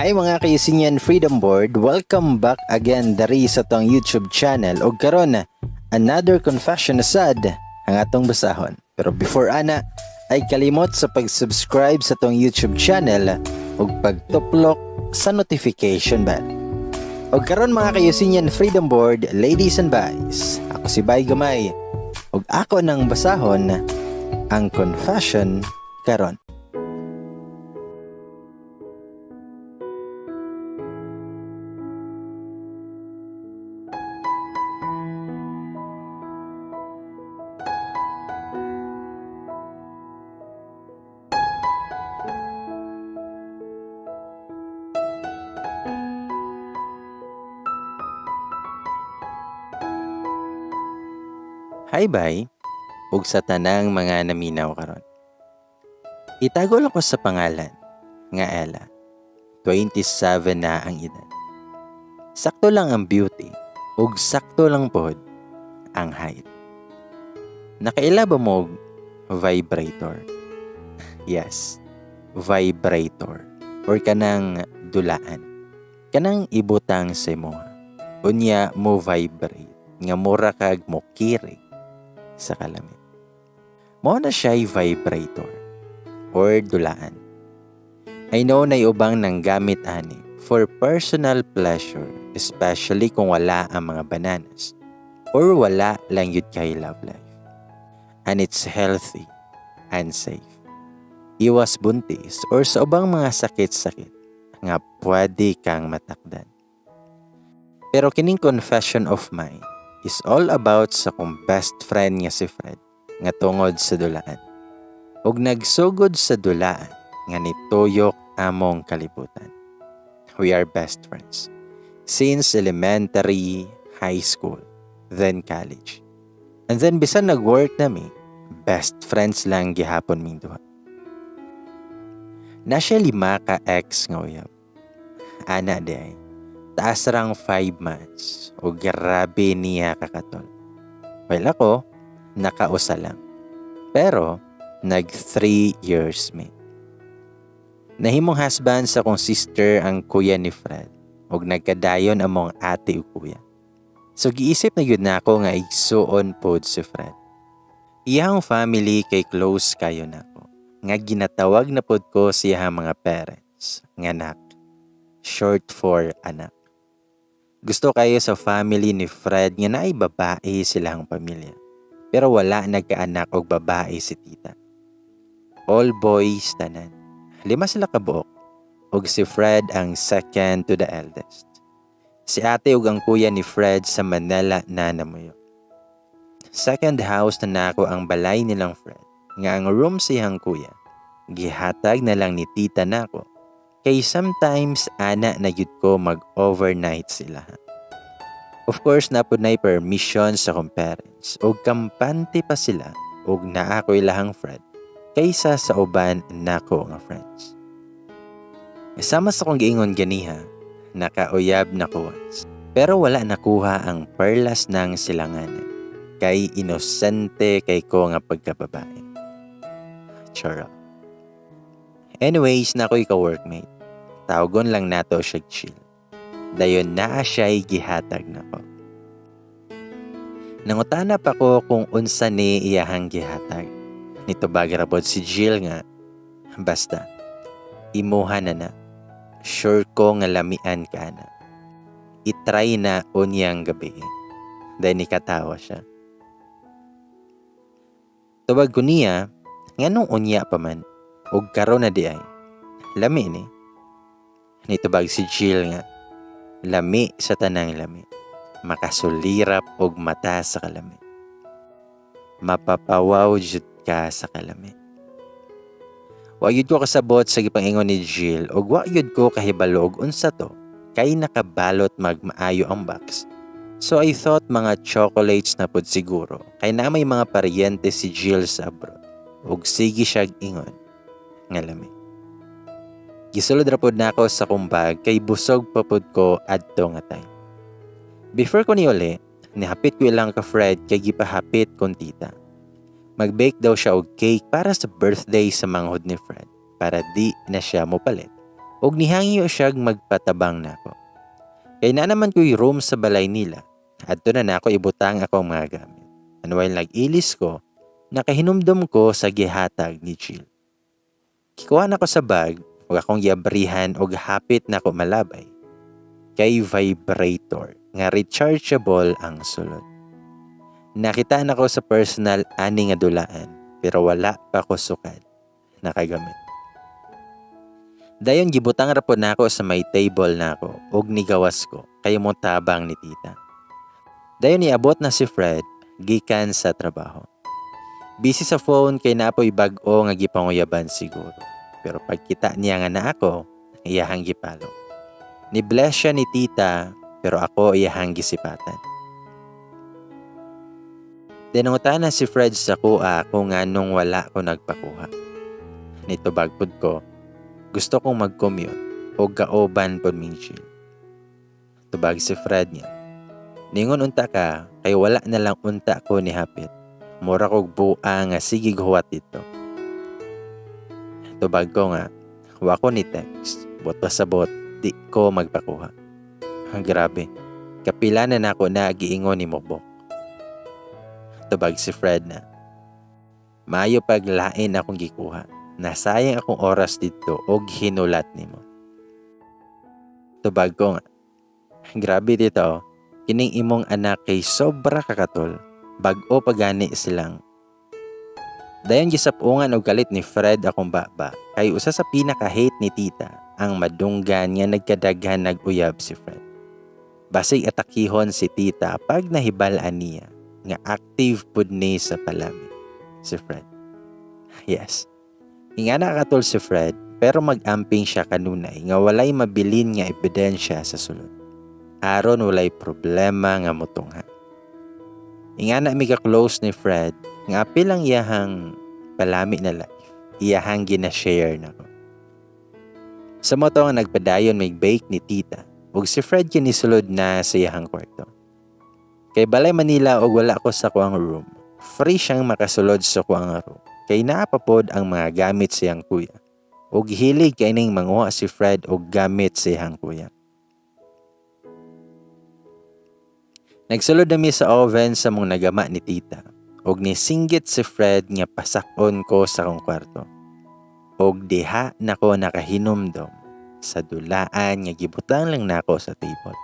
Hi, mga ka-Eugenian Freedom Board, welcome back again dari sa atong YouTube channel. Og karon, another confession na sad ang atong basahon. Pero before ana, ay kalimot sa pag-subscribe sa atong YouTube channel ug pagtuplok sa notification bell. Og karon, mga ka-Eugenian Freedom Board, ladies and guys, ako si Bay Gamay ug ako nang basahon ang confession karon. Hi, bay, ug sa tanang mga naminaw karon. Itago lang ko sa pangalan nga Ella. 27 na ang edad. Sakto lang ang beauty ug sakto lang pod ang height. Nakaila ba mo og vibrator? Yes, vibrator or kanang dulaan. Kanang ibutang sa imoha. Unya mo vibrate nga mura kag mo kirig sa kalamit. Mao na siya'y vibrator or dulaan. I know na ubang nang gamit ani for personal pleasure, especially kung wala ang mga bananas or wala lang yun kay love life. And it's healthy and safe. Iwas buntis or sa ubang mga sakit-sakit nga pwede kang matakdan. Pero kining confession of mine is all about sa kong best friend nga si Fred nga tungod sa dulaan. Ug nagsugod sa dulaan nga nituyok among kalibutan. We are best friends since elementary, high school, then college. And then bisan nag-work nami, best friends lang gihapon ming duha. Na siya lima ka ex nga uyab. Ana di ay, taas rang 5 months o grabe niya kakatol. Well, ako, nakausa lang. Pero, nag 3 years mi. Nahimong husband sa kong sister ang kuya ni Fred ug nagkadayon among ate ug kuya. So giisip na gyud nako nga igsuon pod si Fred. Iyang family kay close kayo nako nga ginatawag na pod ko siyang mga parents nga nak, short for anak. Gusto kayo sa family ni Fred nga naay babae silang pamilya. Pero wala nagkaanak og babae si tita. All boys tanan. 5 sila kabuok ug si Fred ang second to the eldest. Si ate ug ang kuya ni Fred sa Manila na namuyo. Second house na nako ang balay nilang Fred nga ang room siyang kuya. Gihatag na lang ni tita nako kay sometimes ana na gyud ko mag-overnight sila. Of course, napud nay permission sa akong parents ug kampante pa sila ug naa ko ilahang Fred kaysa sa uban nako nga friends. Sama sa akong giingon ganiha, nakauyab na ko once. Pero wala nakuha ang perlas ng silanganan kay inosente kay ko nga pagkababae. Charot. Anyways, nakoy ka-workmate. Tawgon lang nato siya chill. Dayon naa siya'y gihatag nako. Nangutana pa ko kung unsa ni iyahang gihatag. Nitubag ra pod si Jill nga, basta, imuha na na. Sure ko nga lamian ka na. I-try na unyang gabi. Dahil nikatawa siya. Tubag ko niya, nganong unya pa man, ug karon na di ay. Lami ni. Nitubag si Jill nga, lami sa tanang lami. Makasulirap og mata sa kalami. Mapapawaw jud ka sa kalami. Wa gyud ko kasabot sa gipangingon ni Jill ug wa gyud ko kahibalo og unsa to kay nakabalot magmaayo ang box. So I thought mga chocolates na pud siguro kay na may mga paryente si Jill sa abroad ug sige siyag ingon nga lami. Gisulod ra pud nako sa kumbag kay busog pa pud ko adto nga time. Before ko niuli, nihapit ko ilang ka Fred kay gipahapit kong tita. Mag-bake daw siya og cake para sa birthday sa manghod ni Fred para di na siya mopalit Ug nihangyo siyag magpatabang nako. Kay naa naman ko'y room sa balay nila. Adto na nako ibutang akong mga gamit. And while nag-ilis ko, nakahinumdum ko sa gihatag ni Jill. Gikuha nako sa bag ug akong giabrihan og hapit nako malabay. Kay vibrator nga rechargeable ang sulod. Nakita nako sa personal ani nga dulaan, pero wala pa ko sukad nakagamit. Dayon gibutang ra pod nako sa may table nako ug nigawas ko kay motabang ni tita. Dayon niabot na si Fred gikan sa trabaho. Busy sa phone kay naa poy bag-o nga gipanguyaban siguro. Pero pagkita niya nga naa ako, iyahang gipalo. Ni-bless siya ni tita, pero ako iyahang gisipatan. Then nangutana si Fred sa akoa kung nganong wala ko nagpakuha. Nitubag pud ko, gusto kong mag-commute o kauban pod ming chill. Tubag si Fred niya, ningon unta ka kay wala na lang unta ko ni hapit. Mura kog buang nga sige huwat dito. Tubag ko nga, wa ko ni text, bot pasabot, di ko magpakuha. Grabe, kapila na nako na giingon ni Mobok. Tubag si Fred na, maayo paglain akong gikuha. Nasayang akong oras dito og hinulat nimo. Tubag ko nga, grabe dito, kining imong anak kay sobra kakatol, bag-o pagani silang. Dayon gisapungan og galit ni Fred akong baba, kay usa sa pinaka-hate ni tita ang madunggan nga nagkadaghan nag-uyab si Fred. Basig atakihon si tita pag nahibal-an niya nga active pud ni sa palami si Fred. Yes. Ingana katol si Fred, pero mag-amping siya kanunay nga walay mabilin nga ebidensya sa sulod. Aron walay problema nga mutungha. Ingana mi ka-close ni Fred nga apil ang iyahang palami na life. Iyahang gina-share nako. Sa mao to nga nagpadayon may bake ni tita ug si Fred kini sulod na sa iyahang kwarto. Kay balay Manila og wala ko sa kuang room. Free siyang makasulod sa kuang room. Kay naa pa pod ang mga gamit sa iyang kuya. Ug hilig kay ning manguha si Fred og gamit sa iyang kuya. Nagsulod nami sa oven sa mong nagama ni tita. Og nisinggit si Fred nga pasakon ko sa akong kwarto. Og diha nako nakahinumdom sa dulaan nga gibutang lang nako sa table.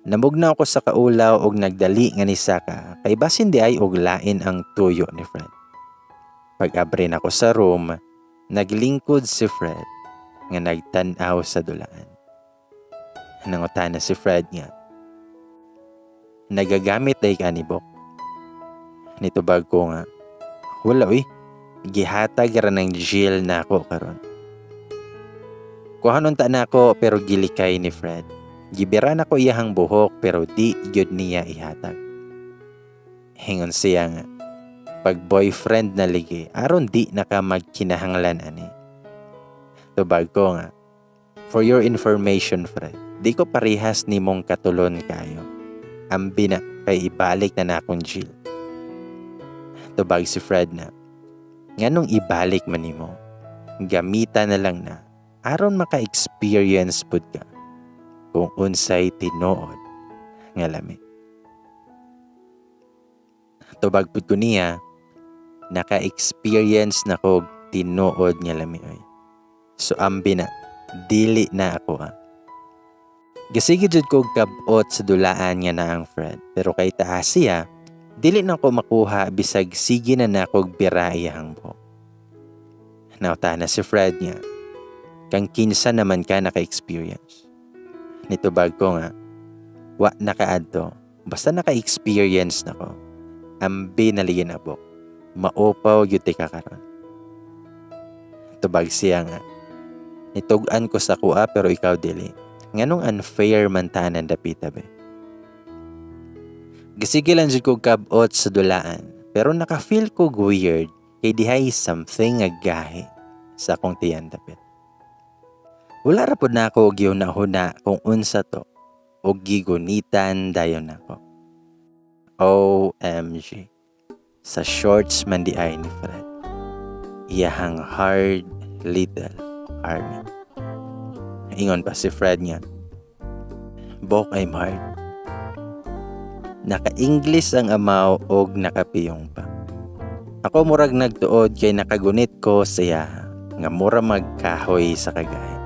Namugnaw ko sa kaulaw og nagdali nga nisaka kay basin di ay og lain ang tuyo ni Fred. Pag-abre nako sa room, naglingkod si Fred nga nagtan-aw sa dulaan. Nangutana si Fred nga, nagagamit day ka ni Bok? Nitubag ko nga, wala uy, gihatag ra ng Jill nako karon. Kuhanon ta nako pero gilikay ni Fred. Gibira nako iyahang buhok pero di gyud niya ihatag. Hingon siya nga, pag boyfriend na ligi, aron di na ka magkinahanglan ani. Tubag ko nga, for your information Fred, di ko parehas nimong katulon kayo. Ambi na kay ibalik na nakong Jill. Tubag si Fred na, nganong ibalik man nimo, gamita na lang na, aron maka-experience pud ka kung unsay tinuod nga lami. Tubag pud ko niya, naka-experience na ko tinuod nga lami oy. So ambi na, dili na ako ha. Gasige jud ko kabot sa dulaan nga na ang Fred, pero kay taas siya, dili na ko makuha bisag sige na nako bira iyang buhok. Nautana si Fred nga, kang kinsa naman ka naka-experience. Nitubag ko nga, wa nakaadto, basta naka-experience na ko. Ambi naligin abok, maupaw gyud ka karon. Tubag siya nga, nitug-an ko sa kuha pero ikaw dili. Nganong unfair man tanan dapita be. Gasige lang jud ko kabot sa dulaan, pero naka-feel ko weird kay dihay something nga gahi sa akong tiyan dapit. Wala ra pod nako gihuna-huna kung unsa to og gigunitan dayon nako. OMG. Sa shorts man di ay ni Fred. Iyahang hard little army. Ingon pa si Fred nga, "Bok, I'm hard." Naka-English ang amaw og nakapiyong pa. Ako murag nagtuod kay nakagunit ko sa iyaha nga mura magkahoy sa kagahi.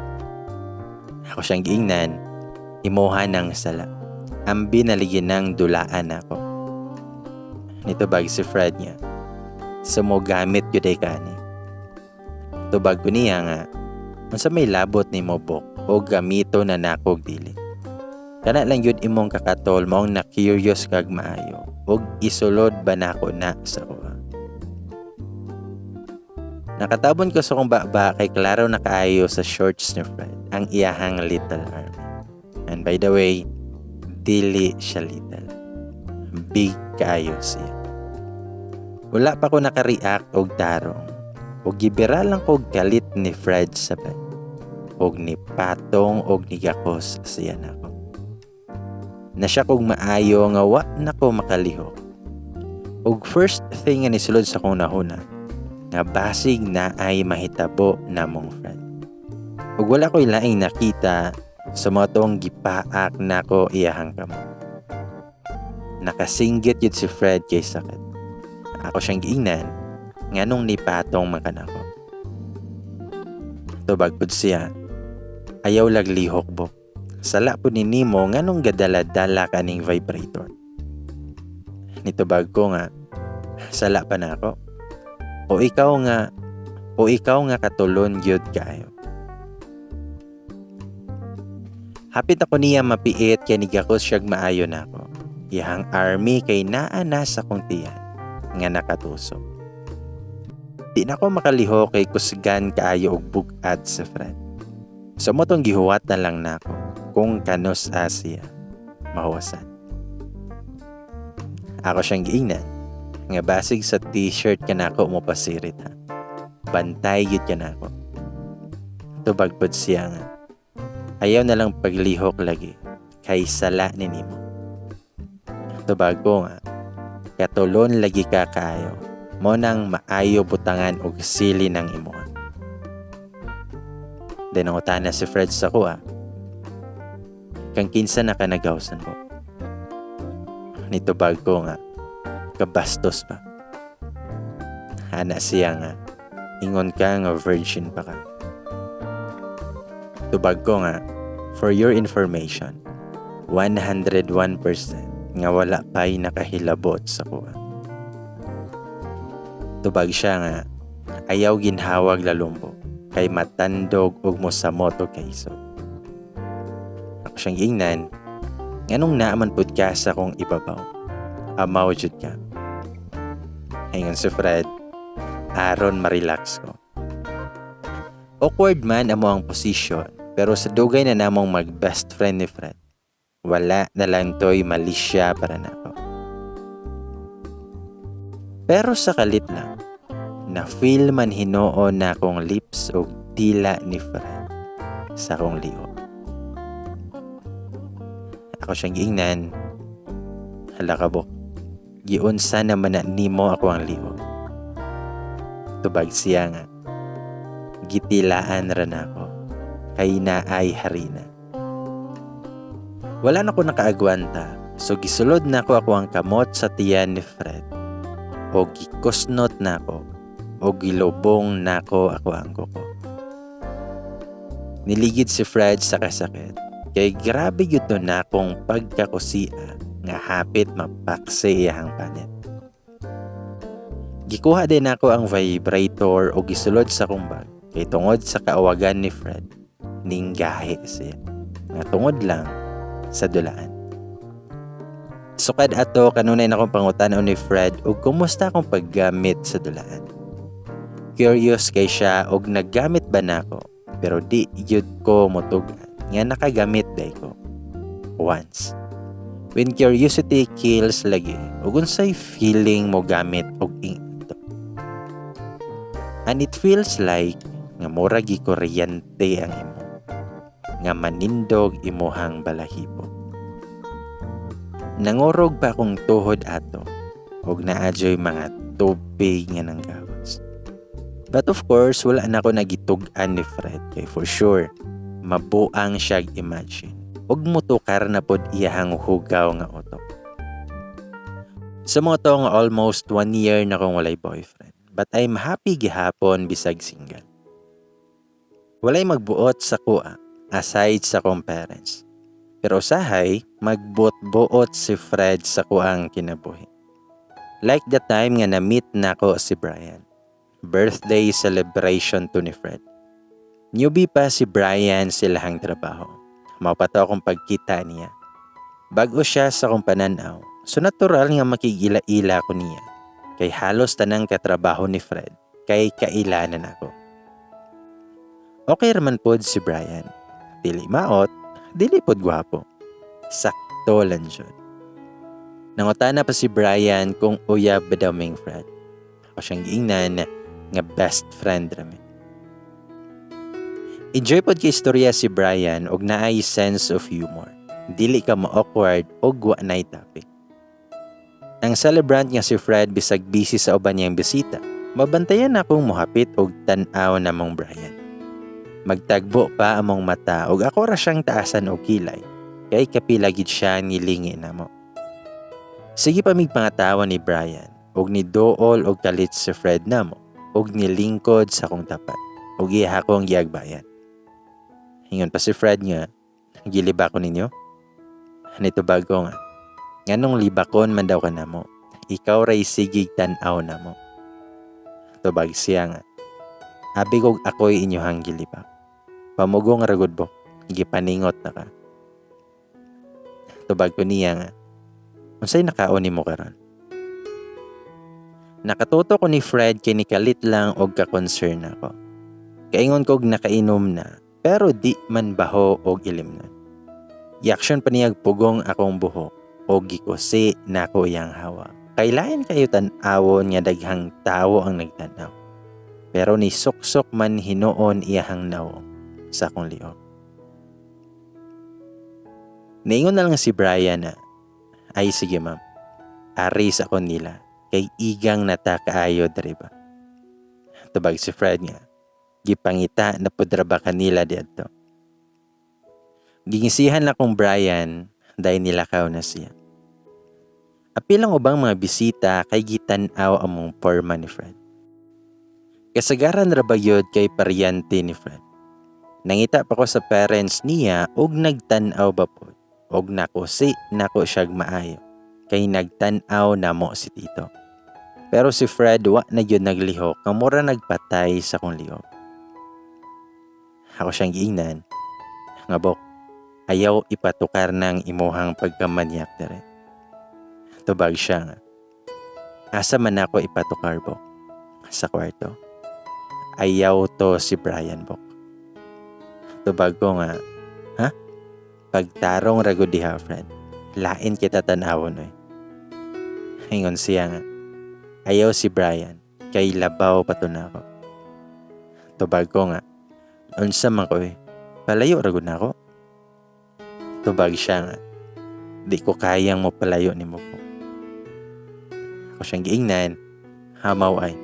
Ako siyang giingnan, "Imuha ng sala. Ambi naligi ng dulaan ako." Nitubag si Fred niya, "Sumugamit gyud ay kani." Tubag ko niya nga, "Unsa may labot nimo, Bok, o gamito na nako og dili? Kana lang gyud imong kakatol maong na curious kag maayo og isulod ba nako na sa kuha." Nakatabon ko sa kong baba kay klaro na kaayo sa shorts ni Fred ang iyahang little army. And by the way, dili siya little. Big kaayo siya. Wala pa ko naka-react og tarong. Og gibira lang ko kalit ni Fred sa bed. Og ni patong og nigakos siya nako. Na siya kog maayo nga wa na ko makalihok. Og first thing nga nisulod sa kong nahuna, nga basig na ay mahitabo namong friend. Ug wala ko'y laing nakita sa mga tong gipaak nako iyahang kamot. Nakasinggit yun si Fred kay sakit. Ako siyang giingnan, "Nganong nipatong man kanako?" Tubag pud siya, "Ayaw laglihok, Bok. Sala po ni nimo, nganong gadala-dala kaning vibrator?" Nitubag ko nga, "Sala pa na ako. O ikaw nga katulon gyud kaayo." Hapit ako niya mapiit kay nigakos siyag maayo nako. Iyahang army kay naa na sa kong tiyan nga nakatusok. Di na ko makaliho kay kusgan kaayo og bug-at sa Fred. So mo tong gihuwat na lang nako kung kanus siya mahuwasan. Ako siyang giingnan nga, "Basig sa t-shirt ka nako mo pasirit ha. Bantay gyud ka nako." Tubag pod siya nga, "Ayaw na lang paglihok lagi kay sala ni nimo." Tubag ko nga, "Katulon lagi ka kaayo. Mo nang maayo butangan og sili ng imo." Then nangutana si Fred sa kuha, "Kang kinsa na ka nagawsan mo?" Nitubag ko nga, "Kabastos ba?" Ana siya nga, "Ingon ka nga virgin pa ka." Tubag ko nga, "For your information, 101% nga wala pa'y nakahilabot sa kuha." Tubag siya nga, "Ayaw ginhawag lalumbo kay matandog og mosamot og kaisog." Ako siyang giingnan, "Nganong naaman pud ka sa akong ibabaw? Amaw jud ka." Ingon si Fred, "Aron ma-relax ko." Awkward man amo ang posisyon, pero sa dugay na namong mag best friend ni Fred, wala na lang to'y malisya para nako. Pero sa kalit lang, na feel man hinuon na akong lips og dila ni Fred sa akong liog. Ako siyang giingnan, "Hala ka, Bok, giunsa naman na nimo ako ang liog?" Tubag siya nga, "Gitilaan ra nako kay naay harina." Wala na ko nakaagwanta, so gisulod na ko ako ang kamot sa tiyan ni Fred. O gikusnot na ako, o gilubong nako ako ang kuko. Niligid si Fred sa kasakit, kay grabe gyud to na akong pagkakusia nga hapit mapaksi iyahang panit. Gikuha din ako ang vibrator o gisulod sa akong bag kay tungod sa kaawagan ni Fred, ninggahi siya nga tungod lang sa dulaan. Sukad ato, kanunay na akong pangutan-on ni Fred og kumusta akong paggamit sa dulaan. Curious kay siya og naggamit ba nako, pero di gyud ko motug-an nga nakagamit day ko. Once. When curiosity kills lagi, ug unsay feeling mo gamit og ing ato. And it feels like nga mura gikuryente ang imo, nga manindog imuhang balahibo. Nangurog pa akong tuhod ato ug naa joy mga tubig nga nanggawas. But of course, wala na ako nagitug-an ni Fred kay for sure Mabuang siyag imagine ug motukar na pod iyahang hugaw nga utok. Sa mao to nga almost one year na kong walay boyfriend. But I'm happy gihapon bisag single. Walay magbuot sa akoa aside sa akong parents. Pero usahay, magbuot-buot si Fred sa akoang kinabuhi. Like the time nga na-meet nako si Brian. Birthday celebration to ni Fred. Newbie pa si Brian sa ilahang trabaho. Mao pa to akong pagkita niya. Bag-o siya sa akong pananaw. So natural nga makig-ila-ila ko niya. Kay halos tanang katrabaho ni Fred kay kailanan ako. Okay raman pod si Brian. Dili maot, dili pod gwapo. Sakto lang jud. Nangutana pa si Brian kung uyab ba daw ming Fred. Ako siyang giingnan nga best friend rami. Enjoy pod kay istorya si Brian og naay sense of humor. Dili ka ma-awkward og wa nay topic. Ang celebrant nga si Fred, bisag busy sa uban niyang bisita, mabantayan akong mohapit og tan-aw namong Brian. Magtagbo pa among mata og ako ra siyang taasan og kilay kay kapila gid siya nilingi namo. Sige pa mig pangatawa ni Brian og niduol og kalit si Fred namo og nilingkod sa akong tapat og iya akong giagbayan. Ingon pa si Fred nga, "Gilibak ko ninyo?" Nitubag ko nga, "Nganong libakon man daw ka namo? Ikaw ray sigig tan-aw namo." Tubag siya nga, "Abi kog ako'y inyohang gilibak. Pamugong ra gud, bok, gipaningot na ka." Tubag ko niya nga, "Unsay nakaon nimo karon?" Nakatuto ko ni Fred kay nikalit lang og ka-concern ako. Kaingon kog nakainom na, pero di man baho og ilimnon. Iaksyon pa niyag pugong akong buhok og gikusi nako iyang hawa. Kay lain kayo tan-awon nga daghang tawo ang nagtanaw. Pero ni suksok man hinuon iyahang nawong sa akong liog. Niingon na lang si Brian na, "Ay sige, ma'am, ari sa ako nila, kay igang nata kaayo diri ba?" Tubag si Fred nga, "Gipangita na pud ra ba kanila diadto?" Gingisihan na kong Brian, dahil nilakaw na siya. Apil ang ubang mga bisita kay gitan-aw among porma ni Fred. Kasagaran ra ba gyud kay paryante ni Fred. Nangita pa ko sa parents niya og nagtan-aw ba pod og nakusi nako siyag maayo kay nagtan-aw namo si Tito. Pero si Fred wa na gyud naglihok nga mura nagpatay sa akong liog. Ako siyang giingnan nga, "Bok, ayaw ipatukar ng imuhang pagkamanyak dere." Tubag siya nga, "Asa man ako ipatukar, bok? Sa kwarto? Ayaw to si Brian, bok." Tubag ko nga, "Ha? Pagtarong ra gud diha, friend. Lain kita tan-awon oy." Ingon siya nga, "Ayaw si Brian, kay labaw pa to nako." Tubag ko nga, "Unsa man ko eh, palayo ra gud nako." Tubag siya nga, "Di ko kayang mo palayo nimo po." Ako siyang giingnan, "Hamaw ay.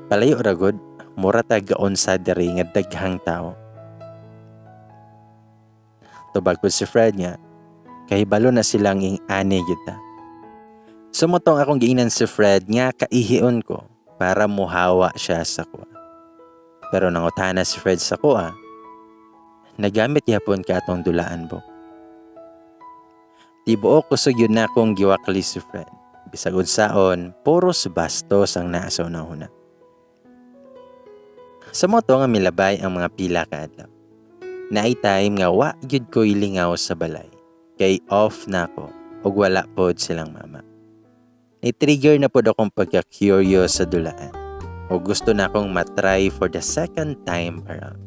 Palayo ra gud, mura ta gaon sa diri nga daghang tao." Tubag ko si Fred nga, "Kahibalo na silang ing ani gyud ta." Sumutong akong giingnan si Fred nga kaihion ko para muhawa siya sa akoa. Pero nangutana si Fred sa akoa, "Nagamit yapon ka atong dulaan, bok?" Tibuok kusog gyud na akong giwakli si Fred. Bisag unsaon, puros bastos ang naa sa una-una. Sa mao to nga milabay ang mga pila ka adlaw. Naay time nga wa gyud ko'y lingaw sa balay. Kay off na ako ug wala pod silang mama. Ni-trigger na pod akong pagka-curious sa dulaan. O gusto na akong matry for the second time around.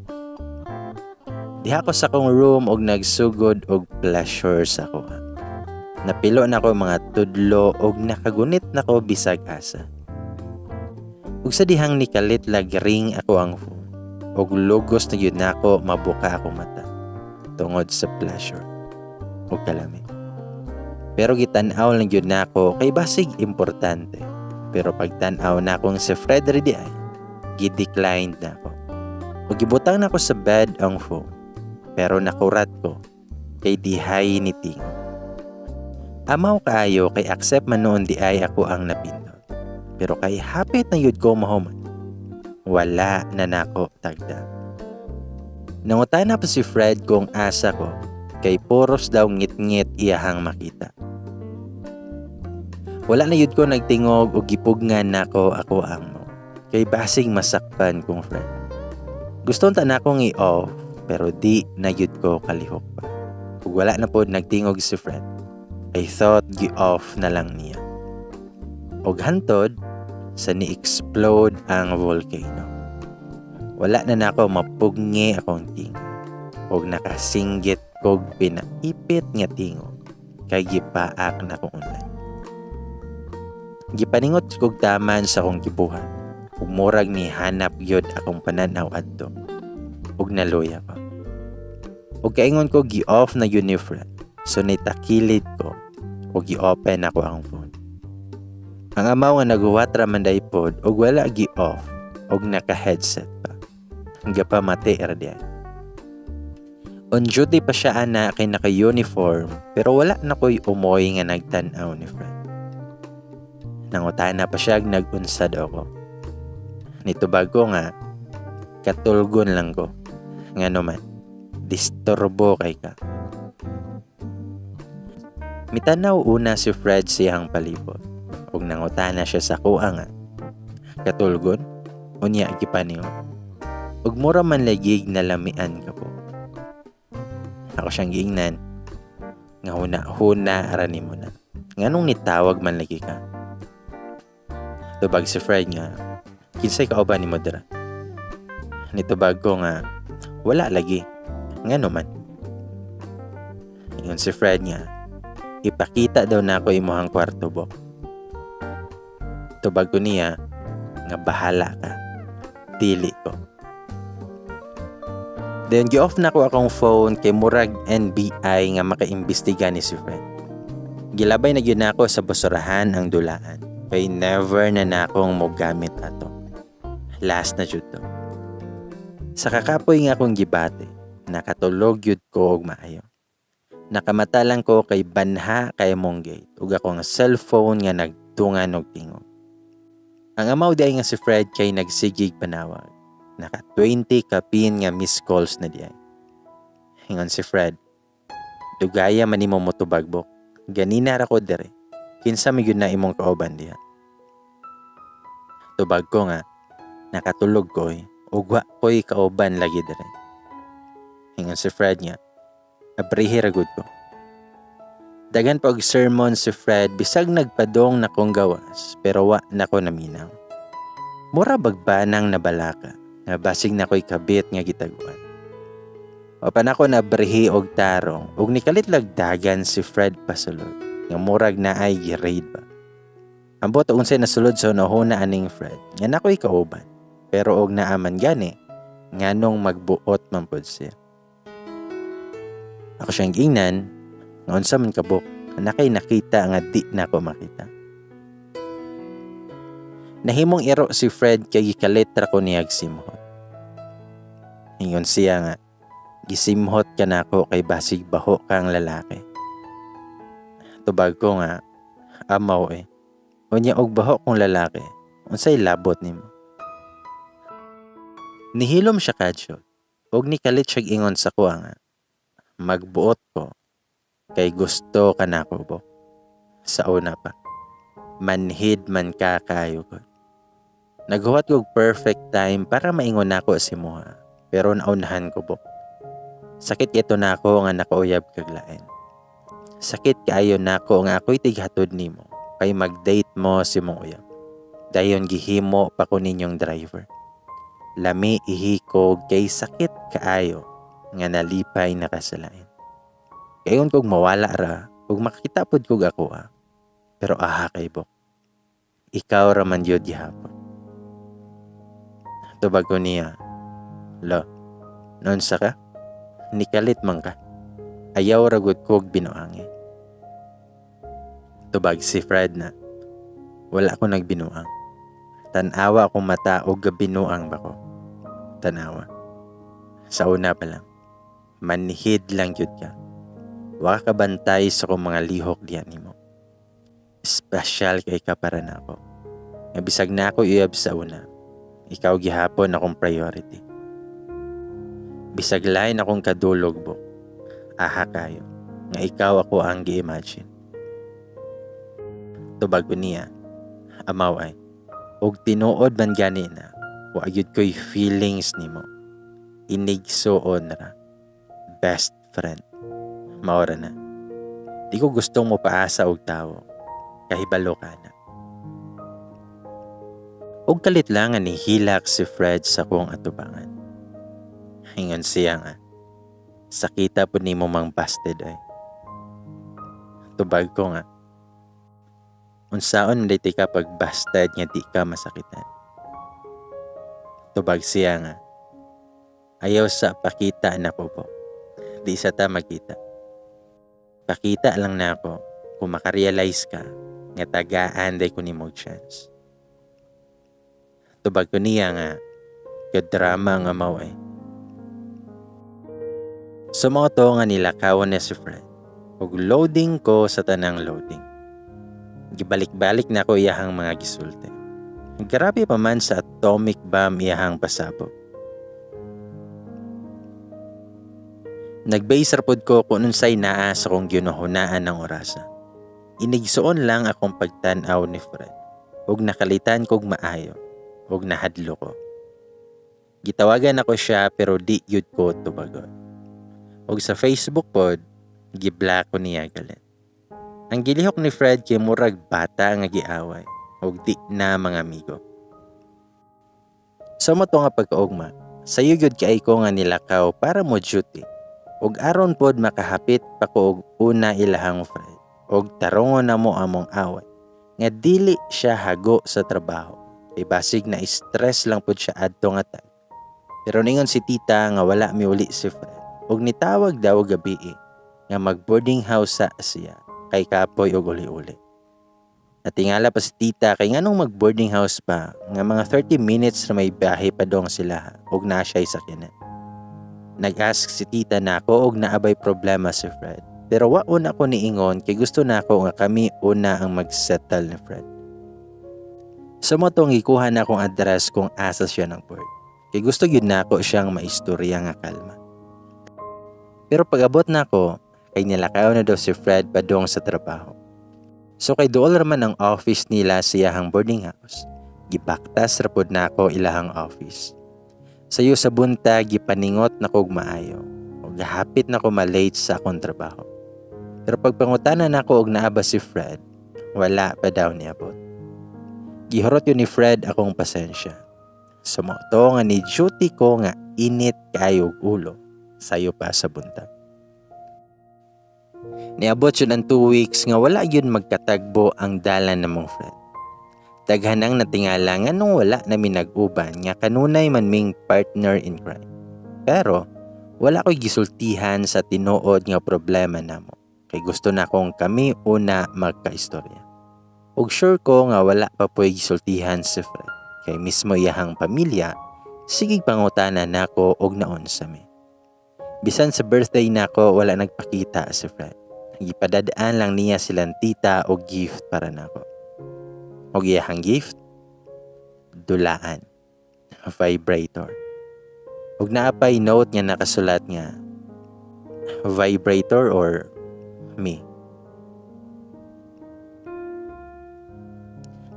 Diha ko sa akong room og nagsugod og pleasure sa akoa. Napilo na ko mga tudlo og nakagunit na ko bisag asa. Ug sa dihang nikalit lag ring ako ang phone og lugos na gyud nako mabuka akong mata tungod sa pleasure ug kalami. Pero gitan-aw lang gyud nako kay basig importante. Pero pagtan-aw nakong si Fred diay, gi-declined na ako. Ug gibutang nako sa bed ang phone. Pero nakurat ko kay dihay ni tingog. Amaw kaayo kay accept man noon di ay ako ang napindot. Pero kay hapit na yud ko mahuman, wala na nako tagda. Nangutana pa si Fred kung asa ko kay puros daw ngit-ngit iyahang makita. Wala na yud ko nagtingog og gipugnan nako ako ang mo. Kay basig masakpan kong Fred. Gusto ta na akong i-off pero di na yud ko kalihok pa. Ug wala na pod nagtingog si Fred. I thought gi-off na lang niya. Og hantod sa ni-explode ang volcano. Wala na nako mapugngi akong tingog. Og nakasinggit kog pinaipit nga tingog kay gipaak na akong online. Gipaningot kog taman sa akong gibuhat. Ug murag ni hanap gyud akong pananaw adto. Ug naluya ko. Ug kaingon ko gi-off na yun ni Fred. So nitakilid ko ug gi-open ako ang phone. Ang amaw nga naghuwat ra man day pod ug wala gi-off ug naka-headset pa. Gapamati ra diay. On duty pa siya ana kay naka-uniform pero wala na ko'y umoy nga nagtan-aw ni Fred. Nangutana pa siya nag-unsa daw ko. Nitubag ko nga katulgon lang ko. Ngano man, disturbo kay ka. Mitanaw una si Fred siyang palibot ug nangutana siya sa kuha nga katulgon unya gipaningot. Ug mura man lagig nalamian ka po. Ako siyang giingnan nga huna-huna ra nimo na. Nganong nitawag man lagi ka? Tubag si Fred nga, kinsay kauban nimo dira? Nitubag ko nga, wala lagi. Ngano man? Ingon si Fred nga, ipakita daw nako imuhang kwarto, Bok. Tubag ko niya nga bahala ka. Dili ko. Then gi-off na ko akong phone kay murag NBI nga makaimbestiga ni si Fred. Gilabay na gyud nako sa basurahan ang dulaan kay never na nakong mogamit ato. Last na jud to. Sa kakapoy nga akong gibati, nakatulog gyud ko og maayo. Nakamata lang ko kay banha kay mong gate ug akong cellphone nga nagtungan og tingog. Ang amaw diay nga si Fred kay nagsigig panawag. Naka 20 kapin nga missed calls na diay. Ingon si Fred, dugaya man nimo motubag, Bok. Ganina ra ko dire. Kinsa man gyud na imong kauban diha? Tubag ko nga, nakatulog ko eh, ug wa ko'y kauban lagi dire. Ingon si Fred nga, abrihi ra gud ko. Daghan pa og sermon si Fred bisag nagpadong na kong gawas pero wa na ko naminaw. Mura bagbanang nabalaka nga basig na ko'y kabit nga gitaguan. Wa pa nako nabrihi og tarong ug nikalit lagdagan si Fred pasulod nga murag naay gi-raid ba. Ambot og unsay nasulod sa hunahuna aning Fred nga nako'y kauban pero og naaman gani nganong magbuot man pod siya. Ako siyang giingnan nga unsa man ka, Bok, nakay nakita nga di nako makita. Nahimong iro si Fred kay gikalit ra ko niyag simhot. Ingon siya nga gisimhot ka nako kay basig baho kang lalaki. Tubag ko nga amaw eh. Unya og baho kong lalaki, unsay labot nimo? Nihilom siya kadyot ug nikalit siya ingon sa kuha nga magbuot ko kay gusto ka nako, Bok. Sa una pa, manhid man ka kayo ko. Naghuwat kog perfect time para maingon nako si Moha, pero naunahan ko, Bok. Sakit kaayo nako nga nakauyab kag lain. Sakit kaayo nako nga ako'y tighatod nimo kay mag-date mo sa imong uyab. Dayon gihimo pa ko ninyong driver. Lami ihikog kay sakit kaayo nga nalipay na ka sa lain. Kaingon kog mawala ra ug makakita pod kog ako ah. Pero aha kay Bok. Ikaw ra man gyud gihapon. Tubag ko niya, lo, noon sa ka? Nikalit man ka. Ayaw ra gud kog binuangi. Tubag si Fred na, wala ko nagbinuang. Tanawa akong mata og gabinuang ba ko. Tanawa. Sa una pa lang. Manhid lang gyud ka. Wa ka bantay sa akong mga lihok diha nimo. Special kay ka para nako. Nga bisag na ako uyab sa una, ikaw gihapon akong priority. Bisag lain akong kadulog bo, aha kayo, nga ikaw ako ang gi-imagine. Tubag ko niya, amaw ay, og tinuod man gani na, wa gyud ko'y feelings nimo. Inigsuon ra. Best friend. Maora na. Di ko gustong mo paasa og tawo. Kahibalo ka na. Og kalit lang nga nihilak si Fred sa akong atubangan. Ingon siya nga, sakita po nimo mang busted ay. Tubag ko nga, unsaon man ka pag busted nga di ka masakitan? Tubag siya nga, ayaw sa pakita na ko po. Di sa ta magkita. Pakita lang na ako kung makarealize ka nga tagaan day ko nimo chance. Tubag ko niya nga, kadrama nga mao ay. So mao to nga nilakawan na si Fred. Ug loading ko sa tanang loading. Gibalik-balik na ko iyahang mga gisulti. Grabe pa man sa atomic bomb iyahang pasabog. Nagbase ra pod ko kung unsay naa sa kong ginuhunaan ng orasa. Inigsuon lang akong pagtan-aw ni Fred. Ug nakalitan kog maayo. Ug nahadlo ko. Gitawagan ako siya pero di yud ko tubagon. Ug sa Facebook pod, giblock ko niya galit. Ang gilihok ni Fred kay murag bata nga giaway ug di na mga amigo. Sa mo to nga pagkaugma, sayo gyud kay ko nga nilakaw para mo duty. Ug aron pod makahapit pa ko og una ilahang Fred. Ug tarongon na mo among away nga dili siya hago sa trabaho. Kay basig na stress lang pod siya adto nga time. Pero ningon si tita nga wala miuli si Fred. Ug nitawag daw gabi nga mag-boarding house sa siya kay kapoy og uli-uli. Natingala pa si tita kay nganong mag-boarding house pa nga mga 30 minutes na may biyahe pa dong sila ug naa siya'y sakyanan. Nag-ask si tita na ako og naabay problema si Fred. Pero wa una ko niingon kay gusto na ako nga kami una ang mag-settle ni Fred. Sa mo tong gikuha na akong address kung asa siya ng board. Kay gusto gyud na ako siyang maistorya nga kalma. Pero pag-abot na ako, kay nilakaw na daw si Fred padung sa trabaho. So kay duol raman ang office nila sa iyahang boarding house. Gibaktas ra pod nako ilahang office. Sayo sa buntag gipaningot na kog maayo. Ug hapit na ko ma-late sa akong trabaho. Pero pagpangutana nako og naa ba si Fred, wala pa daw niabot. Gihurot yun ni Fred akong pasensya. Sumoto nga ni duty ko nga init kayo og ulo. Sayo pa sa buntag. Niabot yun ang 2 weeks nga wala yun magkatagbo ang dalan namong Fred. Daghan ang natingala nga nung wala na nag-uban nga kanunay man ming partner in crime. Pero wala ko'y gisultihan sa tinuod nga problema namo. Kay gusto na kong kami una magkaistorya. Ug sure ko nga wala pa po'y gisultihan si Fred. Kay mismo iyahang pamilya, sige pangutana nako og naunsa mi. Bisan sa birthday nako wala nagpakita si Fred. Gipadadaan lang niya silang tita og gift para nako. Og iyahang gift, dulaan, vibrator. Og naapay note nga nakasulat nga vibrator or me.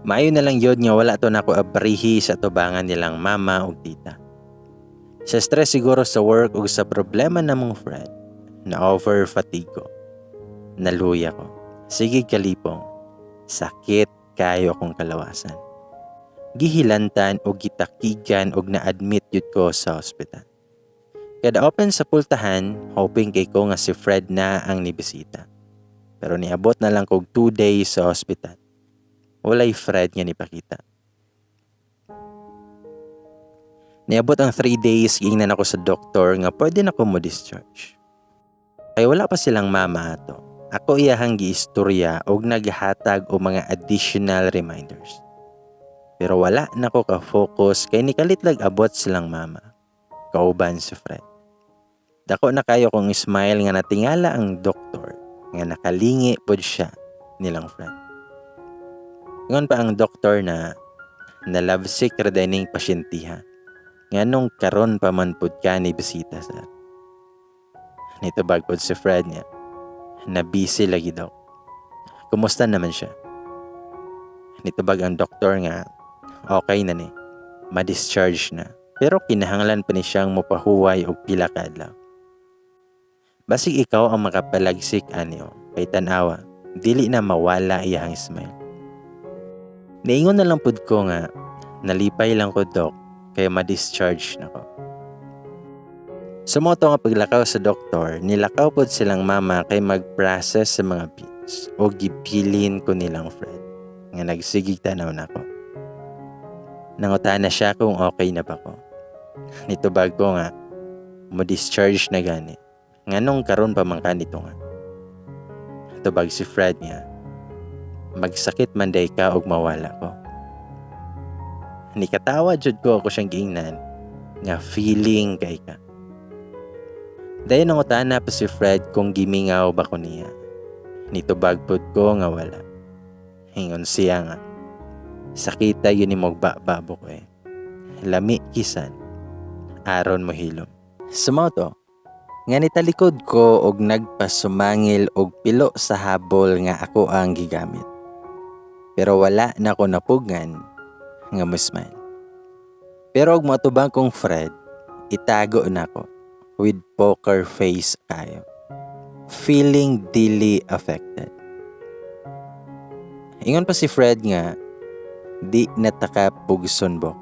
Maayo na lang yun nga wala to nako abrihi sa tubangan nilang mama ug tita. Sa stress siguro sa work ug sa problema namong friend, na over fatigue ko. Naluya ko. Sige kalipong, sakit kayo akong kalawasan. Gihilantan o gitakigan og na-admit yun ko sa ospital. Kada open sa pultahan, hoping kay ko nga si Fred na ang nibisita. Pero niabot na lang kog 2 days sa ospital. Walay Fred nga nipakita. Niabot ang 3 days, giingnan ako sa doktor nga pwede na ko mo discharge. Kay wala pa silang mama ato. Ako iyahang giistorya og naghatag og mga additional reminders. Pero wala na ko ka-focus kay nikalit lag abot silang mama. Kauban si Fred. Dako na kayo kong smile nga natingala ang doktor nga nakalingi pod siya nilang friend. Ingon pa ang doktor na na love sick ra ning pasyentiha. Nganong karon pa man pud ka ni bisita sa. Nitubag pod si Fred niya na busy lagi daw. Kumusta naman siya? Nitubag ang doktor nga okay na ni. Ma-discharge na. Pero kinahanglan pa ni siyang mopahuway og pila ka adlaw. Basig ikaw ang makapalagsik ani o kay tan-awa, dili na mawala iyang smile. Niingon na lang pud ko nga nalipay lang ko, dok, kay ma-discharge na ko. Sa mao to nga paglakaw sa doktor, nilakaw pod silang mama kay mag-process sa mga bills o gibilin ko nilang friend nga nagsigig tanaw nako. Nangutana siya kung okay na ba ko. Nitubag ko nga mo discharge na gani. Nganong karon pa man ka nito nga. Tubag si Fred nga magsakit man day ka og mawala ko. Nikatawa jud ko ako siyang giingnan nga feeling kay ka. Dayon nangutana pa si Fred kung gimingaw ba ko niya. Nitubag pod ko nga wala. Ingon siya nga sakita yun ni magbababo ko eh. Lami kisan. Aron mo hilom. Sumoto, nga nitalikod ko og nagpasumangil og pilo sa habol nga ako ang gigamit. Pero wala na ko napugngan nga mo smile. Pero og moatubang kong Fred, itago na ko with poker face kayo. Feeling dili affected. Ingon pa si Fred nga di nataka pugson bok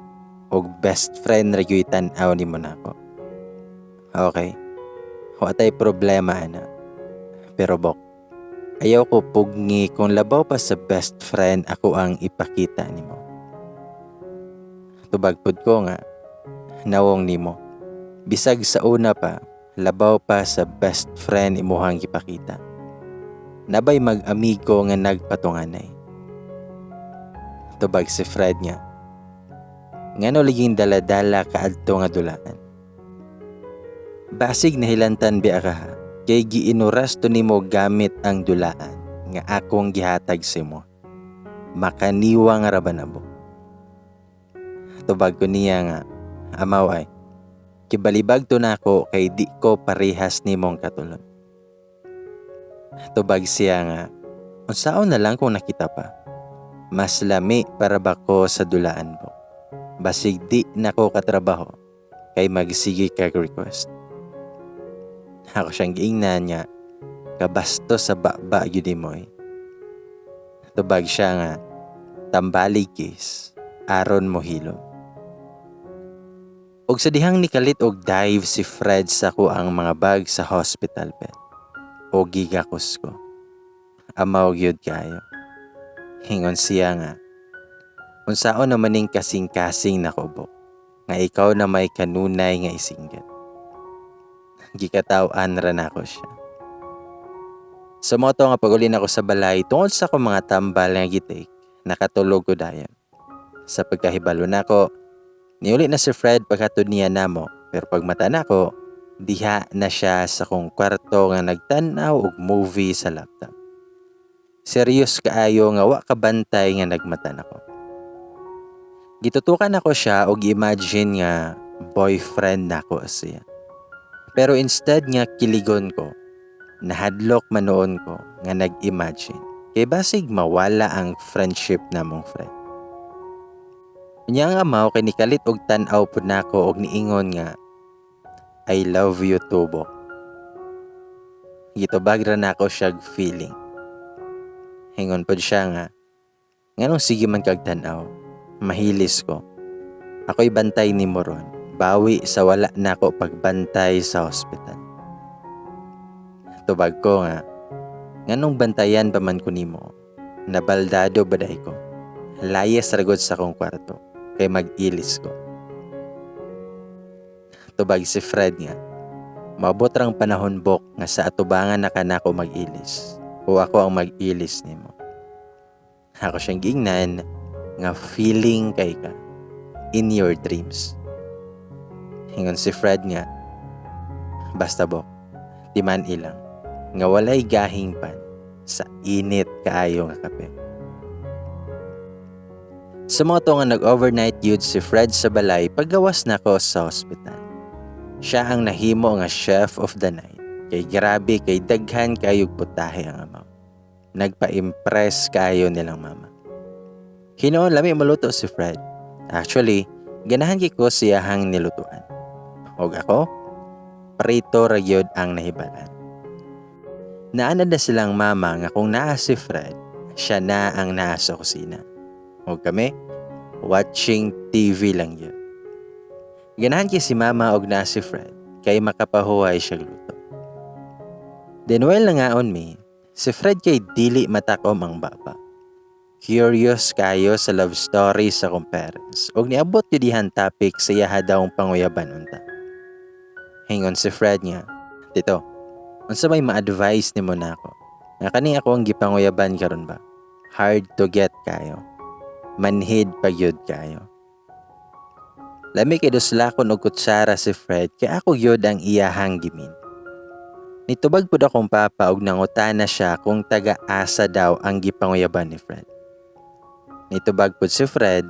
og best friend ra gyud tan-aw nimo nako. Okay. Wa tay problema ana. Pero bok, ayaw ko pugngi kung labaw pa sa best friend ako ang ipakita nimo. Tubag pud ko nga nawong nimo. Bisag sa una pa, labaw pa sa best friend imuhang gipakita. Nabay mag-amigo nga nagpatunganay. Tubag si Fred nga. Ngano liging daladala kaadto nga dulaan. Basig nahilantan biya ka ha, kay giinuras to nimo gamit ang dulaan nga akong gihatag simo. Makaniwang ra ba nabo? Tubag ko niya nga, amaw ay, kibalibag to nako kay di ko parehas nimong katulon. Tubag siya nga, unsaon na lang kung nakita pa. Mas lami para ba ko sa dulaan mo. Basig di nako katrabaho kay magsige kag request. Ako siyang giingnan nga, kabasto sa baba gyud mo eh. Tubag siya nga, tambalig case, aron mo hilom. Og sa dihang nikalit og dive si Fred sa ang mga bag sa hospital bed. O gigakos ko. Amaw gyud kayo. Hingon siya nga, unsaon naman ning kasing-kasing nakubok, nga ikaw na may kanunay nga isinggat. Gikataw-an ra nako siya. Sa mao to nga pag-uli nako sa balay tungod sa akong mga tambal nga gitake, nakatulog ko dayon. Sa pagkahibalo nako, niuli na si Fred paghatod niya namo, pero pag mata nako, diha na siya sa kong kwarto nga nagtan-aw og movie sa laptop. Serious kaayo nga wa kabantay nga nagmata nako. Gitutukan nako siya og imagine nga boyfriend nako siya. Pero instead nga kiligon ko, nahadlok manoon ko nga nag-imagine. Kay basig mawala ang friendship namong friend. Unya ang amaw kay nikalit og tan-aw pud nako og niingon nga, "I love you too, Bok." Gitubag ra nako siyag feeling. Hingon pod siya nga, nganong sige man kag tan-aw, mahilis ko. Ako'y bantay nimo ron, bawi sa wala nako pagbantay sa hospital. Tubag ko nga, nganong bantayan pa man ko nimo, nabaldado ba day ko? Layas ra gud sa akong kwarto, kay mag-ilis ko. Tubag si Fred nga, maabot rang panahon bok nga sa atubangan na ka nako mag-ilis, o ako ang mag-ilis nimo. Ako siyang giingnan nga feeling kay ka in your dreams. Hingon si Fred nga, Basta bok, timan ilang, nga walay gahing pan sa init kaayo nga kape. Sa mga to nga nag-overnight yun si Fred sa balay paggawas nako sa ospital. Siya ang nahimo nga chef of the night. Kay grabe kay daghan kayog putahe ang amaw. Nagpa-impress kayo nilang mama. Hinoon lami maluto si Fred. Actually, ganahan kay ko siyahang nilutuan. Og ako, prito ra gyud ang nahibalan. Naanad na silang mama nga kung naa si Fred, siya na ang naa sa kusina. Og kami, watching TV lang yun. Ganahan kay si mama og naa si Fred, kay makapahuway siya luto. Then while nangaon mi, si Fred kay dili matakom ang baba. Curious kayo sa love story sa akong parents og niabot yun dihan topic sa iyaha daw panguyaban unta. Hingon si Fred nga, "Tito, unsa may ma-advise nimo nako? Nga kani ako ang gipanguyaban karon ba? Hard to get kayo. Manhid pagyud kayo." Lami kay duslakon og kutsara si Fred kay ako gyud ang iyahang gimin. Nitubag pud akong papa og nangutana siya kung taga-asa daw ang gipanguyaban ni Fred. Nitubag pud si Fred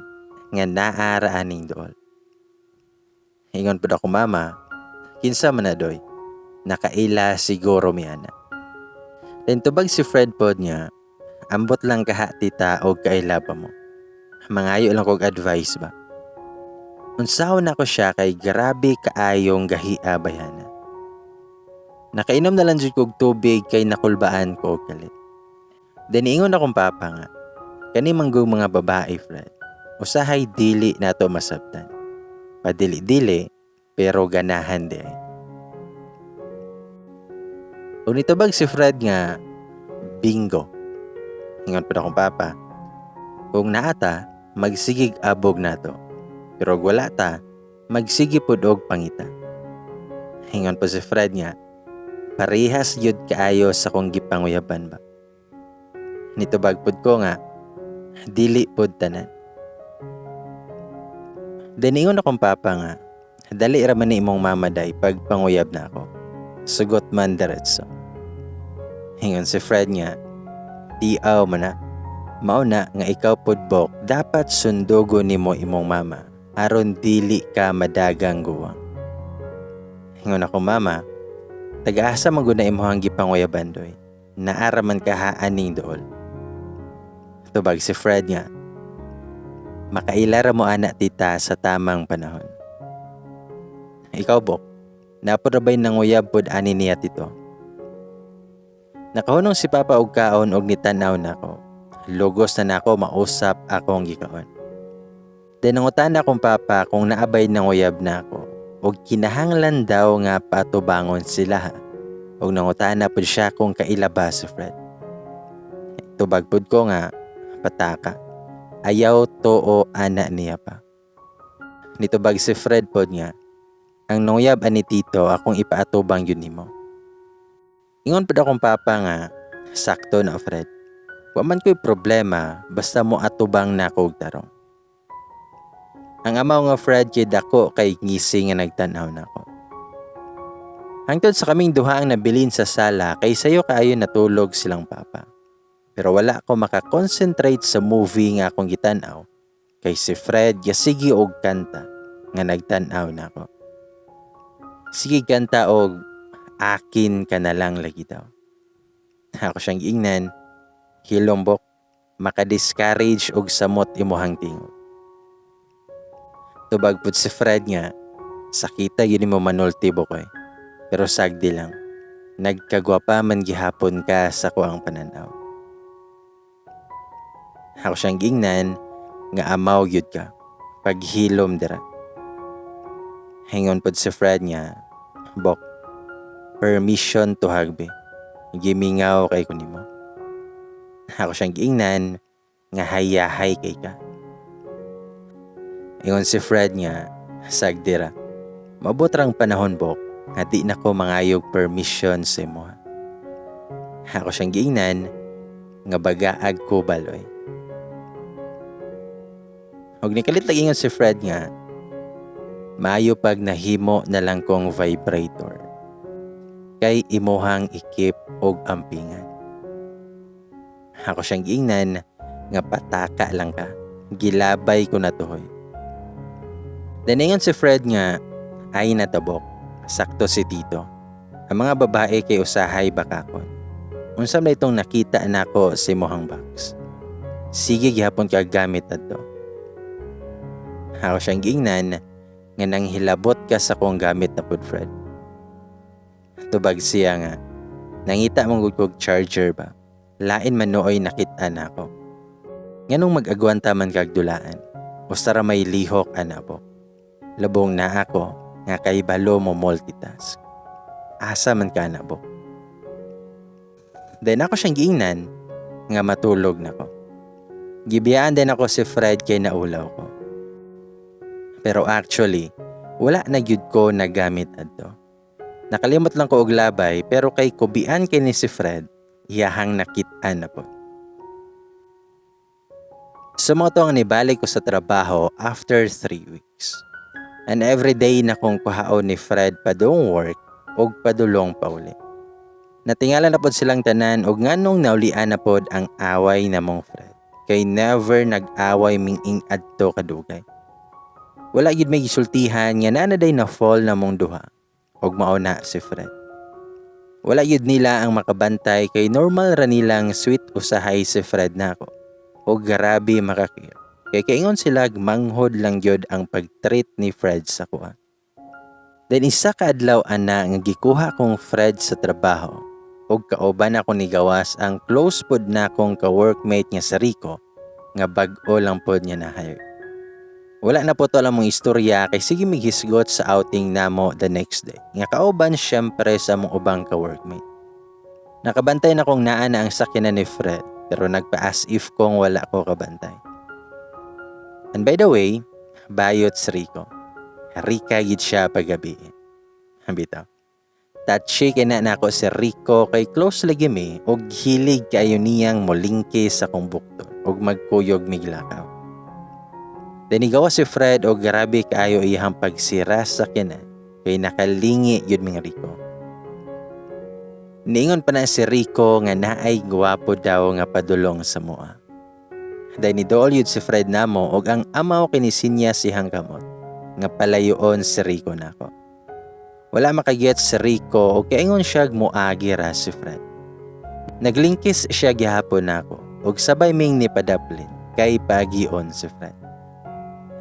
nga naa ra aning dool. Ingon pud ako mama, "Kinsa man na doy, nakaila siguro mi ana." Then tubag si Fred pod nga, "Ambot lang kaha tita og kaila ba mo. Mangayo lang kog advice ba." Unsaon nako siya kay grabe kaayong gahia bayana. Nakainom na lang jud kog tubig kay nakulbaan ko og kalit. Then ingon akong papa nga, "Kani manggug mga babae, Fred, usahay dili nato masabtan. Padili-dili, pero ganahan di ay." Ug nitubag si Fred nga, "Bingo." Ingon pud akong papa, "Kung naa ta, magsigig abog nato. Pero og wala ta, magsige pud og pangita." Ingon po si Fred nga, "Parehas gyud kaayo sa kong gipanguyaban ba." Nitubag pud ko nga, "Dili pud tanan." Then ingon akong papa nga, "Dali ra man ni imong mama day pag panguyab na ako. Sugot man diretso." Ingon si Fred nga, "Tiaw man na. Mao na nga ikaw pud bok, dapat sundugo nimo imong mama aron dili ka madagang guwang." Ingon ako mama, "Taga-asa man gud na imong gipanguyaban doy. Naara man kaha aning dool." Tubag si Fred nga, "Makaila ra mo ana tita sa tamang panahon. Ikaw bok, naa pod ra ba'y nanguyab pod ani niya tito?" Nakahunong si Papa og kaon og nitan-aw nako. Lugos na nako mausap akong gikaon. Then nangutana akong papa kung naabay nanguyab nako og kinahanglan daw nga patubangon sila ha. Og nangutana pud siya kung kaila ba si Fred. Tubag pud ko nga, "Pataka. Ayaw tuo ana niya pa." Nitubag si Fred pod nga, "Ang nanguyab ani tito akong ipaatubang yun nimo." Ingon pud akong papa nga, "Sakto na Fred. Wa man ko'y problema basta mo atubang na og tarong." Ang amaw nga Fred kay dako kay ngisi nga nagtan-aw nako. Hangtod sa kaming duha ang nabilin sa sala kay sayo kaayo natulog silang papa. Pero wala ko makakonsentrate sa movie nga akong gitan-aw kay si Fred gasige og kanta nga nagtan-aw nako. Sige kanta og "Akin Ka Na Lang" lagi daw. Ako siyang giingnan, "Hilombok, maka-discourage og samot imuhang tingog." Tubag pud si Fred nga, "Sakita yun mo manulti bokoy. Pero sagdi lang, nagkagwapa man gihapon ka sa kuang pananaw." Ako siyang giingnan nga, "Amaw gyud ka, paghilom dira." Hingon pud si Fred nga, "Bok, permission to hug be. Gimingaw kay ko nimo." Ako siyang giingnan nga, "Hayahay kay ka." Ingon si Fred nga, "Sagdira. Mabot rang panahon bok, nga di na ko mangayog permission sa imo." Ako siyang giingnan nga, "Bagaag ko baloy." Og nikalit lagi ingon si Fred nga, "Maayo pag nahimo na lang kong vibrator." Kay imuhang i-keep og ampingan. Ako siyang giingnan nga pataka lang ka. Gilabay ko na tuhoy. Daningon si Fred nga ay natabok. Sakto si Tito. Ang mga babae kay usahay bakakon. Unsa man itong nakita nako sa imuhang box. Sige gihapon ka gamit adto. Ako siyang giingnan nga nanghilabot ka sa kong gamit na pud, Fred. Tubag siya nga nangita mong gud kog charger ba. Lain man nooy nakita nako. Nganong mag-agwanta man kag dulaan. Usa ra may lihok ana po. Labong na ako nga kay balo mo multitask. Asa man ka na bo. Then ako siyang giingnan nga matulog na ko. Gibiyaan din ako si Fred kay naulaw ko. Pero actually, wala na gyud ko nagamit adto. Nakalimot lang ko og labay pero kay kubian kay ni si Fred, iyahang nakit-an na po. Sumoto ang nibalik ko sa trabaho after 3 weeks. And everyday na kong kuhaon ni Fred padung work og padulong pauli. Natingala na pod silang tanan og nganong naulian na pod ang away namong Fred. Kay never nag-away ming ing adto kadugay. Wala gyud may gisultihan nga nanaday na fall na mong duha og mao na si Fred. Wala gyud nila ang makabantay kay normal ra nilang sweet usahay si Fred nako. Og grabe makakir. Kay kaingon sila manghod lang gyud ang pagtreat ni Fred sa kuha. Then isa ka adlaw ana nga gikuha kong Fred sa trabaho ug kauban ako ni gawas ang close pod na akong ka-workmate nga si Rico nga bag-o lang pod niya na-hire. Wala na po to alam mong istorya kay sige mighisgot sa outing namo the next day. Nga kauban syempre sa mong ubang ka-workmate. Nakabantay na kong naa na ang sakyanan ni Fred pero nagpa as if kong wala ko kabantay. And by the way, bayot si Rico. Rika gid siya paggabi. Bitaw. Touchy kay na nako si Rico kay close lagi mi og hilig kayo niyang molingki sa kong bukton og magkuyog miglakaw. Danigawa si Fred og grabe kaayo iyang pagsira sa sakyanan kay nakalingi yun mga Rico. Niingon pa na si Rico nga naay gwapo daw nga padulong sa mua. Dahil ni dool yun si Fred namo og ang amaw kinisinya sihang kamot nga palayoon si Rico nako. Wala makaget si Rico og kaingon siya moagi ra si Fred. Naglingkis siya gihapon nako og sabay ming ni padaplin kay pagion si Fred.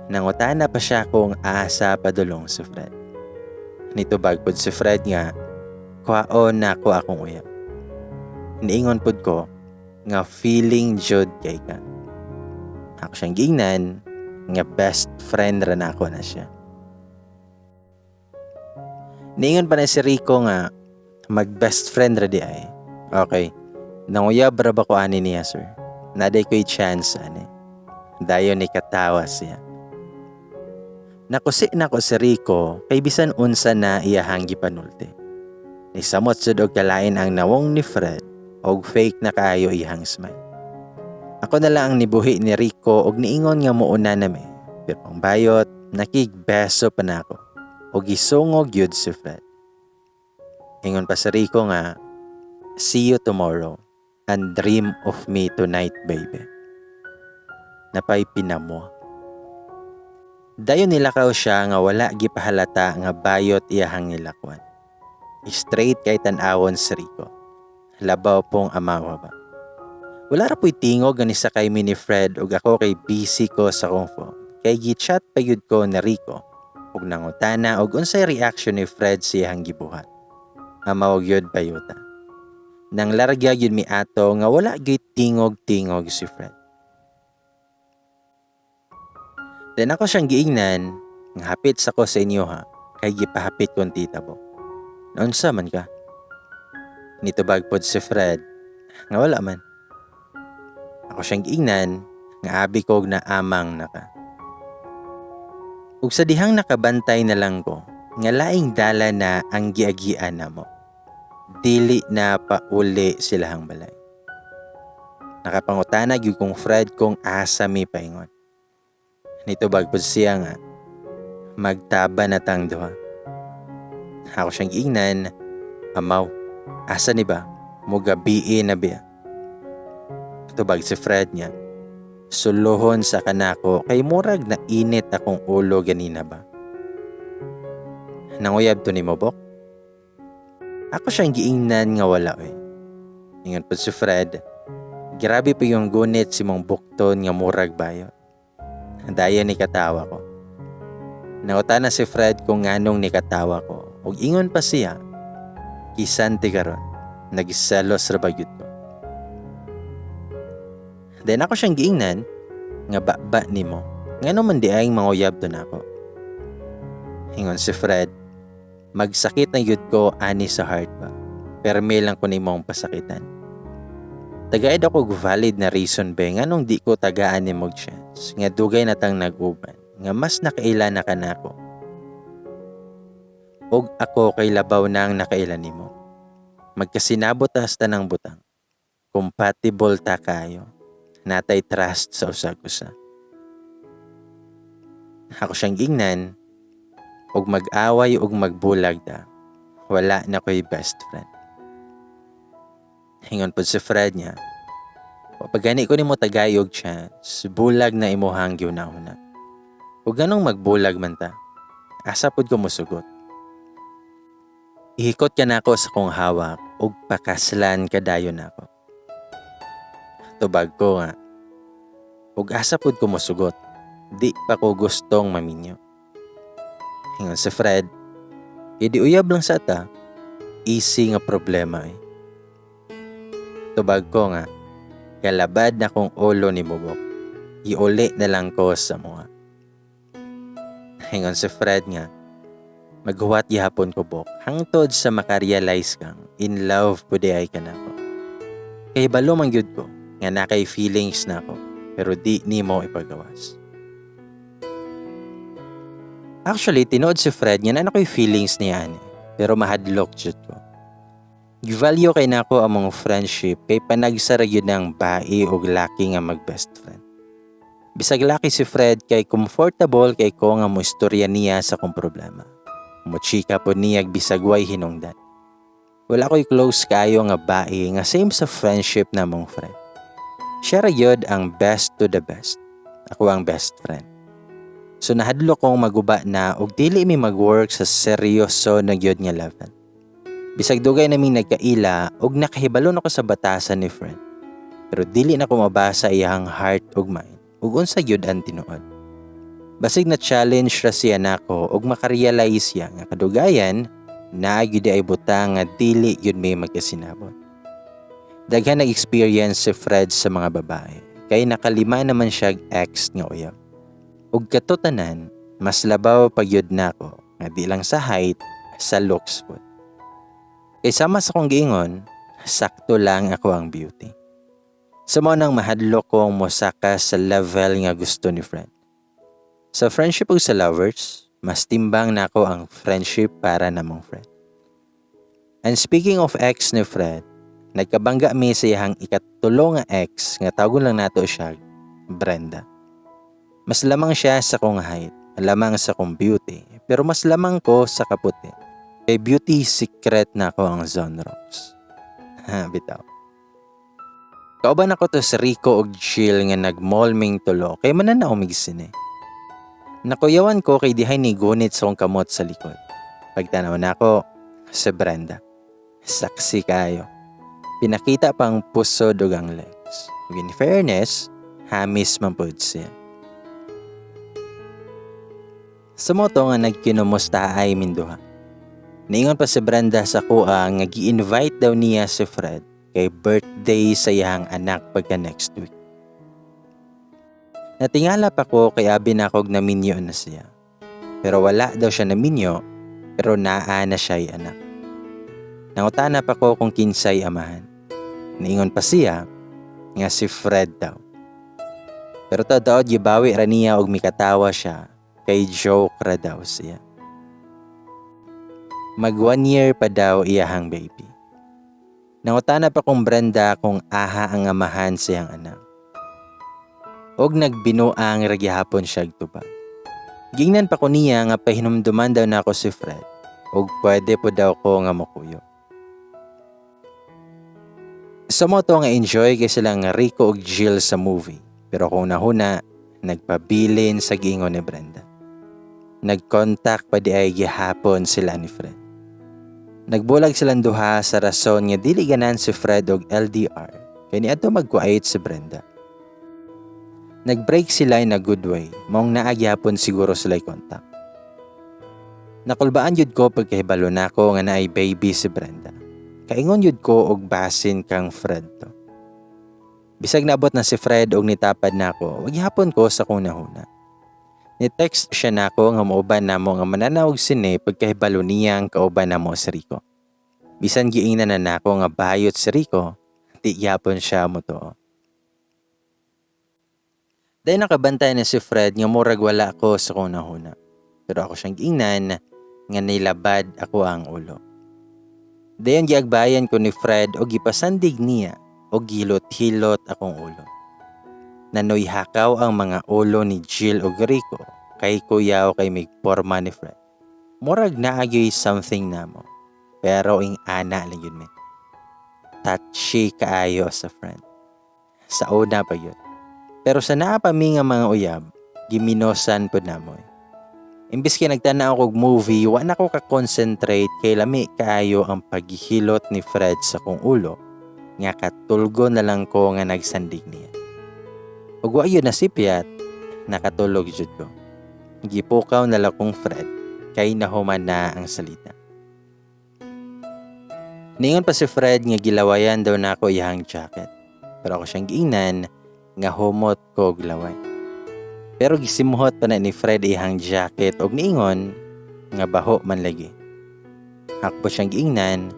Nangutana pa siya kung asa padulong si Fred. Nitubag pod si Fred nga kuhaon nako akong uyab. Niingon pod ko nga feeling jud kay ka. Ako siyang giingnan nga best friend ra nako na siya. Niingon pa na si Rico nga mag best friend ra di ay. Okay. Nanguyab ra ba ko ani niya, sir? Naday ko'y chance ani. Dayon ni katawa siya. Nakusi nako si Rico kay bisan unsa na iyahang gipanulti. Nisamot sud og kalain ang nawong ni Fred og fake na kaayo iyang smile. Ako na lang ang nibuhi ni Rico og niingon nga muuna nami. Pero ang bayot, nakigbeso pa nako og gisungog yun si Fred. Ingon pa si Rico nga, "See you tomorrow and dream of me tonight, baby." Napay pinamo. Dayon nilakaw siya nga wala gipahalata nga bayot iyahang nilakwan. Straight kay tan-awon si Rico. Labaw pong amawa ba. Wala ra po'y tingog nga nisakay mi ni Fred ug ako kay busy ko sa akong phone. Kay gi-chat pa gyud ko ni Rico ug nangutana og unsay reaction ni Fred sa iyang gibuhat. Amaw gyud bayuta. Nang larga gyud mi ato nga wala gyud tingog-tingog si Fred. Then ako siyang giingnan nga hapit sa ko sa inyo ha kay gipahapit kong tita bo. Naunsa man ka? Nitubag pod si Fred nga wala man. Ako siyang giingnan nga abi kog na amang naka. Ug sa dihang nakabantay na lang ko nga laing dala na ang giagian namo. Dili na pauli silahang balay. Nakapangutana gyud kong Fred kung asa mi paingon. Nitubag pod siya nga magtaba na tang duha. Ako siyang giingnan Amaw, asa ni ba? Mugabii na biya. Tubag si Fred niya. Suluhon sa kanako kay murag na init akong ulo ganina ba. Nanguyab to nimo, Bok? Ako siyang giingnan nga wala oy. Ingon po si Fred, grabe pa yung gunit si mong bukton nga murag bayo. Dayon ni katawa ko. Nangutana si Fred kung nganong ni katawa ko. Ug ingon pa siya, kisan ti karon, nagselos ra ba gyud ko. Then ako siyang giingnan nga ba nimo. Ngano man di ay manguyab to nako. Ingon si Fred, magsakit na gyud ko ani sa heart ba. Permi lang ko nimong pasakitan. Tagaid ako og valid na reason ba nganong di ko tagaan nimo og chance nga dugay na tang nag-uban nga mas nakaila na ka nako. Og ako kay labaw na ang nakaila nimo. Magkasinabot ta sa tanang butang. Compatible ta kayo. Natay trust sa usag-usa. Ako siyang gingnan og mag-away og magbulag ta. Wala na ko'y best friend. Ingon pod si Fred niya, pag gani ko nimo tagay og chance, bulag na imuhang giunahuna. Ug ganong magbulag man ta, asa pod ko mosugot. Ihikot ka nako sa kong hawak ug pakaslan kadayon nako. Tubag ko nga, ug asa pod ko mosugot, di pa ko gustong maminyo. Ingon si Fred, idi uyab lang sa ta, easy nga problema eh. Tubag ko nga, kalabad na kong ulo ni Bubok, iuli na lang ko sa mga. Ingon si Fred nga, maghuwat gihapon ko, Bok, hangtod sa makarealize kang in love pud ay ka nako. Kay balo man gyud ko, nga nakay feelings na ako, pero di nimo ipagawas. Actually, tinuod si Fred nga naa ko'y feelings niya ani, pero mahadlok jud ko. Givalue kay nako among friendship kay panagsara gyud ng bae og laki nga mag best friend. Bisag laki si Fred kay comfortable kay ko nga mo istorya niya sa akong problema. Mo chika po niya bisag way hinungdan. Wala ko'y close kayo nga bae nga same sa friendship namong friend. Siya ra gyud ang best to the best. Ako ang best friend. So nahadlok kong maguba na og dili mi mag-work sa seryoso na gyud nga level. Bisag dugay naming nagkaila og nakahibalo na ko sa batasan ni friend. Pero dili na ko mabasa iyang heart ug mind ug unsa gyud ang tinuod. Basig na challenge ra siya nako ug makarealize siya nga kadugayan naa gyud ay butang nga dili gyud may magkasinabot. Daghan nag-experience si Fred sa mga babae kay nakalima naman siya ex nga uyab. Ug katutanan, mas labaw pa gyud nako nga di lang sa height, sa looks pod. Kay sama sa kong giingon, sakto lang ako ang beauty. Sa mao nang mahadlok kong mosaka sa level nga gusto ni friend. Sa friendship ug sa lovers, mas timbang nako ang friendship para namong friend. And speaking of ex ni Fred, nagkabangga mi sa iyang ikatulo nga ex nga tawagon lang nato siya Brenda. Mas lamang siya sa kong height, lamang sa kong beauty, pero mas lamang ko sa kaputi. Kay beauty secret na ako ang Zonrox. Ha, bitaw. Kauban ako to si Rico og Jill nga nag-mall ming tulo kay mananaw mig sine. Nakuyawan ko kay dihay ni gunit sa akong kamot sa likod. Pagtanaw nako si Brenda. Saksi kayo. Pinakita pang pusod ug ang legs. Ug in fairness, hamis man pud siya. Sa moto nga nagkinumusta ay minduha. Niingon pa si Brenda sa kuha nga gi-invite daw niya si Fred kay birthday sa iyang anak pagka next week. Natingala pa ko kay abi na kog naminyo na siya. Pero wala daw siya naminyo, pero naa na siya'y anak. Nangutana pa ko kung kinsay amahan. Niingon pa siya nga si Fred daw. Pero tadaod gibawi ra niya og mikatawa siya kay joke ra daw siya. Mag 1 year pa daw iyahang baby. Nangutana pa kong Brenda kung aha ang amahan siyang anak. Og nagbinuang ra gihapon siya tubag. Gingnan pa ko niya nga pahinumduman daw nako si Fred ug pwede po daw ko nga mokuyo. Sa mao to nga enjoy kay silang Rico ug Jill sa movie, pero akong hunahuna nagpabilin sa giingon ni Brenda. Nag-contact pa diay gihapon sila ni Fred. Nagbulag silang duha sa rason nga dili ganahan si Fred og LDR kay niadto magkuait si Brenda. Nag-break sila in a good way, maong naa gihapon siguro sila contact. Nakulbaan yun ko pagkahibalo nako nga naay baby si Brenda. Kaingon yun ko og basin kang Fred to. Bisag naabot na si Fred og nitapad nako, wa gihapon ko sa akong hunahuna. Ni-text siya nako nga mauban namo nga mananaw og sine pagkahibalo niyang kauban namo si Rico. Bisan giingnan na nako nga bayot si Rico, di gyapon siya motuo. Dahil nakabantay na si Fred nga murag wala ko sa akong hunahuna. Pero ako siyang giingnan nga nilabad ako ang ulo. Dayon giagbayan ko ni Fred og gipasandig niya og gihilot-hilot akong ulo. Nanoy hakaw ang mga ulo ni Jill og Rico kay kuyaw kay mig porma ni Fred. Murag naa gyoy something namo. Pero ing ana lang yun men. Touchy kaayo sa friend. Sa una pa yun. Pero sa naa pa mi nga mga uyab, giminosan pod namo. Imbis kay nagtanaw og movie, wa na ko ka-concentrate kay lami kaayo ang paghihilot ni Fred sa kong ulo nga katulgo na lang ko nga nagsandig niya. Ug wa yun nasipyat, nakatulog jud ko. Gipukaw na lang kong Fred kay nahuman na ang salita. Ningon pa si Fred nga gilawayan daw nako iyang jacket. Pero ako siyang giingnan nga humot ko og laway. Pero gisimuhot pa na ni Fred iyang jacket og niingon nga baho man lagi. Hakpo siyang giingnan,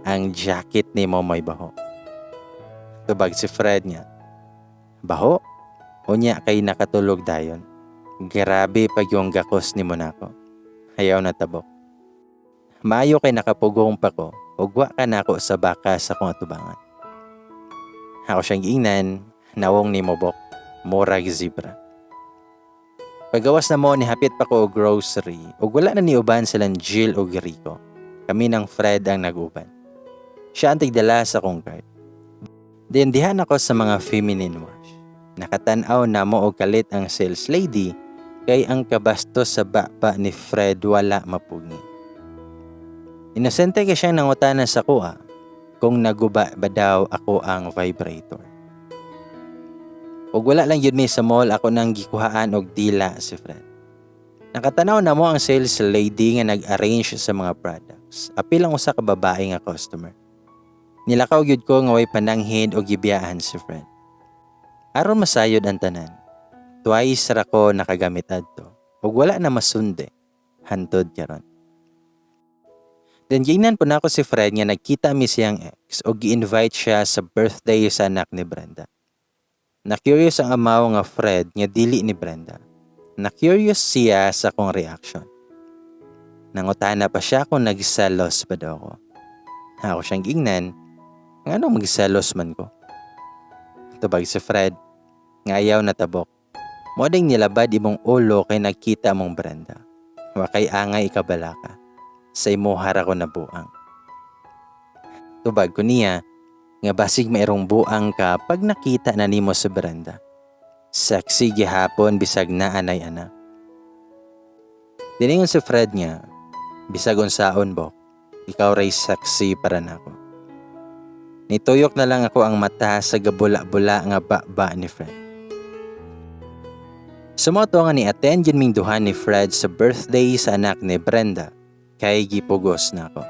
"Ang jacket nimo may baho." Tubag si Fred nga, "Baho? Unya kay nakatulog dayon. Grabe pag yung gakos nimo nako. Ayaw na tabok. Maayo kay nakapugong pa ko ug wa ka nako sa baka sa akong atubangan." Ako siyang giingnan, "Nawong nimo bok, murag zebra." Pagawas namo ni hapit pa ko og grocery ug wala na niuban silang Jill ug Rico. Kami nang Fred ang nag-uban. Siya ang tigdala sa akong cart. Then dihan ako sa mga feminine wash. Nakatan-aw namo og kalit ang sales lady kay ang kabastos sa baba ni Fred wala mapugngi. Inosente kay siyang nangutana sa kuha kung naguba ba daw ako ang vibrator. Ug wala lang yun mi sa mall, ako nang gikuhaan og dila si Fred. Nakatanaw namo ang sales lady nga nag-arrange sa mga products. Apil ang usa ka babae nga customer. Nilakaw gyud ko nga way pananghid og gibiyaan si Fred. Aron masayod ang tanan, twice ra ko nakagamit adto ug wala na masundi hantod karon. Then giingnan po nako si Fred nga nagkita mi siyang ex og gi-invite siya sa birthday sa anak ni Brenda. Na-curious ang amaw nga Fred nga dili ni Brenda. Na-curious siya sa akong reaction. Nangutana pa siya kung nagselos ba daw ako. Ako siyang giingnan, "Nganong magselos man ko?" Tubag si Fred, nga ayaw natabok. "Mao ding nilabad imong ulo kay nagkita mong Brenda. Wa kay angay ikabalaka. Sa imuha ra ko nabuang." Tubag ko niya, nga basig mairong buang ka pag nakita na nimo sa Brenda. Sexy gihapon bisag naa nay anak. Diningon si Fred nga, "Bisag unsaon bok, ikaw ray sexy para nako." Nituyok na lang ako ang mata sa gabula-bula nga baba ni Fred. Sa mao to nga ni-attend yun ming duha ni Fred sa birthday sa anak ni Brenda kay gipugos nako.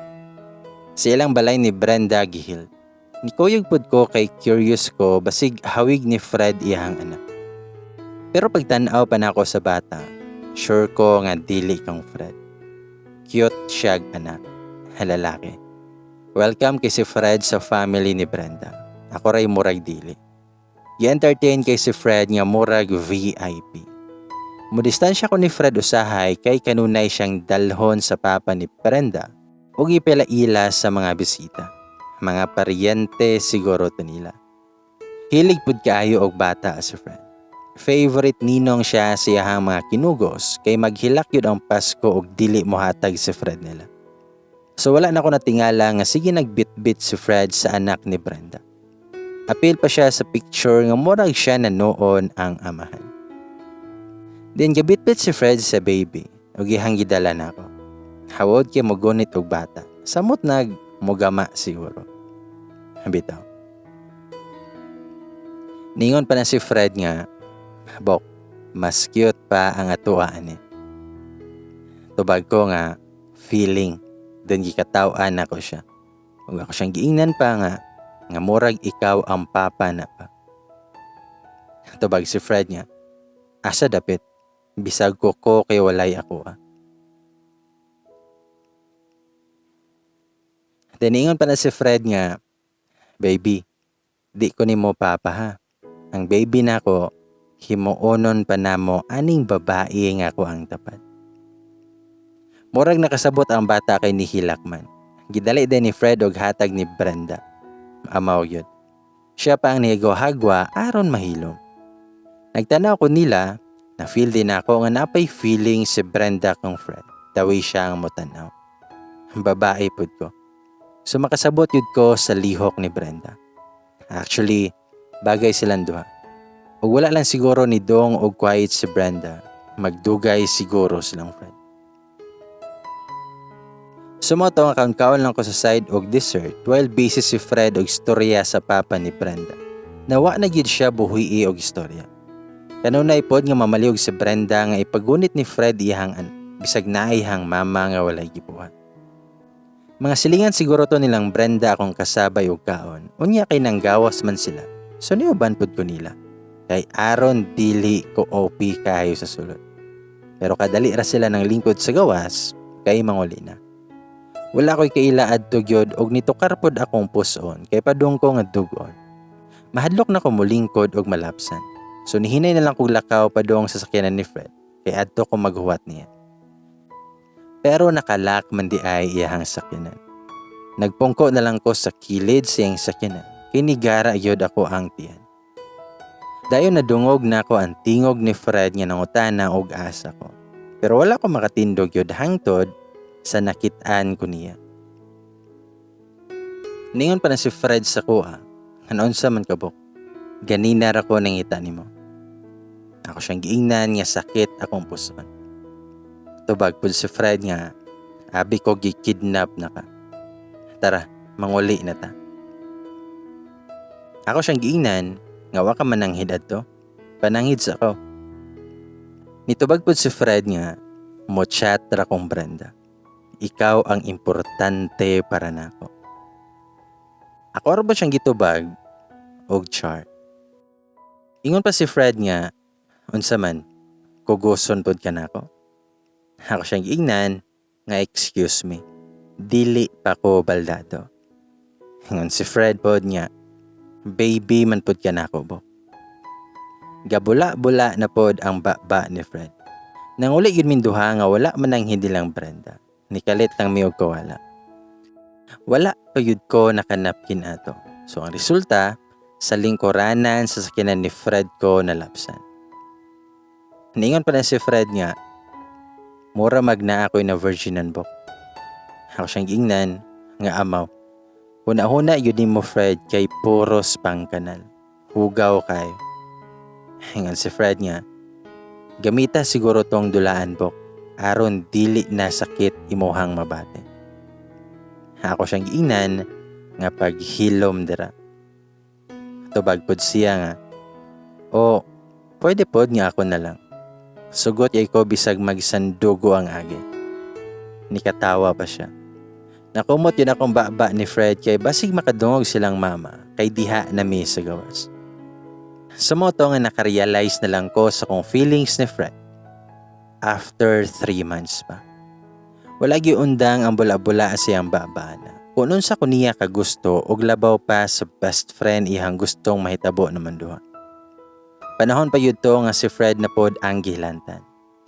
Sa ilang balay ni Brenda gihil. Nikuyog pud ko kay curious ko basig hawig ni Fred iyang anak. Pero pagtan-aw pa nako sa bata, sure ko nga dili kang Fred. Cute siyag anak, lalaki. Welcome kay si Fred sa family ni Brenda. Ako ray murag dili. Gi-entertain kay si Fred nga murag VIP. Mudistansya ko ni Fred usahay kay kanunay siyang dalhon sa papa ni Brenda ug ipila-ila sa mga bisita. Mga paryente siguro to nila. Hilig pud kaayo og bata si Fred. Favorite ninong siya sa iyahang mga kinugos kay maghilak yun ang Pasko og dili mohatag si Fred nila. So wala na ko natingala nga sige nagbitbit si Fred sa anak ni Brenda. Apil pa siya sa picture nga murag siya na noon ang amahan. Then gabitbit si Fred sa baby ug iyang gidala nako. Hawod kay mogunit og bata. Samot nag mogama siguro. Bitaw. Ningon pa na si Fred nga, "Bok, mas cute pa ang atoa ani." Tubag ko nga, "Feeling." Then gikataw-an nako siya. Ug ako siyang giingnan pa nga murag ikaw ang papa na pa. Tubag si Fred nga, "Asa dapit? Bisag ko ko kay walay ako ah." Then ingon pa na si Fred nga, "Baby, di ko nimo papa ha. Ang baby nako, himuonon pa namo aning babae nga ako ang tapad." Murag nakasabot ang bata kay nihilak man. Gidali din ni Fred og hatag ni Brenda. Amaw yun. Siya pa ang nihagwa-hagwa aron mahilom. Nagtanaw ko nila, na-feel din ako nga napay feeling si Brenda kang Fred. Dawi siya ang motanaw. Babae pud ko. So makasabot yun ko sa lihok ni Brenda. Actually, bagay silang duha. Ug wala lang siguro ni Dong og quiet si Brenda, magdugay siguro silang friend. Sumoto nga kaon-kaon lang ko sa side og dessert while busy si Fred og istorya sa papa ni Brenda. Nawa na gyud siya buhi og istorya. Kanunay pod nga mamaliog si Brenda nga ipagunit ni Fred iyang anak, bisag naay iyang mama nga walay gibuhat. Mga silingan siguro to nilang Brenda akong kasabay og kaon. Unya kay nanggawas man sila. So niuban pod ko nila. Kay aron dili ko OP kayo sa sulod. Pero kadali ra sila ng lingkod sa gawas kay manguli na. Wala ko'y kaila adto gyud og nitukar pod akong puson kay padung ko nga dugon. Mahadlok na ko molingkod og malapsan. So nihinay na lang kog lakaw padung sa sakyanan ni Fred kay adto ko maghuwat niya. Pero nakalak man di ay iyahang sakyanan. Nagpungko na lang ko sa kilid sa iyang sakyanan kay nigara gyud ako ang tiyan. Dayon nadungog nako ang tingog ni Fred nga nangutana og asa ko. Pero wala ko makatindog gyud hangtod sa nakit-an ko niya. Ningon pa na si Fred sa kuha, "Naunsa man ka, Bok? Ganina ra ko nangita nimo." Ako siyang giingnan nga sakit akong puson. Tubag pud si Fred nga, "Abi ko gikidnap na ka. Tara, manguli na ta." Ako siyang giingnan nga, "Wa ka mananghid adto. Pananghid sa ko." Nitubag pud si Fred nga, "Mo chat ra kong Brenda. Ikaw ang importante para nako." Ako ra ba siyang gitubag og char. Ingon pa si Fred nga, "Unsa man, kuguson pod ka nako?" Ako siyang giingnan nga, "Excuse me, dili pa ko baldado." Ingon si Fred pod nga, "Baby man pod ka nako, Bo." Gabula-bula na pod ang baba ni Fred. Nanguli gyud minduha nga wala man ang hindi lang Brenda. Nikalit lang mi og kawala. Wala pa gyud ko nakanapkin ato. So ang resulta, sa lingkuranan sa sakyanan ni Fred ko nalapsan. Ningon pa na si Fred nga, "Mura magna ako'y na virginan, Bok." Ako siyang giingnan nga, "Amaw. Huna-huna yun mo, Fred, kay puros pang kanal. Hugaw kayo." Ingon si Fred nga, "Gamita siguro tong dulaan, Bok. Aron dili na sakit imuhang mabate." Ako siyang giingnan nga, "Paghilom dira." Tubag pod siya nga, "O pwede pod nga ako na lang. Sugot yay ko bisag magsandugo ang agi." Nikatawa pa siya. Nakumot yun akong baba ni Fred kay basig makadungog silang mama kay diha na mi sa gawas. Sa moto nga nakarealize na lang ko sa kong feelings ni Fred after 3 months pa. Wala undang ang bula-bula siyang baba na. Kung unsa ko niya kagusto og labaw pa sa best friend iyang gustong mahitabo naman duha. Panahon pa yun to nga si Fred na pod ang gihilantan.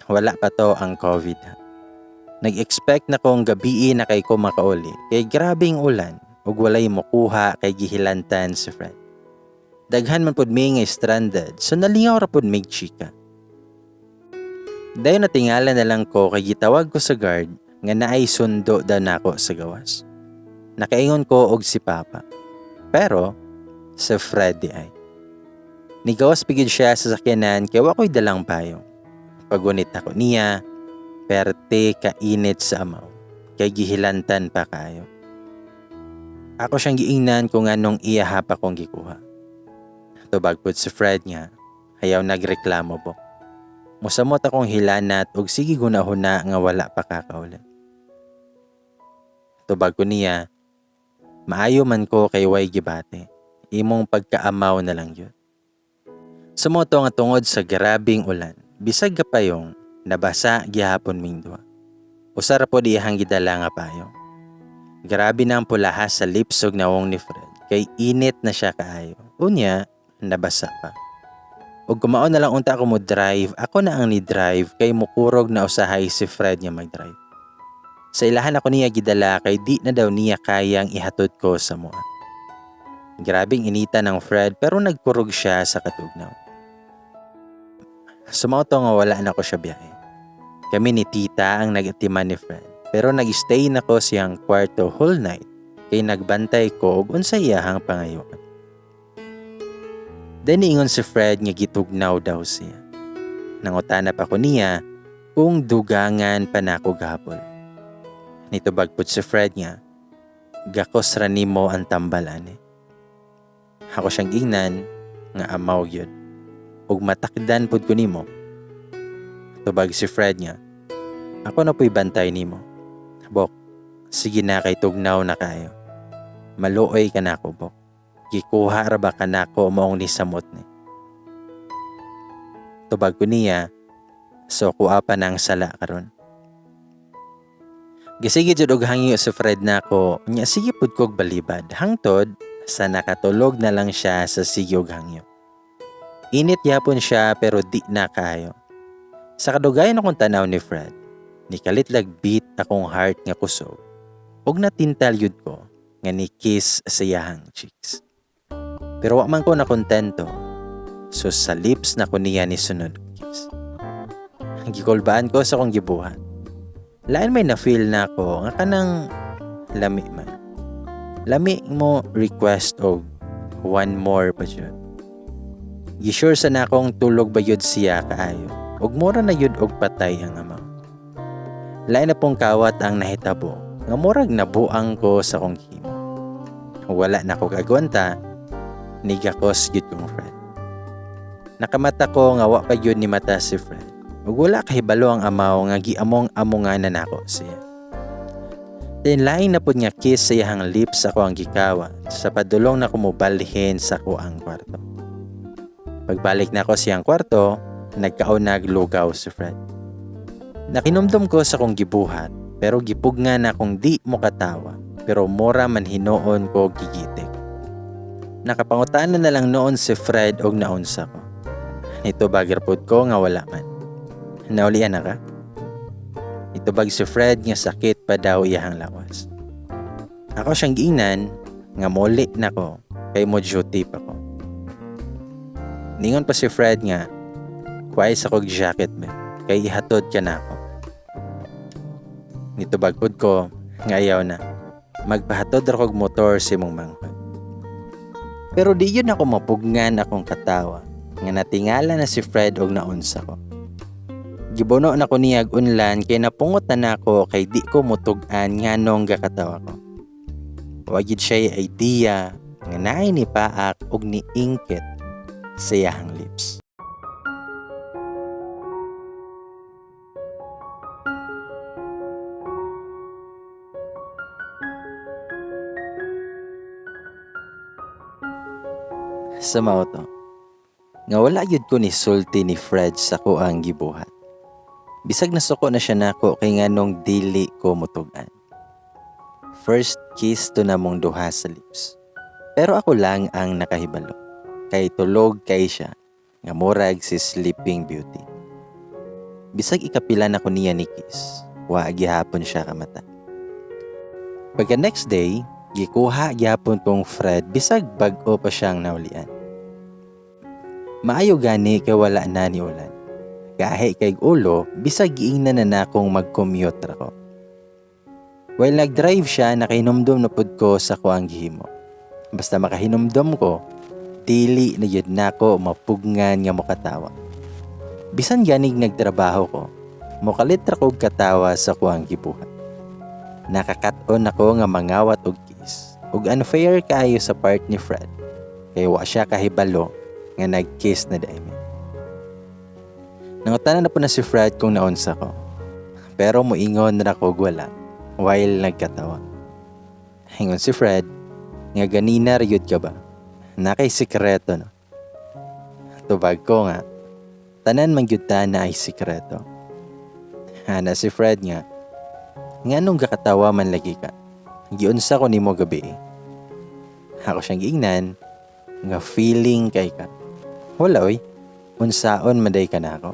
Wala pa to ang COVID ha. Nag-expect na kong gabii na kay ko makauli kay grabing ulan ug walay mokuha kay gihilantan si Fred. Daghan man pod mi nga stranded, so nalingaw ra pod mig chika. Dayon natingala na lang ko kay gitawag ko sa guard nga naay sundo daw nako sa gawas. Nakaingon ko og si Papa. Pero Sa Fred di ay. Nigawas pigid siya sa sakyanan kay wa ko'y dalang payong. Pagunit ako niya, perte kainit sa amaw, kay gihilantan pa kayo. Ako siyang giingnan kung anong iya pa kong gikuha. Tubag pud si Fred nga, hayaw nagreklamo bo. Musamot akong hilanat og sige gunahuna nga wala pa kakaulit. Tubag ko niya, maayo man ko kay way gibate. Imong pagkaamaw na lang yun. Sumoto nga tungod sa grabing ulan, bisag kapayong, nabasa gihapon ming duha. Usa ra pod iyahang gidala nga payong. Grabe na ang pulaha sa lips ug nawong ni Fred kay init na siya kaayo. Unya, nabasa pa. Ug kumao na lang unta ako mo drive, ako na ang ni drive kay mukurog na usahay si Fred nga mag-drive. Sa ilahan ako niya gidala kay di na daw niya kayang ihatod ko sa mua. Grabing inita ng Fred pero nagkurog siya sa katugnaw. Sumauto nga wala na ko siya biyahe. Kami ni tita ang nagatiman ni Fred pero nag-stay na ko siyang kwarto whole night kay nagbantay ko og unsa iyahang pangayoon. Then niingon si Fred nga gitugnaw daw siya. Nangutana pa ko niya kung dugangan pa nako gabol. Nitubag pud si Fred nga, gakos ra nimo ang tambal ani. Ako siyang ingnan nga amaw gyud. Ug matakdan pud ko nimo. Tubag si Fred nga, ako na pu'y bantay nimo. Bok, sige na kay tugnaw na kayo. Maluoy ka na ako, Bok. Gikuha ra ba ka nako maong nisamot ni. Tubag ko niya, so kuha pa ng sala karon. Gisige jud og hangyo si Fred nako, nya sige pud kog balibad. Hangtod sa nakatulog na lang siya sa sige og hangyo. Init yapon siya pero di na kayo. Sa kadugayan akong tanaw ni Fred, nikalit lag beat akong heart nga kusog ug natintal yud ko nga ni kiss sa iyahang cheeks. Pero wa man ko nakontento, so sa lips na ko niya ni sunod kiss. Gikulbaan ko sa akong gibuhat. Lain may na-feel na ako nga kanang lami man. Lami mo request og one more pa jud. Gisure sa na akong tulog ba yun siya kaayo ug mura na yun og patay ang amaw. Lain na pong kawat ang nahitabo nga murag nabuang ko sa akong himo. Wala na ko kagwanta, nigakos gyud kong Fred. Nakamata ko nga wa pa gyud ni mata si Fred. Ug wala kahibalo ang amaw nga giamong-amongan na nako siya. Then lain na pud nga kiss sa iyahang lips ako ang gikawa sa padulong na kumubalhin sa kuang kwarto. Pagbalik na ako siyang kwarto, nagkaunag lugaw si Fred. Nakinumdum ko sa kong gibuhat pero gipugna na kung di mo katawa pero mura man hinuon ko gigitik. Nakapangutan na lang noon si Fred og naunsa ko. Ito bagir pod ko nga wala man. Naulian na ka? Itubag si Fred nga sakit pa daw iyahang lawas. Ako siyang giingnan nga muli na ko kay mo duty pa ko. Ningon pa si Fred nga kuhay sa kog jacket be kay ihatod ka na ako. Nitubag pod ko nga ayaw na. Magpahatod ra kog motor si mong manghod. Pero di yun ako mapugnan akong katawa nga natingala na si Fred og naunsa ko. Gibuno na ko niyag unlan kay napungot na nako kay di ko mutug-an nganong gakatawa ko. Wa gid siya idea nga naay ni paak og niingkit sa iyahang lips. Sa mao to, nga wala gyud ko ni sulti ni Fred sa kuang gibuhat. Bisag nasuko na siya nako kay nganong dili ko mutug-an. First kiss to namong duha sa lips. Pero ako lang ang nakahibalo. Kay tulog kay siya nga murag si Sleeping Beauty. Bisag ikapila na ko niya ni kiss, wa gihapon siya kamata. Pagka next day, gikuha gihapon kong Fred bisag bag-o pa siyang naulian. Maayo gani kay wala na ni ulan. Gahi kay ulo, bisag giingnan na nakong mag-commute ra ko. While nag-drive siya, nakahinumdum na pud ko sa kuang gihimo. Basta makahinumdum ko, Dili na gyud nako mapugngan nga mokatawa. Bisan ganig nagtrabaho ko, mokalit ra kog katawa sa kuang gibuhat. Nakakat-on ako nga mangawat og kiss. Ug unfair kaayo sa part ni Fred kay wa siya kahibalo nga nag-kiss na diay mi. Nangutana na po na si Fred kung naunsa ko. Pero moingon ra kog wala while nagkatawa. Ingon si Fred nga ganina ra gyud ka ba? Nakay sikreto no. Tubag ko nga tanan man gyud ta na ay sikreto. Ana si Fred nga nganong gakatawa man lagi ka? Giunsa ko nimo gabi. Ako siyang giingnan nga feeling kay ka. Wala oy, unsaon man day ka nako.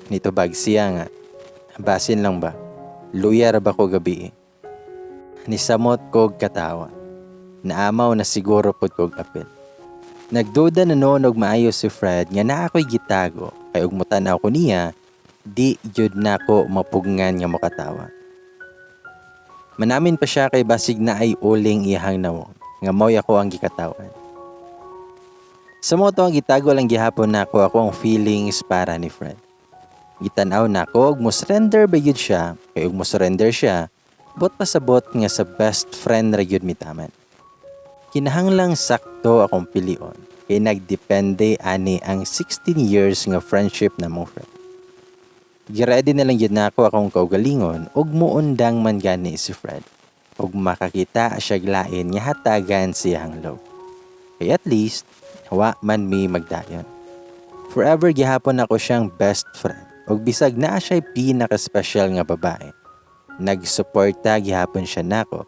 Nitubag siya nga, basin lang ba, luya ra ba ko gabi. Nisamot kog katawa. Naamaw na siguro pod kog apil. Nagduda na noon og maayo si Fred nga naa ako'y gitago kay ug mutan-aw ko niya, di jud nako mapugngan nga mokatawa. Manamin pa siya kay basig na ay uling iyahang nawong nga mao'y ako ang gikatawan. Sa mo to ang gitago lang gihapon nako ako ang feelings para ni Fred. Gitan-aw nako og mo surrender ba gyud siya kay og mo surrender siya, bot pasabot nga sa best friend ra gyud mitaman. Kinahanglang sakto akong pilion kay nagdepende ani ang 16 years nga friendship na mong Fred. Giready na lang gyud nako akong kaugalingon ug muundang man gani si Fred ug makakita siya lain nga hatagan siyang love. Kay at least wa man mi magdayon. Forever gihapon ako siyang best friend ug bisag naa siya'y pinaka-special nga babae. Nagsuporta gihapon siya nako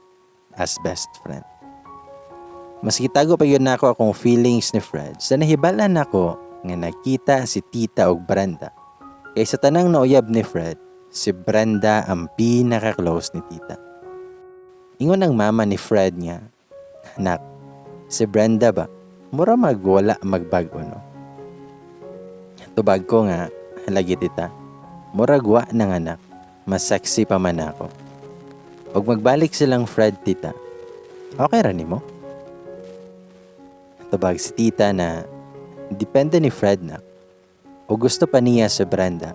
as best friend. Mas gitago pa yun nako akong feelings ni Fred sa nahibalan nako nga nakita si Tita og Brenda. Kay sa tanang nauyab ni Fred, si Brenda ang pinaka-close ni Tita. Ingon ang mama ni Fred nga, "Nak, si Brenda ba? Mura magwala magbag-o no." Tubag ko nga, "Lagi tita, murag wa nang anak, mas sexy pa man ako. Og magbalik silang Fred tita, okay ra nimo?" Tubag si tita na, "Depende ni Fred nak. O gusto pa niya sa Brenda,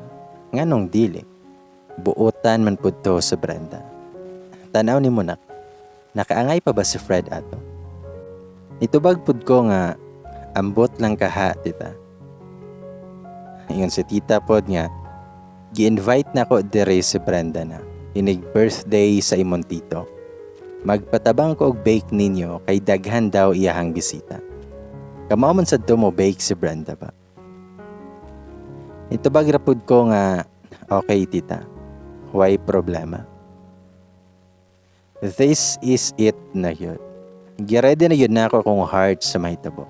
nganong dili? Buotan man pud to sa Brenda. Tanaw ni mo nak, nakaangay pa ba si Fred ato?" Nitubag pud ko nga, "Ambot lang kaha tita." Ingon si tita pod nga, "Gi-invite na ko dire si Brenda na. Inig birthday sa imong tito. Magpatabang ko og bake ninyo kay daghan daw iyahang bisita. Kamao man sad to mo bake si Brenda ba?" Nitubag ra pud ko nga, "Okay tita, why problema?" This is it na yun. Giready na yun na ako akong heart sa mahitabo.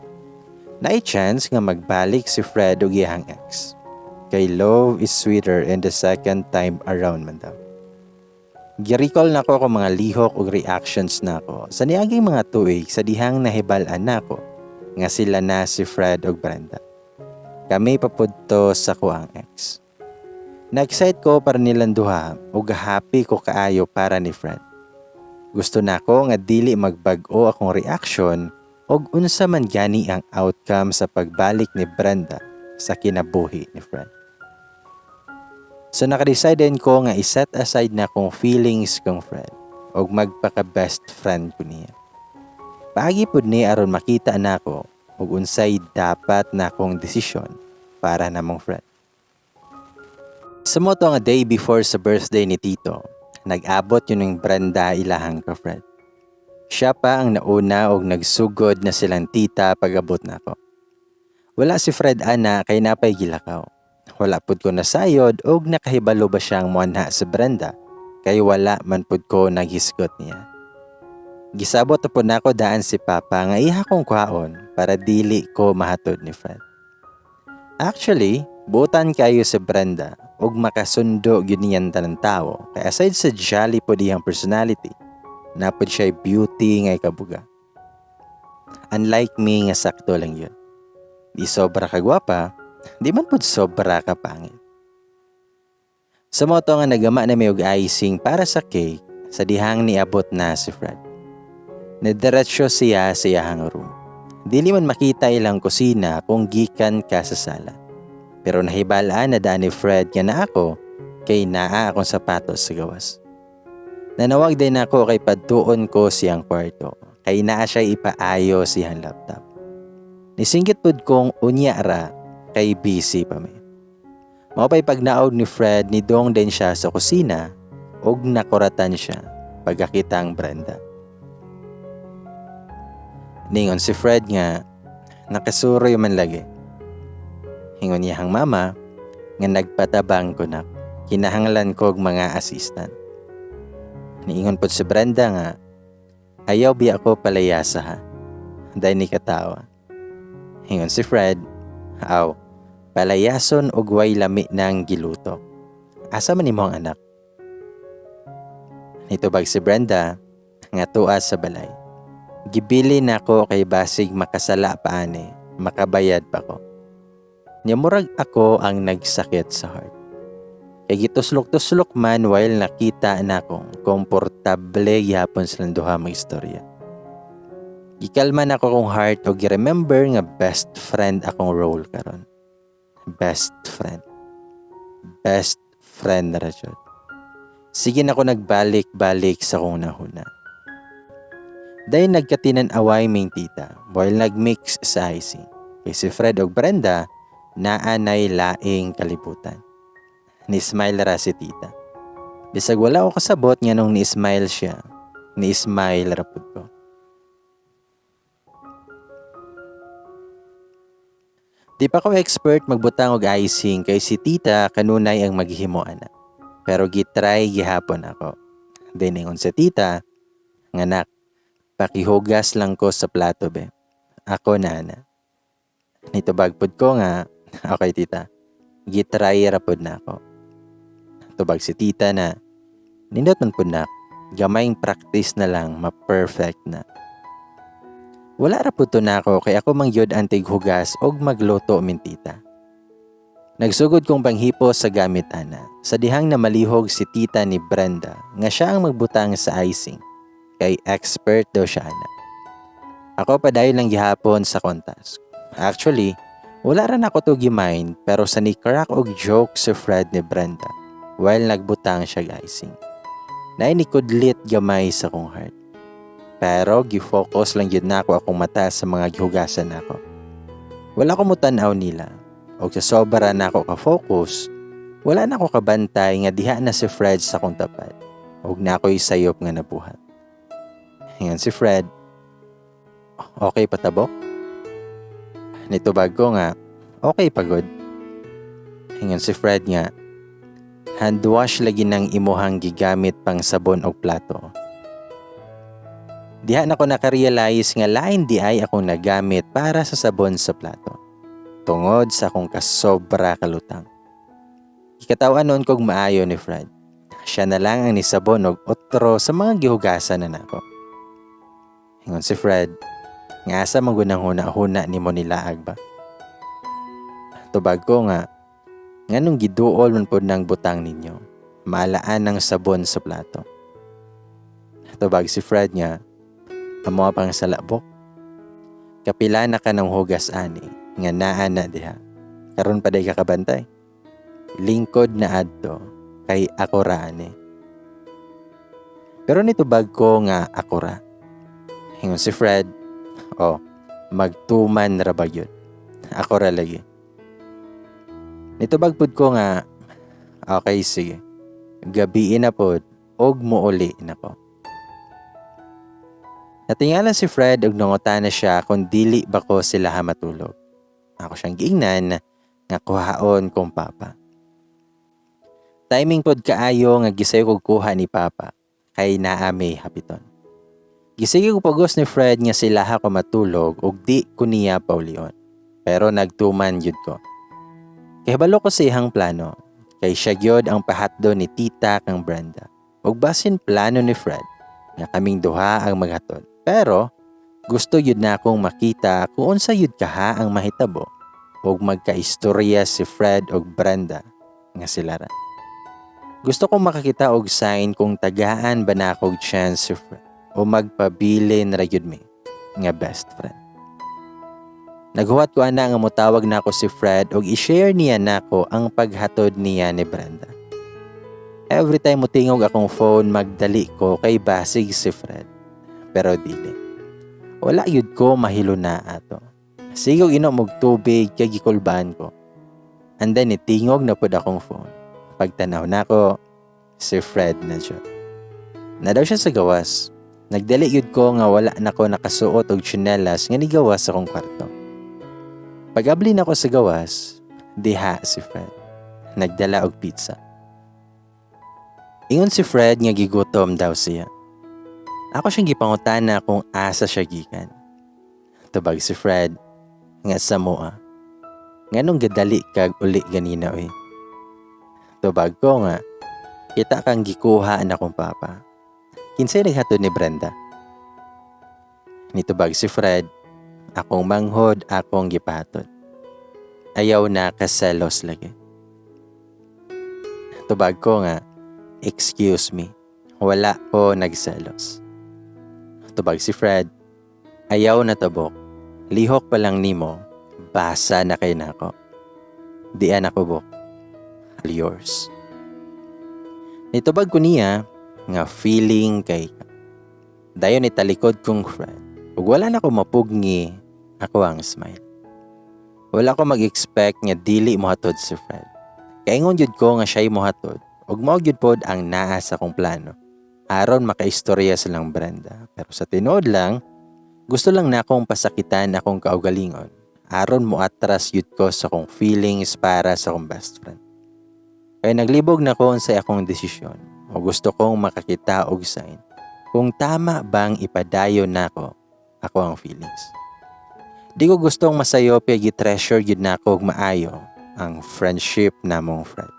Naay chance nga magbalik si Fred og iyahang ex. Kay love is sweeter in the second time around man daw. Gi-recall nako ako mga lihok ug reactions nako sa niaging mga tuig sa dihang nahibal-an nako nga sila na si Fred ug Brenda. Kami papudto sa kuang ex. Na-excite ko para nilang duha ug happy ko kaayo para ni Fred. Gusto nako nga dili magbag-o akong reaction og unsa man gani ang outcome sa pagbalik ni Brenda sa kinabuhi ni Fred. So naka-decide din ko nga i-set aside na akong feelings kong Fred og magpaka best friend ko niya. Paagi pud ni aron makita nako og unsay dapat na akong desisyon para namong Fred. Sa mo to nga day before sa birthday ni Tito, nag-abot yun ng Brenda ilahang ka Fred. Siya pa ang nauna og nagsugod na silang tita pag-abot nako. Wala si Fred ana kay napay gilakaw. Wala pud ko nasayod og nakahibalo ba siyang moanha sa Brenda kay wala man pud ko naghisgot niya. Gisabot na pud nako daan si Papa nga iha kong kwaon para dili ko mahatod ni Fred. Actually, buotan kayo si Brenda og makasundo gyud niyan tanan tawo kay aside sa jolly pod iyang personality, napod siya beauty nga ikabuga. Unlike me nga sakto lang yun. Di sobra kagwapa, di man pod sobra ka pangit. Sa moto nga nagama na may og icing para sa cake sa dihang niabot na si Fred. Nadiretso siya sa iyahang room. Dili man makita ilang kusina kung gikan ka sa sala. Pero nahibalaan na daan ni Fred nga naa ko kay naa akong sapatos sa gawas. Nanawag din ako kay padtuon ko siyang kwarto kay naa siya ipaayo siyang laptop. Nisinggit pud kong unya ra kay busy pa mi. Mao pa'y pagnaog ni Fred, nidong din siya sa kusina ug nakuratan siya pagkakita ang Brenda. Ningon si Fred nga nakasuroy man lagi. Ingon niyang mama nga nagpatabang ko na kinahanglan kog mga assistant. Niingon pod si Brenda nga ayaw biya ko palayasa ha. Dahil ni katawa. Ingon si Fred, aw, palayason og way lami nang giluto. Asa man nimo ang anak? Nitubag si Brenda nga tuwa sa balay. Gibili nako kay basig makasala pa ani, makabayad pa ko. Nya murag ako ang nagsakit sa heart. Kay gituslok-tuslok man while nakita na akong komportable gihapon silang duha magistorya. Gikalma nako akong heart og gi-remember nga best friend akong role karon. Best friend. Best friend na ra jud. Sige na ko nagbalik-balik sa kong nahuna. Dahil nagkatinan-away ming tita while nagmix sa icing. Kay si Fred og Brenda naanay laing kalibutan. Ni-smile ra si tita. Bisag wala ko kasabot nga nung ni-smile siya, ni-smile ra pud ko. Di pa ko expert magbutang og icing kay si tita kanunay ang maghimo ana. Pero gitry gihapon ako. Then ingon si tita, nganak, pakihugas lang ko sa plato be. Ako na ana. Nitubag pud ko nga, okay tita, gitry ra pud na ako. Tubag si tita na, nindot man pud na, gamayng practice na lang, ma-perfect na. Wala ra pud to na ako kay ako mangyud ang tighugas og magluto min tita. Nagsugod kong panghipo sa gamit ana, sa dihang na malihog si tita ni Brenda nga siya ang magbutang sa icing, kay expert daw siya ana. Ako pa dahil lang gihapon sa kontas. Actually, wala ra nako to gi-mind pero sa ni crack og joke si Fred ni Brenda while nagbutang siya icing. Naay ni kudlit gamay sa kong heart. Pero gi-focus lang gyud nako akong mata sa mga gihugasan nako. Wala ko mutan-aw nila. Og sa sobra nako ka-focus, wala na ko kabantay nga diha na si Fred sa akong tapat. Og na ako'y sayop nga nabuhat. Ingon si Fred, okay patabok? Nitubag ko nga, okay pagod. Ingon si Fred nga, hand wash lagi ng imuhang gigamit pang sabon og plato. Diha na ko nakarealize nga lain di ay akong nagamit para sa sabon sa plato. Tungod sa akong kasobra kalutang. Ikatawan noon kog maayo ni Fred. Siya na lang ang nisabon og otro sa mga gihugasan na nako. Ingon si Fred, nga asa man huna-huna nimo nilaag ba? Tubag ko nga, nganong giduol man pod ng butang ninyo, maalaan ng sabon sa plato. Tubag si Fred nga, amo pang salabok. Kapila na ka ng hugas ani, nga naa na diha. Karon pa day kakabantay. Lingkod na adto, kay ako ra ani. Pero nitubag ko nga ako ra. Ingon si Fred, oh, magtuman ra ba yun? Ako ra lagi. Nitubag pud ko nga, okay sige. Gabiin na pod, og muuli na ko. Natingala si Fred og nangutana siya kung dili ba ko sila matulog. Ako siyang giingnan nga kuhaon kong papa. Timing pod kaayo nga gisayo kog kuha ni papa kay naa may hapiton. Gisige ko pagos ni Fred nga sila ko matulog og di ko niya paulion. Pero nagtuman gyud ko. Kahibalo ko sa iyang plano, kay siya gyud ang pahatdo ni tita kang Brenda. Ug basin plano ni Fred nga kaming duha ang maghatod. Pero gusto gyud na akong makita kung unsa gyud kaha ang mahitabo ug magkaistorya si Fred ug Brenda nga sila ra. Gusto kong makakita og sign kung tagaan ba na akong chance si Fred o magpabilin ra gyud mi nga best friend. Naghuwat ko ana nga motawag nako si Fred og i-share niya nako ang paghatod niya ni Brenda. Every time motingog akong phone, magdali ko kay basig si Fred. Pero dili. Wala yud ko mahiluna ato. Sigog inom og tubig kay gikulbaan ko. And then nitingog na pud akong phone. Pagtanaw nako, si Fred na jud. Na daw siya sa gawas. Nagdali yud ko nga wala na ko nakasuot og tsinelas nga nigawas sa akong kwarto. Pag-abli nako sa gawas, diha si Fred. Nagdala og pizza. Ingon si Fred nga gigutom daw siya. Ako siyang gipangutana kung asa siya gikan. Tubag si Fred nga sa moa. Nganong gadali kag uli ganina oy? Tubag ko nga kita kang gikuha na akong papa. Kinsay naghatod ni Brenda? Nitubag si Fred, akong manghod akong gipahatod. Ayaw na kaselos lagi. Tubag ko nga, excuse me, wala ko nagselos. Tubag si Fred, ayaw na tabok, lihok pa lang nimo, basa na kay nako. Dian ako bok, yours. Nitubag ko niya nga feeling kay ka. Dayon nitalikod kong Fred. Ug wala na ko mapugni ako ang smile. Wala ko mag-expect nga dili mohatod si Fred. Kaingon jud ko nga siya'y mohatod ug mao gyud pod ang naa sa akong plano. Aron makaistorya silang Brenda. Pero sa tinuod lang, gusto lang na akong pasakitan akong kaugalingon. Aron mo atras yun ko sa akong feelings para sa akong best friend. Kaya naglibog na ko sa akong desisyon o gusto kong makakita og sign kung tama bang ipadayon nako ako ang feelings. Di ko gustong masayop kay gi-treasure gyud nako og maayo ang friendship namong Fred.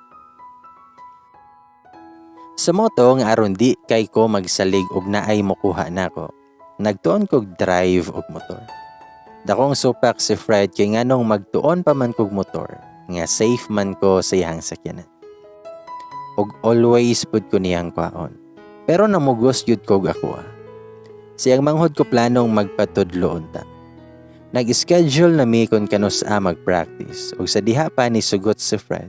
Sa moto nga aron di kay ko magsalig og naay mokuha nako, nagtuon kog drive og motor. Dakong supak si Fred kay nganong magtuon pa man kog motor nga safe man ko sa iyang sakyanan. Og always pud ko niyang kwaon. Pero namugos gyud kog ako ah. Siyang manghod ko planong magpatudlo unta. Nag-schedule na mi kung kanus-a mag-practice ug sa diha pa ni sugot si Fred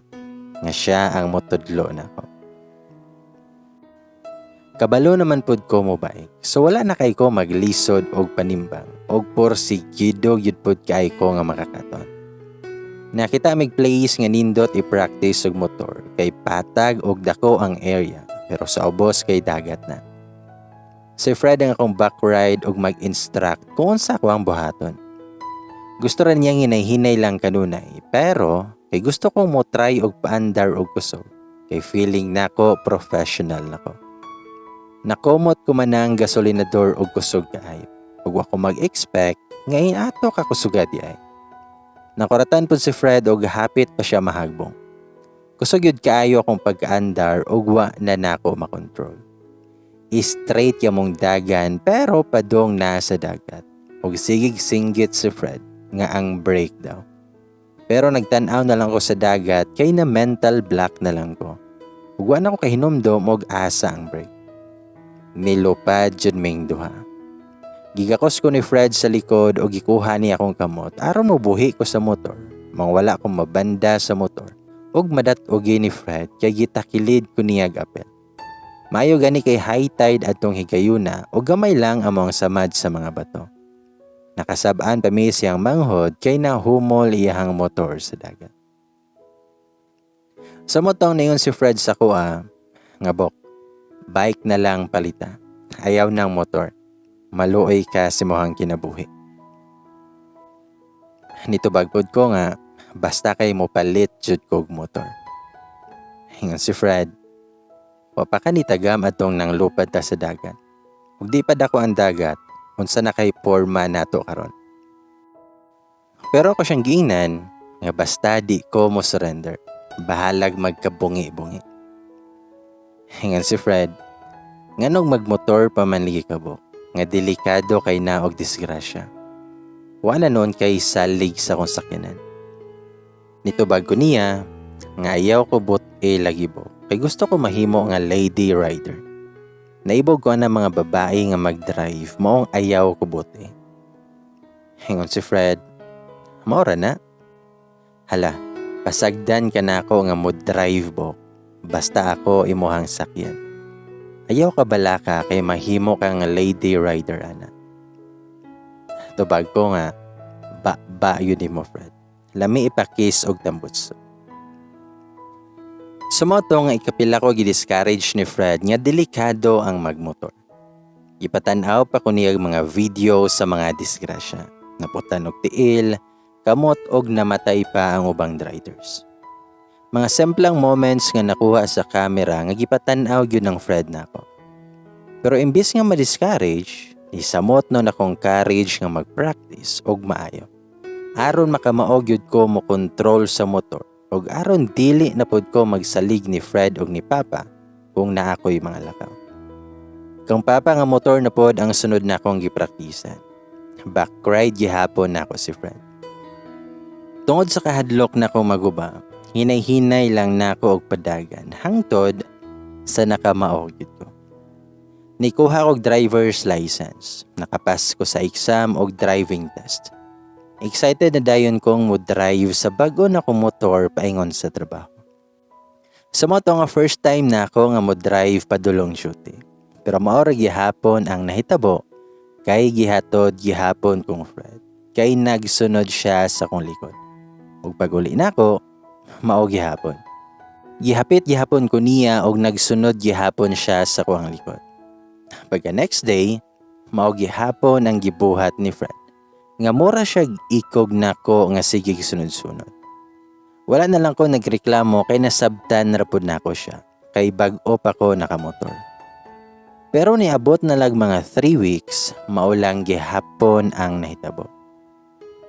nga siya ang motudlo nako. Kabalo naman pud ko mo bike. So wala na kay ko maglisod og panimbang og porsigido gyud pud kay ko nga makakaton. Nakita mig place nga nindot i-practice og motor kay patag og dako ang area pero sa ubos kay dagat na. Si Fred ang akong back ride og mag-instruct kung unsa ako ang buhaton. Gusto ra niyang hinay-hinay lang kanunay pero kay gusto kong mo try og paandar og kusog kay feeling nako professional nako. Nakumot ko man ang gasolinador og kusog kaayo. Ug wa ko mag-expect nga ato ka kusuga di ay. Nakuratan pud si Fred og hapit pa siya mahagbong. Kusog yun kaayo akong pag-andar og wa na nako makontrol. Straight yamong dagan pero padong na sa dagat. Og sigig singgit si Fred nga ang brake daw. Pero nagtan-aw na lang ko sa dagat kay na mental block na lang ko. Ug wa na ko kahinumdom og asa ang brake. Nilupad jud ming duha. Gigakos ko ni Fred sa likod o gikuha niya akong kamot aron mobuhi ko sa motor. Mangwala akong mabanda sa motor ug madat-ogi ni Fred kay gitakilid ko niya apel. Maayo gani kay high tide atong higayuna o gamay lang among samad sa mga bato. Nakasab-an pa mi siyang manghod kay nahumol iyahang motor sa dagat. Sa motong ningon si Fred sa kuha, nga bok, bike na lang palita. Ayaw ng motor. Maluoy ka sa imuhang kinabuhi. Nitubag pod ko nga, basta kay mo palit jud kog motor. Ingon si Fred, wa pa ka nitagam atong nang lupad ta sa dagat. Ug di pa dako ang dagat, unsa na kay porma nato karon. Pero ako siyang giingnan nga basta di ko mo surrender. Bahalag magkabungi-bungi. Ingon si Fred, nganong magmotor pa man ligi ka bok, nga delikado kay na og disgrasya. Wala noon kay salig sa kong sakyanan. Nitubag ko niya nga ayaw ko but e lagi bo. Kay gusto ko mahimo nga lady rider. Naibog ko na mga babae nga mag-drive maong ayaw ko buti. Ingon si Fred, Mao ra na. Hala, pasagdan ka nako nga mo drive bo. Basta ako imuhang sakyan. Ayaw ka balaka kay mahimo kang lady rider ana. Tubag ko nga, ba yun mo, Fred. Lami ipakis og tambutso. Sumoto nga ikapila ko gi-discourage ni Fred nga delikado ang magmotor. Ipatan-aw pa ko niya mga video sa mga disgrasya. Naputan og tiil, kamot og namatay pa ang ubang riders. Mga semplang moments nga nakuha sa camera nga gipatan-aw gyud ng Fred nako. Pero imbis nga ma-discourage, isamot no nakong courage nga mag-practice og maayo. Aron makamao gyud ko mo control sa motor og aron dili na pod ko magsalig ni Fred og ni Papa kung naa ko'y mga lakaw. Kang Papa nga motor na pod ang sunod na akong gipraktisan. Back ride gihapon nako si Fred. Tungod sa kahadlok nako maguba, hinay-hinay lang nako og padagan hangtod sa nakamao gyud ko. Nikuha og driver's license. Nakapas ko sa exam og driving test. Excited na dayon kong mo drive sa bag-o na kong motor paingon sa trabaho. Sa mo to nga first time na ako nga mo drive padulong duty. Pero mao ra gihapon ang nahitabo kay gihatod gihapon kong Fred. Kay nagsunod siya sa kong likod. Ug pag-uli nako, mao gihapon. Gihapit gihapon ko niya og nagsunod gihapon siya sa kuang likod. Pagka next day, mao gihapon ang gibuhat ni Fred. Nga mura siya ikog nako nga sige sunod-sunod. Wala na lang ko nagreklamo kay nasabtan ra pud nako siya kay bag-o pa ko nakamotor. Pero niabot na lag mga 3 weeks, mao lang gihapon ang nahitabo.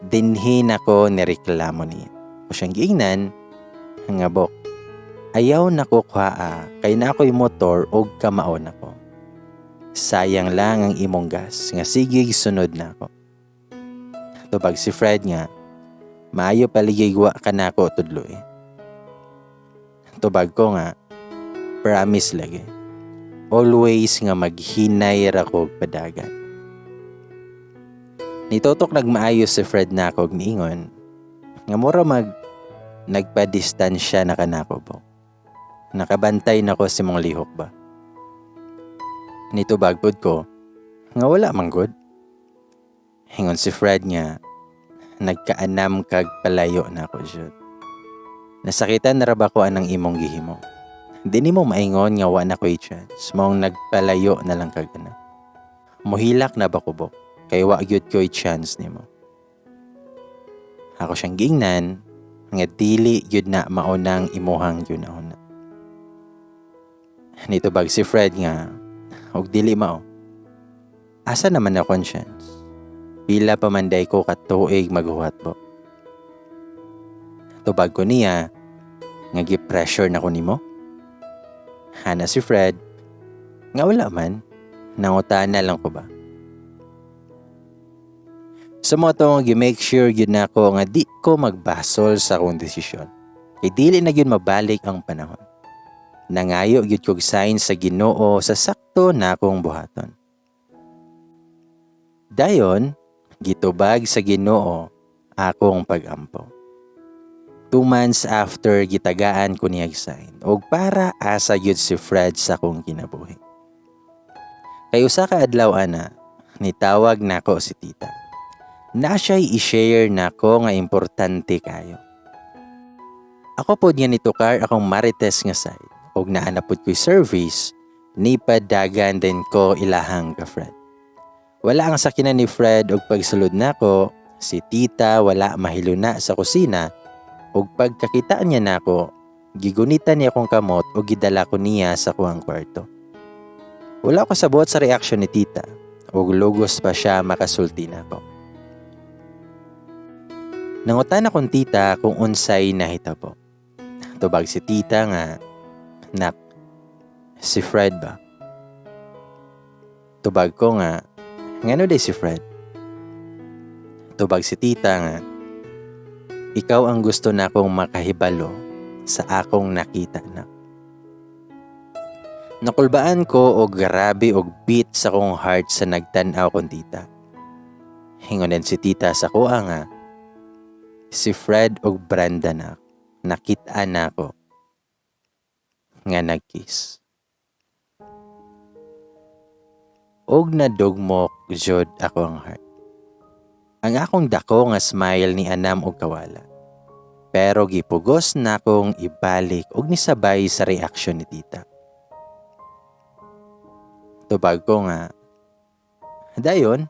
Dinhi nako nireklamo niya. O siyang giingnan, nga bok, ayaw nako kuhaa kay naa ko'y motor og kamao nako. Sayang lang ang imong gas nga sige sunod nako. Tubag si Fred nga, maayo paligay wa ka nako tudloy. Tubag ko nga, promise lagi. Always nga maghinay ra ko og padagan. Nitutok nagmaayo si Fred nako og niingon nga mura mag nagpadistansya na ka nako bo. Nakabantay nako sa imong lihok ba. Nitubag pod ko nga wala man gud. Ingon si Fred nga nagkaanam kag palayo nako jud. Nasakitan na ra ba ko anang imong gihimo? Di nimo maingon nga wa na ko'y chance. Maong nagpalayo na lang kag ana. Muhilak na ba ko bo? Kay wa gyud ko'y chance nimo. Ako siyang giingnan nga dili gyud na maunang imuhang gyunahuna. Nitubag si Fred nga og dili mao. Asa naman akong chance? Pila pa man day ko katuig maghuwat bo. Tubag ko niya nga gi-pressure na ko nimo. Ana si Fred nga wala man, nangutana lang ko ba. Sa mo to nga gi-make sure gyud nako nga di ko magbasol sa akong desisyon. Kay dili na gyud mabalik ang panahon. Nangayo gyud kog sign sa Ginoo sa sakto na akong buhaton. Dayon, gitubag sa Ginoo akong pagampo. 2 months after, gitagaan ko niyag sign og para asa gyud si Fred sa akong kinabuhi. Kay usa ka adlaw ana, nitawag nako si tita. Na siya'y i-share nako nga importante kayo. Ako pod nga nitukar akong Marites nga side og naa na pod ko'y service, nipadagan din ko ilahang ka Fred. Wala ang sakinan ni Fred og pagsulod nako, si tita wala mahiluna sa kusina ug pagkakita niya nako, gigunitan niya akong kamot ug gidala ko niya sa kuwang kwarto. Wala ko sabot sa reaksyon ni tita ug lugos pa siya makasulti nako. Nangutan akong tita kung unsay nahitabo. Tubag si tita nga, "Nak, si Fred ba?" Tubag ko nga, "Ngano day si Fred?" Tubag si tita nga, "Ikaw ang gusto na akong makahibalo sa akong nakita na." Nakulbaan ko og grabe og beat sa kong heart sa nagtan-aw kong tita. Hingonan si tita sa kuha nga, Si Fred og Brenda na nakita nako nga nag-kiss. Og nadugmok jud ako ang heart. Ang akong dako nga smile ni anam og kawala. Pero gipugos na akong ibalik og nisabay sa reaksyon ni tita. Tubag ko nga, dayon,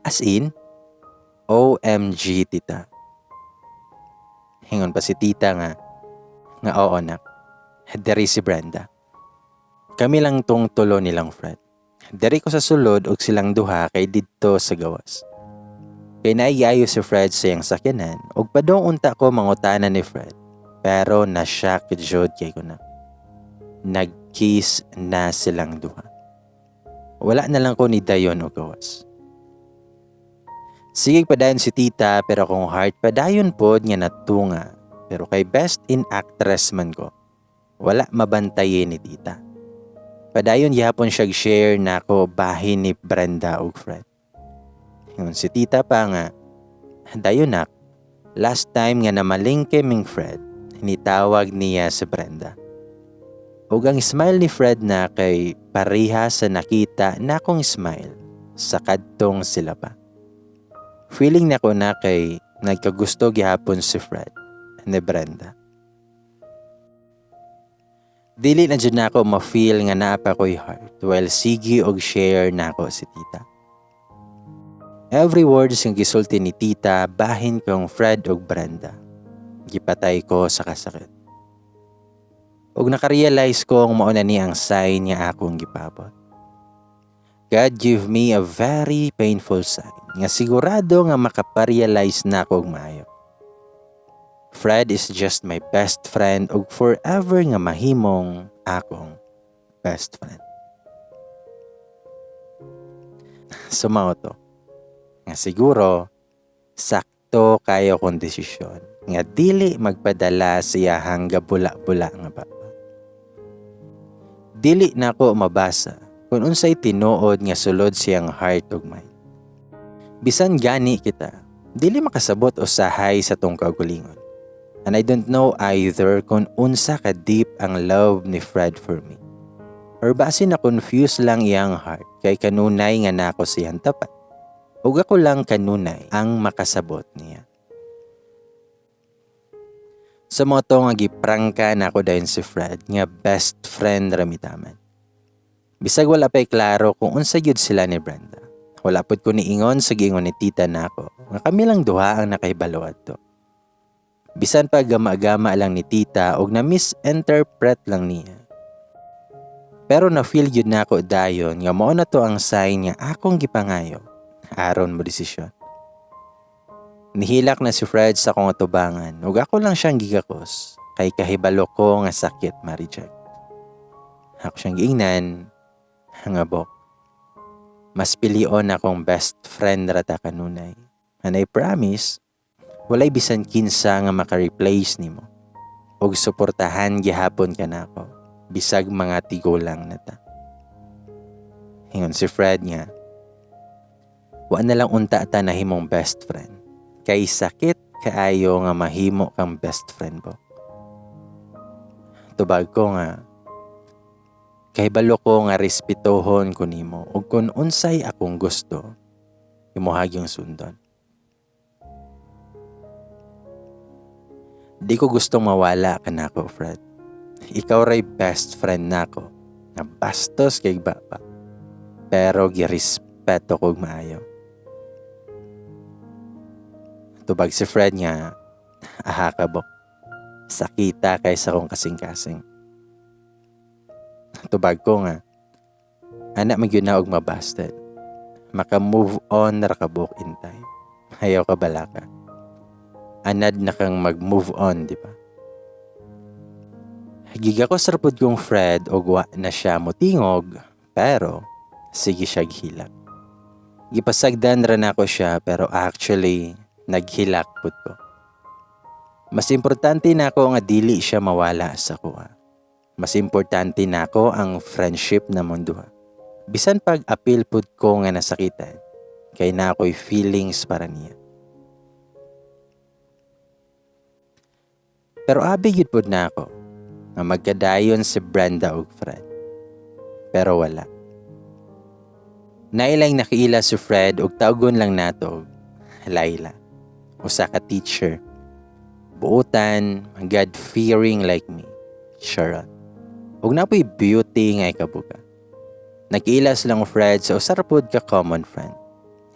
as in, OMG tita. Hingon pa si tita nga oo nak, diri si Brenda. Kami lang tong tulo nilang Fred. Diri ko sa sulod og silang duha kay didto sa gawas. Kay naiyayo si Fred sa iyang sakyanan og padung unta ko mangutana ni Fred. Pero na-shock jud kay ko na. Nag-kiss na silang duha. Wala na lang ko ni dayon og gawas. Sige padayon si tita pero akong heart padayon pod nga natunga. Pero kay best in actress man ko. Wala mabantayin ni tita. Padayon gihapon siya share nako bahin ni Brenda ug Fred. Ingon si tita pa nga, dayon nak, last time nga namalingke ming Fred, nitawag niya si Brenda. Ug ang smile ni Fred na kay pareha sa nakita na akong smile sa kadtong sila pa. Feeling nako na kay nagkagusto gihapon si Fred ni Brenda. Dili na jud nako ma-feel nga naa pa ko'y heart while sige og share nako si tita. Every words nga gisulti ni tita bahin kong Fred og Brenda. Gipatay ko sa kasakit. Ug nakarealize ko ang mao na ni ang sign nga akong gipabot. God give me a very painful sign nga sigurado nga makaparealize na ako og maayo. Fred is just my best friend ug forever nga mahimong akong best friend. So mao to. Nga siguro sakto kayo kong desisyon nga dili magpadala siya hangga bula-bula nga baba. Dili nako mabasa kung unsay tinuod nga sulod siyang heart ug mind. Bisan gani kita, dili makasabot usahay sa tong kaugalingon. And I don't know either kung unsa ka deep ang love ni Fred for me. Or base na confuse lang iyang heart kay kanunay nga nako siyang tapat. Ug ako lang kanunay ang makasabot niya. Sa mga to nga giprangka nako dayon si Fred nga best friend ramitaman. Bisag wala pa'y klaro kung unsa gyud sila ni Brenda. Wala pod ko niingon sa giingon ni tita nako nga kami lang duha ang nakahibalo adto. Bisan pa gama-gama lang ni tita og na misinterpret lang niya. Pero na-feel gyud nako dayon nga mao na to ang sign nga akong gipangayo aron mo desisyon. Nihilak na si Fred sa akong atubangan ug ako lang siyang gigakos kay kahibalo ko nga sakit ma-reject. Ako siyang giingnan nga bok. Mas pilion akong best friend ra ta kanunay. And I promise, walay bisan kinsa nga maka-replace nimo. Ug suportahan gihapon ka nako bisag mga tigulang na ta. Ingon si Fred nga, wa na lang unta ta nahimong best friend. Kay sakit kaayo nga mahimo kang best friend mo. Tubag ko nga, kahibalo ko nga respetuhon ko nimo ug kun unsay akong gusto, imuha gyung sundon. Di ko gustong mawala ka nako, Fred. Ikaw ray best friend nako, nga bastos kay baba. Pero girespeto kog maayo. Tubag si Fred nga, aha ka bo. Sakita kay sa kong kasing-kasing. Tubag ko nga, anak magyud na og mabasted. Maka-move on ra ka buk in time. Ayaw ka balaka. Anad na kang mag-move on, di ba? Giga ko sa rapod kong Fred og wa na siya motingog, pero sige siya gihilak. Gipasagdan ra nako siya pero actually naghilak pud ko. Mas importante nako nga dili siya mawala sa kuha. Mas importante nako ang friendship namong duha. Bisan pag apil pud ko nga nasakitan, kay na ako'y feelings para niya. Pero abi gyud pod nako nga magkadayon si Brenda ug Fred. Pero wala. Naay laing nakaila si Fred ug tawgon lang nato Laila. Usa ka teacher. Buutan, God-fearing like me. Charot. Ug naa poy beauty nga ikabuga. Nagkaila silang Fred sa usa ra pod ka common friend.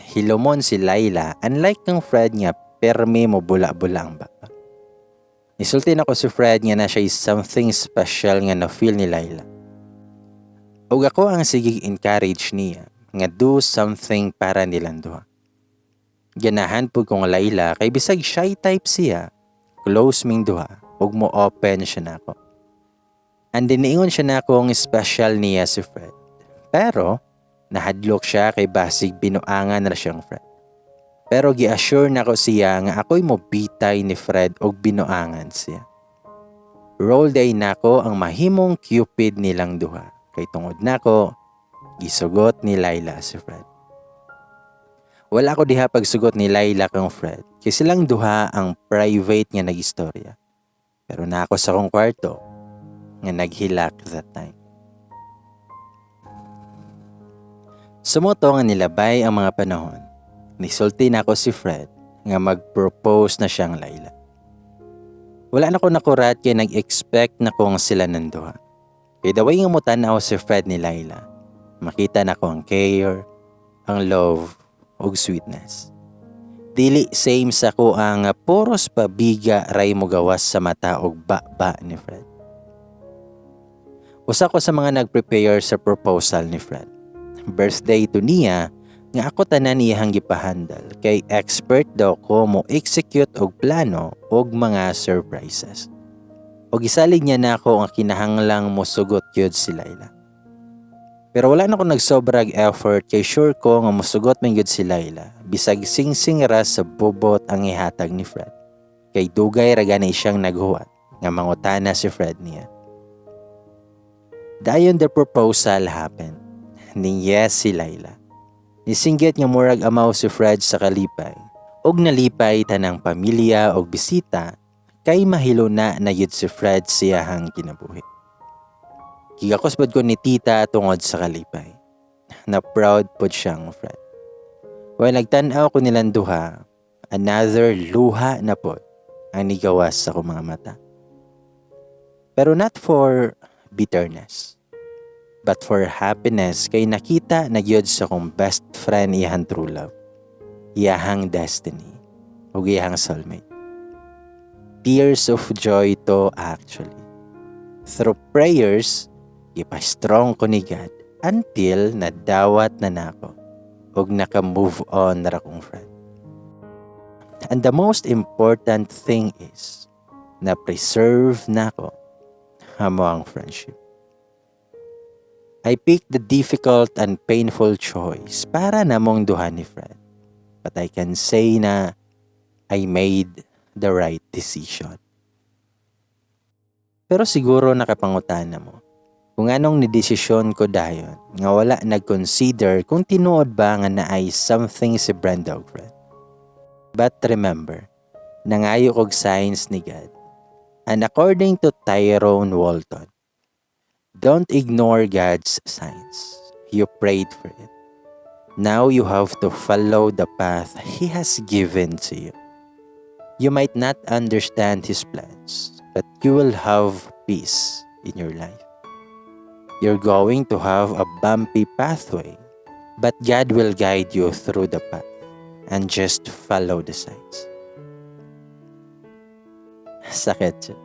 Hilomon si Laila, unlike kang Fred nga permi mo bula-bula ang baba. Nisulti nako si Fred nga naa siya something special nga na-feel ni Laila. Ug ako ang sige encourage niya nga do something para nilang duha. Ganahan pud kong Laila kay bisag shy type siya, close ming duha ug mo open siya nako. And niingon siya nako ang special niya si Fred. Pero nahadlok siya kay basig binuangan ra siyang Fred. Pero gi-assure nako siya nga ako'y mo bitay ni Fred og binuangan siya. Role diay nako ang mahimong Cupid nilang duha kay tungod nako gisugot ni Laila si Fred. Wala ko diha pagsugot ni Laila kang Fred kay silang duha ang private nga nagistorya. Pero naa ko sa akong kwarto nga naghilak that time. Sumuto nga nilabay ang mga panahon, nisulti nako si Fred nga mag-propose na siyang Laila. Wala na ko nakurat kay nag-expect na kong sila nanduha. Kay the way nga mo tan-aw si Fred ni Laila, makita nako ang care, ang love, ug sweetness. Dili same sa ko ang puros pabiga ray mo gawas sa mata og ba-ba ni Fred. Usa ko sa mga nag-prepare sa proposal ni Fred. Birthday to niya nga ako tanan iyang gipahandal kay expert daw ko mo execute og plano og mga surprises. Og gisalig niya nako ang kinahanglang mosugot gyud si Laila. Pero wala na ko nagsobrag effort kay sure ko nga mosugot man gyud si Laila bisag singsing ra sa bubot ang ihatag ni Fred. Kay dugay ra gani siyang naghuwat nga mangutana si Fred niya. Dayon the proposal happened. Ning yes si Laila. Nisinggit nga murag amaw si Fred sa kalipay. Og nalipay tanang pamilya og bisita kay mahiluna na yun si Fred siyahang kinabuhi. Gigakos pod ko ni tita tungod sa kalipay. Na proud pod siyang Fred. While nagtan-aw ko nilang duha, another luha na pod ang nigawas sa akong mga mata. Pero not for bitterness, but for happiness kay nakita na gyud sa akong best friend iyahang true love, iyahang destiny, ug iyahang soulmate. Tears of joy to actually. Through prayers, gipa-strong ko ni God until nadawat na nako ug naka-move on na ra kong friend. And the most important thing is, na-preserve nako amo ang friendship. I picked the difficult and painful choice para namong duha ni Fred. But I can say na I made the right decision. Pero siguro nakapangutana mo kung anong nidesisyon ko dayon nga wala nag-consider kung tinuod ba nga naay something si Brenda ug Fred. But remember, nangayo kog signs ni God. And according to Tyrone Walton, don't ignore God's signs. You prayed for it. Now you have to follow the path He has given to you. You might not understand His plans, but you will have peace in your life. You're going to have a bumpy pathway, but God will guide you through the path and just follow the signs. Sakit siya.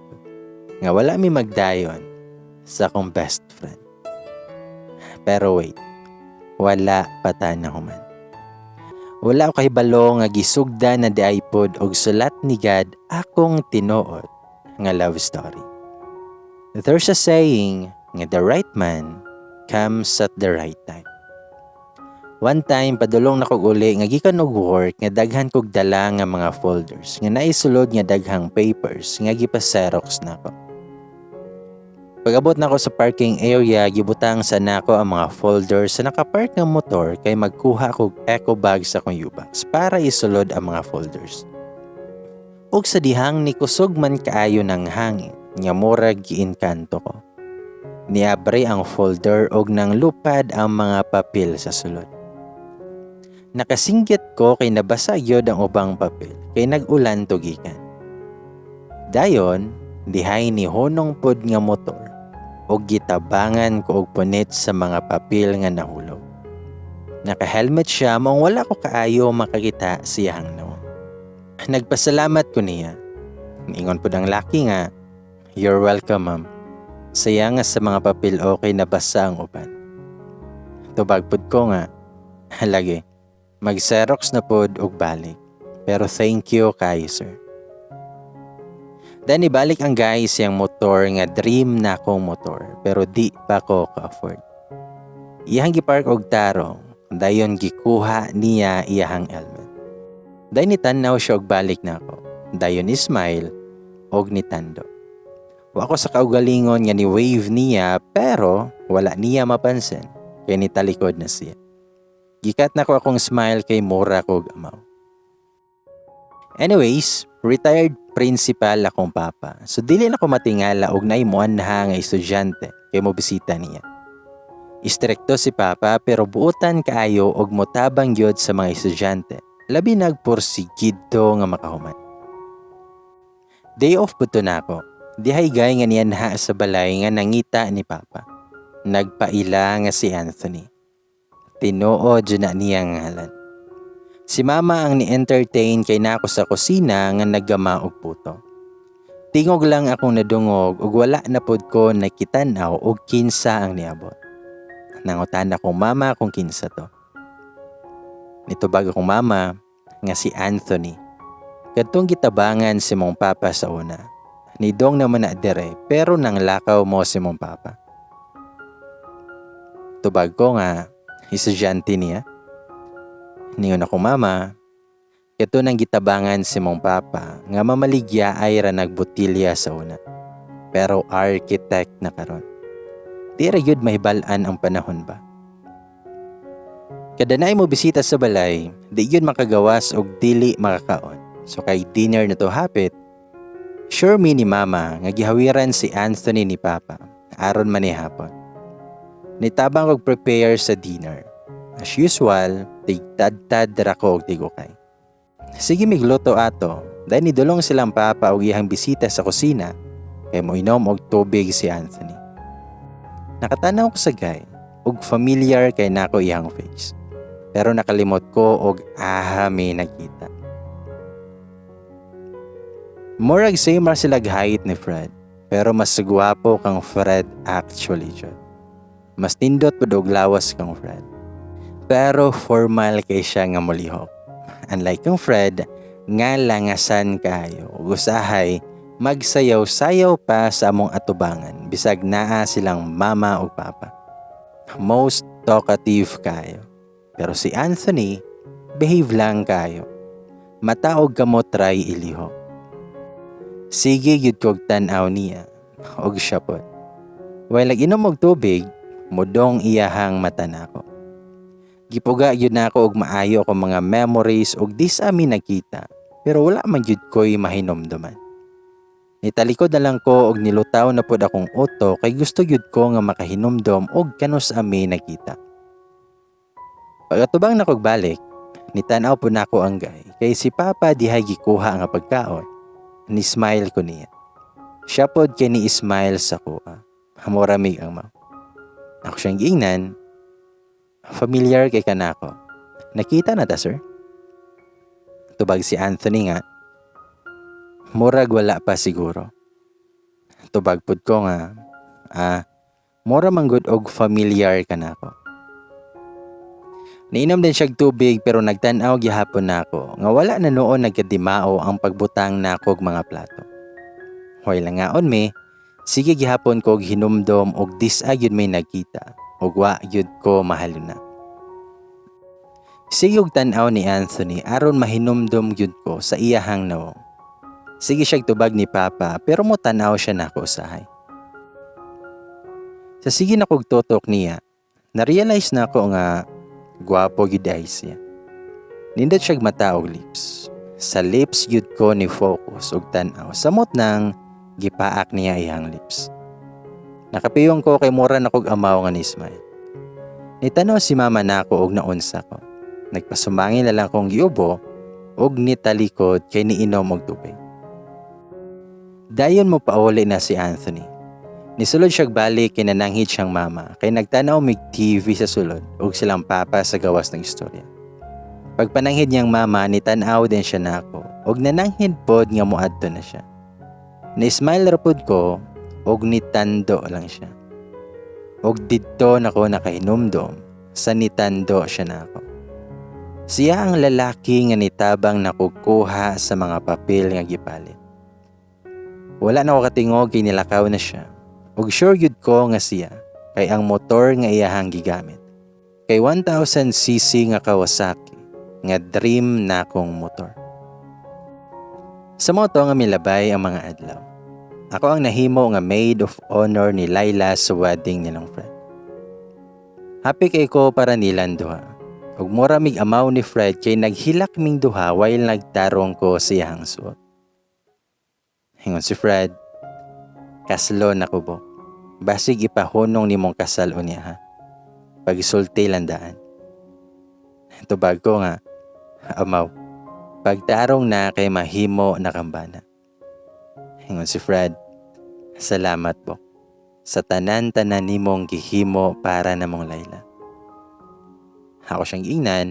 Nga wala mi magdayon sa akong best friend. Pero wait, wala pa ta nahuman. Wala ko kahibalo nga gisugda na diay pod og sulat ni God akong tinuod nga love story. There's a saying nga the right man comes at the right time. One time, padulong na kog uli nga gikan og work nga daghan kog dala nga mga folders nga naisulod nga daghang papers nga gipa-xerox nako. Pag-abot nako sa parking area, gibutang sa nako ang mga folders sa nakapark nga motor kay magkuha kog eco bag sa akong U-Box para isulod ang mga folders. Ug sa dihang ni kusog man kaayo ng hangin nga murag giinkanto ko. Niabre ang folder og nang lupad ang mga papel sa sulod. Nakasinggit ko kay nabasa gyud ang ubang papel kay nag-ulan tugikan. Dayon, dihay ni hunong pod nga motor og gitabangan ko og punit sa mga papel nga nahulog. Naka-helmet siya maong wala ko kaayo makakita siyang nawong. Nagpasalamat ko niya. Ingon pod ang laki nga, "You're welcome, ma'am. Saya nga sa mga papel okay nabasa ang uban." Tubag pod ko nga, "Lagi, mag-xerox na pod og balik. Pero thank you kay sir." Then ibalik ang guys siyang motor nga dream na akong motor pero di pa ko ka-afford. Iyang gipark og tarong, dayon gikuha niya iyahang helmet. Dayon nitan-aw siya og balik nako. Dayon ni smile og nitando. Wa ko sa kaugalingon nga ni wave niya pero wala niya mapansin kay nitalikod na siya. Gikat na ko akong smile kay mura kog amaw. Anyways, retired principal akong papa. So dili na ko matingala og naay muanha nga estudyante kay mo bisita niya. Istrikto si papa pero buotan kaayo og motabang gyud sa mga estudyante. Labi nagpursigido nga makahuman. Day off pud to nako. Dihay gay nga nianha sa balay nga nangita ni papa. Nagpaila nga si Anthony. Tinuod jud na niya ngalan. Si mama ang ni-entertain kay nako sa kusina nga naggama og puto. Tingog lang akong nadungog ug wala na pud ko nakitan-aw og kinsa ang niabot. Nangutan akong mama kung kinsa to. Nitubag akong mama nga si Anthony. Kadtong gitabangan si mong papa sa una. Nidong naman na dire pero nang lakaw mo si mong papa. Tubag ko nga estudyante niya. Ningon akong mama, ito nang gitabangan si mong papa nga mamaligya ay ra nagbotilya sa una. Pero architect na karon. Di ra gyud mahibal-an ang panahon ba. Kada naay mo bisita sa balay, di gyud makagawas og dili makakaon. So kay dinner na to hapit, sure mi ni mama nga gihawiran si Anthony ni papa aron man ni hapon. Nitabang og prepare sa dinner. As usual, tigtadtad ra ko og tigukay. Sige migluto ato, dahil nidulong silang papa og iyang bisita sa kusina kay moinom og tubig si Anthony. Nakatanaw ko sa guy og familiar kay nako iyang face. Pero nakalimot ko og aha mi nagkita. Murag same ra sila height ni Fred, pero mas gwapo kang Fred actually jud. Mas nindot pud og lawas kang Fred. Pero formal kay siya nga molihok. Unlike kang Fred, nga langasan kayo. Ug usahay magsayaw-sayaw pa sa among atubangan bisag naa silang mama ug papa. Most talkative kayo. Pero si Anthony, behave lang kayo. Mata og kamot ray ilihok. Sige gyud kog tan-aw niya og siya pod. While nag-inom og tubig, mudong iyahang mata nako. Gipuga gyud nako og maayo akong mga memories og di sa amin nagkita, pero wala man gyud ko'y mahinumduman. Nitalikod na lang ko og nilutaw na pod akong utok kay gusto gyud ko nga makahinumdom og kanus ami nagkita. Pag-atubang na kog balik, nitan-aw po nako ang guy kay si Papa dihay gikuha nga pagkaon. Ni smile ko niya. Siya pod kay ni smile sa kuha. Hamoramig ang mau. Ako siyang giingnan, "Familiar kay kanako. Nakita na ta, sir?" Tubag si Anthony nga, "Murag wala pa siguro." Tubag pud ko nga, "Ah, mura man gud og familiar ka nako." Niinom din siyag tubig pero nagtan-aw gihapon nako nga wala na noon nagkadimao ang pagbutang nako og mga plato. Hoy langaon mi, sige gihapon ko og hinumdom og dis-a gyud may nagkita ug wa gyud ko mahaluna. Sige og tan-aw ni Anthony aron mahinumdom gyud ko sa iyahang nawong. Sige siyag tubag ni Papa pero mo tan-aw siya nako usahay. Sa sige na kog tutok niya, na-realize na ako nga gwapo gyud ay siya. Nindot siyag mata og lips. Sa lips gyud ko ni focus ug tan-aw samot nang gipaak niya iyang lips. Nakapiyong ko kay mura na kog amaw nga ni smile. Nitanaw si mama nako og naunsa ko. Nagpasumangin na lang kong giubo og nitalikod kay niinom og tubig. Dayon mo pauli na si Anthony. Nisulod siyag balik kay nananghid siyang mama kay nagtanaw mig TV sa sulod ug silang papa sa gawas ng istorya. Pagpananghid niyang mama, nitan-aw din siya nako ug nananghid pod nga moadto na siya. Ni-smile ra pod ko ug nitando lang siya. Ug didto nako nakahinumdom sa nitando siya nako. Siya ang lalaki nga nitabang nakukuha sa mga papel nga gipalit. Wala na ko katingog kay nilakaw na siya. Ug sure gyud ko nga siya kay ang motor nga iyahang gigamit. Kay 1000cc nga Kawasaki nga dream na akong motor. Sa moto nga milabay ang mga adlaw. Ako ang nahimo nga maid of honor ni Laila sa wedding nilang Fred. Happy kay ko para nilang duha. Ug mura mig amaw ni Fred kay naghilak ming duha while nagtarong ko sa iyang suot. Hingon si Fred, kaslo na ko bo. Basig ipahunong nimong kasal unya ha. Pagsulti landaan. Tubag ko nga, amaw, pagtarong na kay mahimo na kambana. Hingon si Fred, salamat po sa tanan-tanan nimong gihimo para namong Laila. Ako siyang giingnan,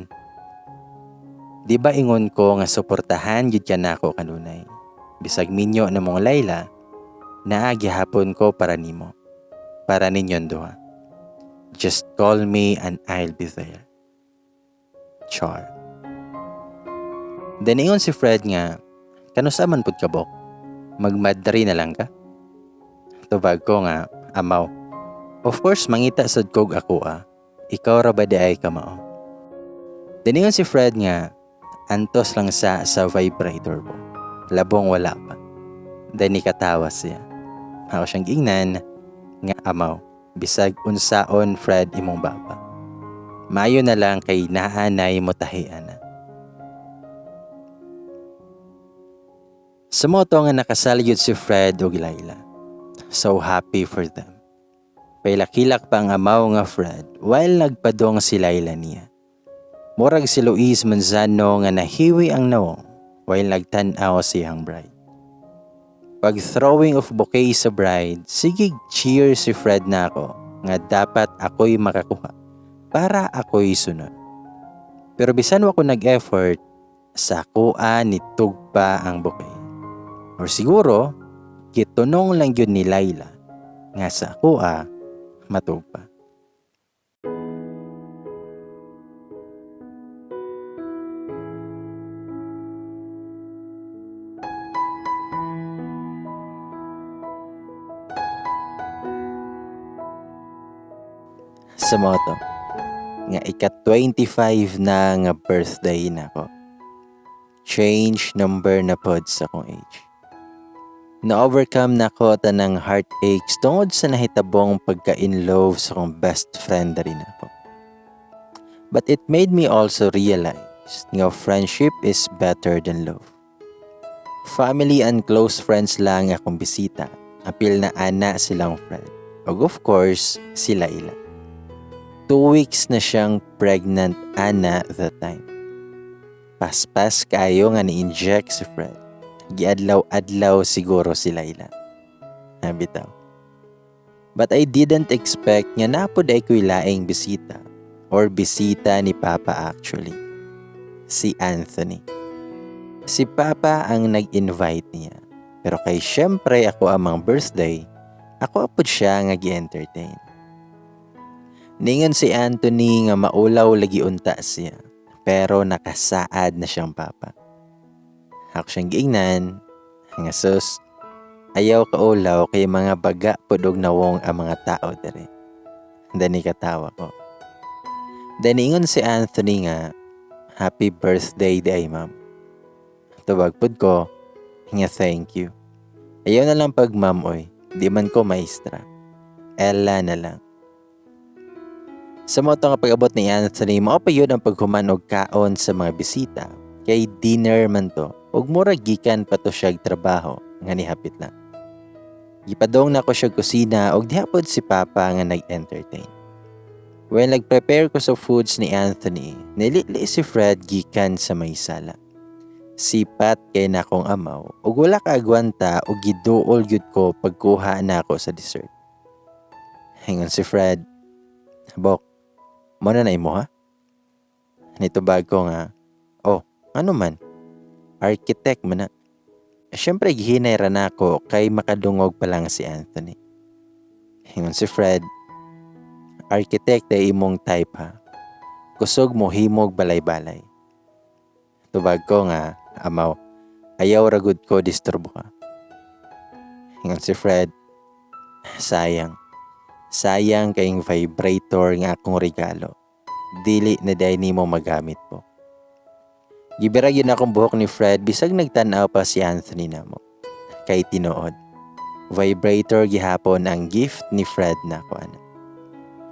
di ba ingon ko nga suportahan gyud ka nako kanunay. Bisag minyo namong Laila, naa gihapon ko para nimo, para ninyon duha. Just call me and I'll be there. Char. Then ingon si Fred nga, kanusa man pud ka bok? Magmadri na lang ka? Tubag ko nga, amaw. Of course, mangita sad kog ako ah. Ikaw ra ba di ay kamao? Then ingon si Fred nga, antos lang sa vibrator mo. Labong wala pa. Then nikatawa siya. Ako siyang giingnan nga amaw. Bisag unsaon Fred imong baba. Maayo na lang kay naanay mo tahian na. Sa moto nga nakasal yun si Fred ug Laila. So happy for them. Pailakilak pa ang amaw nga Fred while nagpadong si Laila niya. Murag si Luis Manzano nga nahiwi ang nawong while nagtan-aw siyang bride. Pag throwing of bouquet sa bride, sige cheer si Fred na ako nga dapat ako'y makakuha para ako'y sunod. Pero bisan wa ko nag-effort, sa kuha ni tugpa ang bouquet. Or siguro, gitunong lang yun ni Laila nga sa kuha matugpa. Sa moto, nga ika-25 na nga birthday na ko. Change number na pod sa akong age. Na-overcome na ko tanang heartaches tungod sa nahitabong pagka-in love sa akong best friend rin ako. But it made me also realize nga friendship is better than love. Family and close friends lang akong bisita. Apil na ana silang friend. Ug of course, si Laila. 2 weeks na siyang pregnant ana that time. Paspas kayo nga ni-inject si Fred. Giadlaw-adlaw siguro si Laila. Nabitaw. But I didn't expect nga napod ay ko'y laing bisita or bisita ni Papa actually. Si Anthony. Si Papa ang nag-invite niya. Pero kay syempre ako amang birthday, ako apod siya nga gi-entertain. Ningon si Anthony nga maulaw lagi unta siya, pero nakasaad na siyang papa. Ako siyang giingnan, nga sus, ayaw kaulaw kay mga baga pud og nawong ang mga tao dere. Dani katawa ko. Daningon si Anthony nga, happy birthday di ay ma'am. Tubag pud ko, nga thank you. Ayaw na lang pag ma'am oy, di man ko maestra. Ella na lang. Sa moto nga pag-abot ni Anthony, mao pa yun ang paghuman og kaon sa mga bisita. Kay dinner man to. Ug murag gikan pa to siya'g trabaho nga nihapit lang. Gipadong nako siya kusina ug diha pod si Papa nga nag-entertain. When nag-prepare ko sa foods ni Anthony, nilili si Fred gikan sa may sala. Sipat kay nakong amaw ug wala ka agwanta ug giduol gyud ko pagkuha nako sa dessert. Ingon si Fred, "Bok, mao na na imo ha?" Nitubag ko nga, "Oh, ano man? Architect man na." Siyempre gihinay ra nako kay makadungog pa lang si Anthony. Ingon si Fred, "Architect ay imong type ha. Kusog mo himog balay-balay." Tubag ko nga, "Amaw, ayaw ra gud ko disturbo ka." Ingon si Fred, "Sayang. Sayang kayong vibrator nga akong regalo. Dili na diay nimo magamit po." Gibira gyud akong buhok ni Fred bisag nagtan-aw pa si Anthony namo. Kay tinuod, vibrator gihapon ang gift ni Fred nako ana.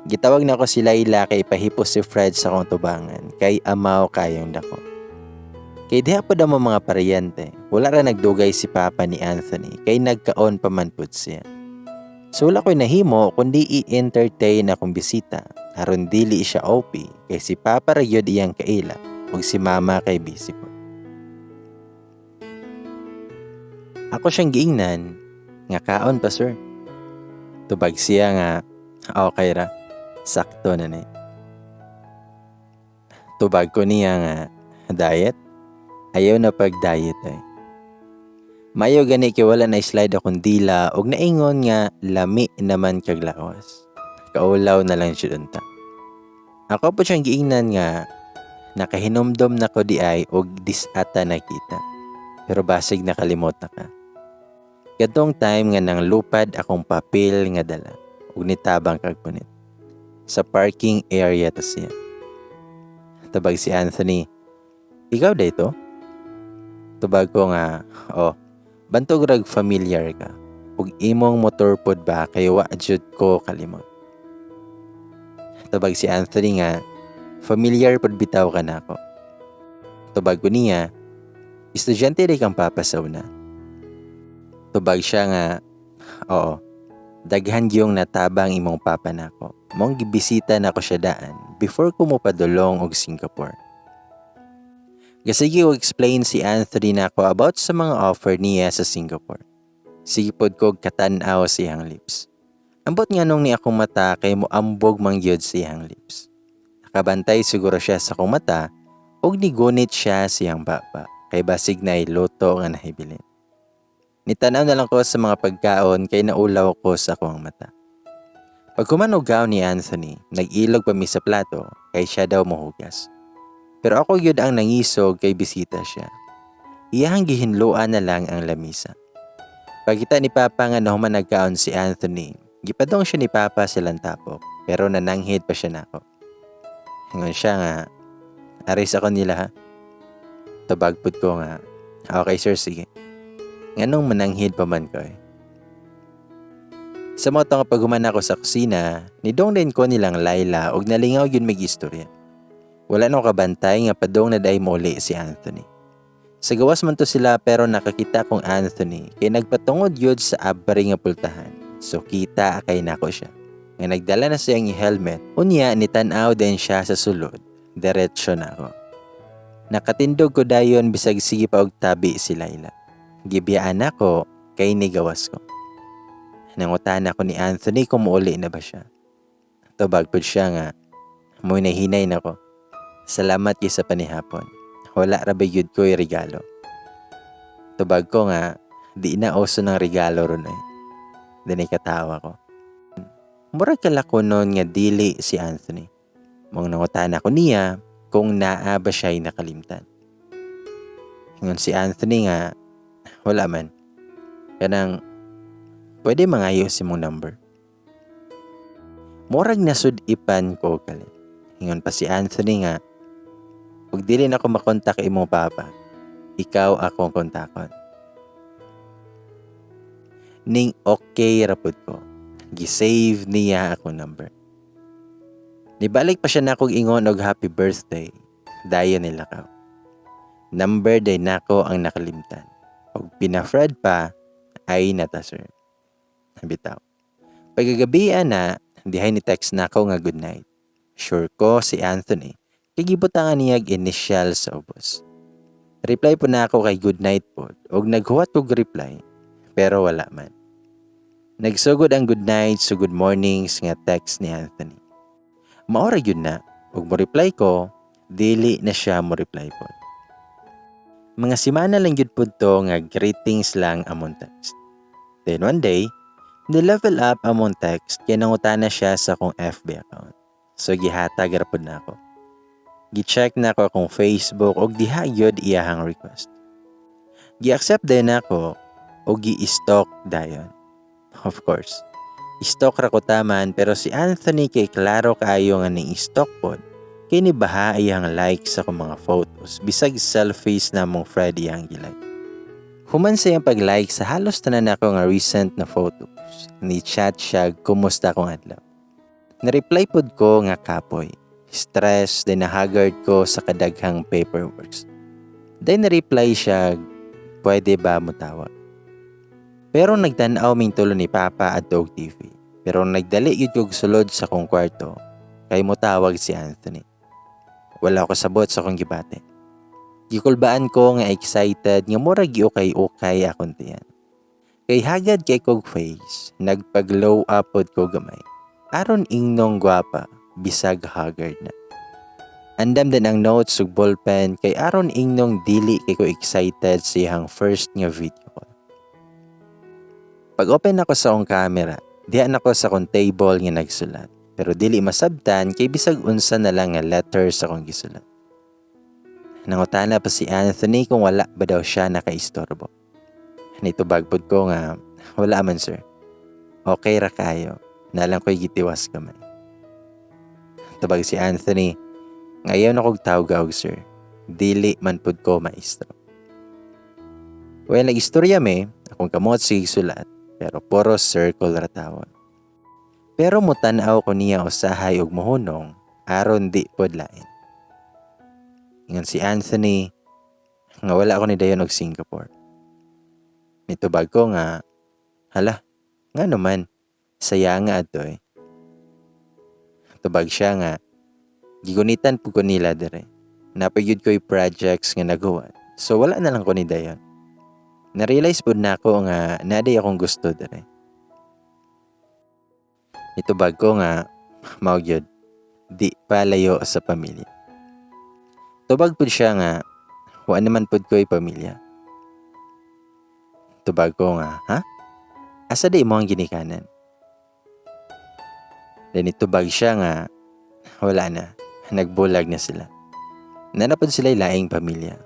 Gitawag nako si Laila kay pahipos si Fred sa akong tubangan kay amaw kayong dako. Kay diha pod ang mga paryente, wala ra nagdugay si Papa ni Anthony kay nagkaon pa man pud siya. So wala ko'y nahimo kundi i-entertain akong bisita aron dili siya OP kay si Papa ra gyud iyang kaila ug si Mama kay busy po. Ako siyang giingnan nga kaon pa sir. Tubag siya nga okay ra, sakto na ni. Tubag ko niya nga diet, ayaw na pag-diet ay. Mayo gani kay wala na slide akong dila og naingon nga lami naman kag lawas. Kaulaw na lang siya unta. Ako po siyang giingnan nga nakahinumdom na ko di ay og disata nakita. Pero basig nakalimot na ka. Kadtong time nga nang lupad akong papel nga dala og nitabang kag punit. Sa parking area to siya. Tabag si Anthony, "Ikaw da ito?" Tubag ko nga, "Oh, bantog rag familiar ka. Ug imong motor pod ba kay wa jud ko kalimot." Tubag si Anthony nga, "Familiar pod bitaw ka nako." Tubag ko niya, "Estudyante rin kang papasaw na." Tubag siya nga, "Oo, daghan gyung natabang imong papa nako. Mong gibisita nako siya daan before ko mopadulong og Singapore." Gasige og explain si Anthony nako about sa mga offer niya sa Singapore. Sige pod kog katan-aw sa iyang lips. Ambot nga nung ni akong mata kay moambog man gyud sa iyang lips. Nakabantay siguro siya sa akong mata ug nigunit siya sa iyang baba kay basig na luto nga nahibilin. Nitanaw na lang ko sa mga pagkaon kay naulaw ko sa akong mata. Paghuman og kaon ni Anthony, nag-ilog pa mi sa plato kay siya daw mohugas. Pero ako gyud ang nangisog kay bisita siya. Iyahang gihinloan na lang ang lamisa. Pagkita ni Papa nga nahuman nagkaon si Anthony, gipadong siya ni Papa sa lantapok pero nananghid pa siya nako. Ingon siya nga, "Aris ako nila ha." Tubag pud ko nga, "Okay sir, sige." Nganong mananghid pa man ko eh. Sa mga nga paghuman ako sa kusina, nidong din ko nilang Laila og nalingaw yun mig istorya. Wala no kabantay nga padong na day muli si Anthony. Sa gawas man to sila pero nakakita kong Anthony kay nagpatungod yun sa abri nga pultahan. So kita kay nako siya. Nga nagdala na siyang helmet, unya nitan-aw din siya sa sulod. Diretsyo na ako. Nakatindog ko dayon bisag sige pa og tabi si Laila. Gibiyaan ako kay nigawas ko. Nangutan ako ni Anthony kung muuli na ba siya. Tubag pud siya nga, mo'y nahinay na ko. Salamat kay sa panihapon. Wala ra ba gyud ko'y regalo. Tubag ko nga, di na uso ng regalo ron eh. Dinay katawa ko. Murag kalakonon nga dili si Anthony. Mong nangutan ako niya kung naa ba siya'y nakalimtan. Ingon si Anthony nga, wala man. Kanang, pwede mangayo si mong number. Murag nasud-ipan ko kalit. Ingon pa si Anthony nga, ug dili na ko makontak imong papa, ikaw akong kontakon. Ning okay ra pud ko. Gi-save niya akong number. Nibalik pa siya na akong ingon og happy birthday. Dayon nilakaw. Number day nako ang nakalimtan. Og pina-Fred pa, ay nata, sir. Bitaw. Pagkagabi ana, dihay ni text nako nga good night. Sure ko si Anthony, kay gibutangan niyag initial sa ubos. Reply po na ako kay good night po, og naghuwat kog reply, pero wala man. Nagsugod ang good night so good mornings nga text ni Anthony. Maora yun na, ug mo reply ko, dili na siya mo reply po. Mga simana lang yun po to nga greetings lang among text. Then one day, ni-level up among text kay nangutana siya sa akong FB account. So gihatag ra pud na ako. Gi-check na ako akong Facebook og diha gyud iyahang request. Gi-accept din ako og gi-stalk dayon. Of course, stalk ra ko taman, pero si Anthony kay klaro kaayo nga ning stalk pod kay nibaha iyang like sa akong mga photos bisag selfies na mong Fred iyang gi-like. Human sa iyang pag-like sa halos tanan nako nga recent na photos, ni chat siya, "Kumusta akong adlaw?" Na-reply pod ko nga kapoy. Stress din, na-haggard ko sa kadaghang paperworks. Then na-reply siya, "Pwede ba mo tawag?" Pero nagtan-aw ming tulo ni Papa at og TV. Pero nagdali yun kog sulod sa kong kwarto kay mo tawag si Anthony. Wala ko sabot sa akong gibati. Gikulbaan ko nga excited nga murag giukay-ukay akong tiyan. Kay hagad kay kog face, nagpag-glow up pod ko gamay. Aron ingnong gwapa, bisag haggard na. Andam din ang notes ug ballpen kay aron ingnong dili kay ko excited sa iyang first nga video call. Pag open ako sa akong camera, diha na ko sa akong table nga nagsulat. Pero dili masabtan kay bisag unsa na lang nga letter sa akong gisulat. Nangutana pa si Anthony kung wala ba daw siya nakaistorbo. Nitubag pod ko nga wala man, sir. Okay ra kayo. Nalang ko'y gitiwas kamay. Tubag si Anthony, "Ngayon akong tawag og sir. Dili man pud ko maestro." Well, nag-istorya me, akong kamot sige sulat, pero puro circle ra tawon. Pero mutan-aw ko niya usahay og mohunong aron di pod lain. Ingon si Anthony nga wala ako ni dayon og Singapore. Nitubag ko nga, "Hala, nga naman, saya nga adto eh." Tubag siya nga, "Gigunitan po ko nila dire. Napayud ko'y projects nga nagawa. So wala na lang ko ni dayon. Na-realize po na ako nga naday akong gusto dire." Nitubag ko nga, "Mao gyud, di palayo sa pamilya." Tubag pud siya nga, "Wa naman pud ko'y pamilya." Tubag ko nga, "Ha? Asa di mo ang ginikanan?" Then itubag siya nga, wala na, nagbulag na sila. Nanapod sila laing pamilya.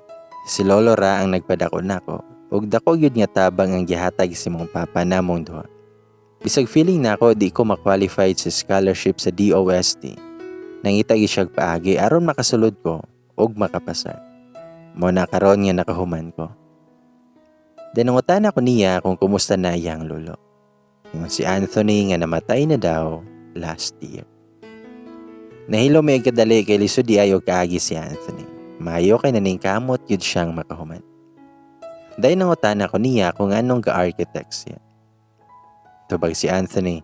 Si Lolo ra ang nagpadako nako, ug dako gyud nga tabang ang gihatag si mong papa namong duha. Bisag feeling nako di ko ma-qualified sa scholarship sa DOST, nangita gyud siyag paagi aron makasulod ko ug makapasar. Mo na karon nga nakahuman ko. Then nangutana ko niya kung kumusta na iyang lolo. Ingon si Anthony nga namatay na daw last year. Nahilo may kadali kay lisod di ayo kaagi si Anthony. Maayo kay naningkamot yun siyang makahuman. Dahil nangutana ko niya kung anong ga-architect siya. Tubag si Anthony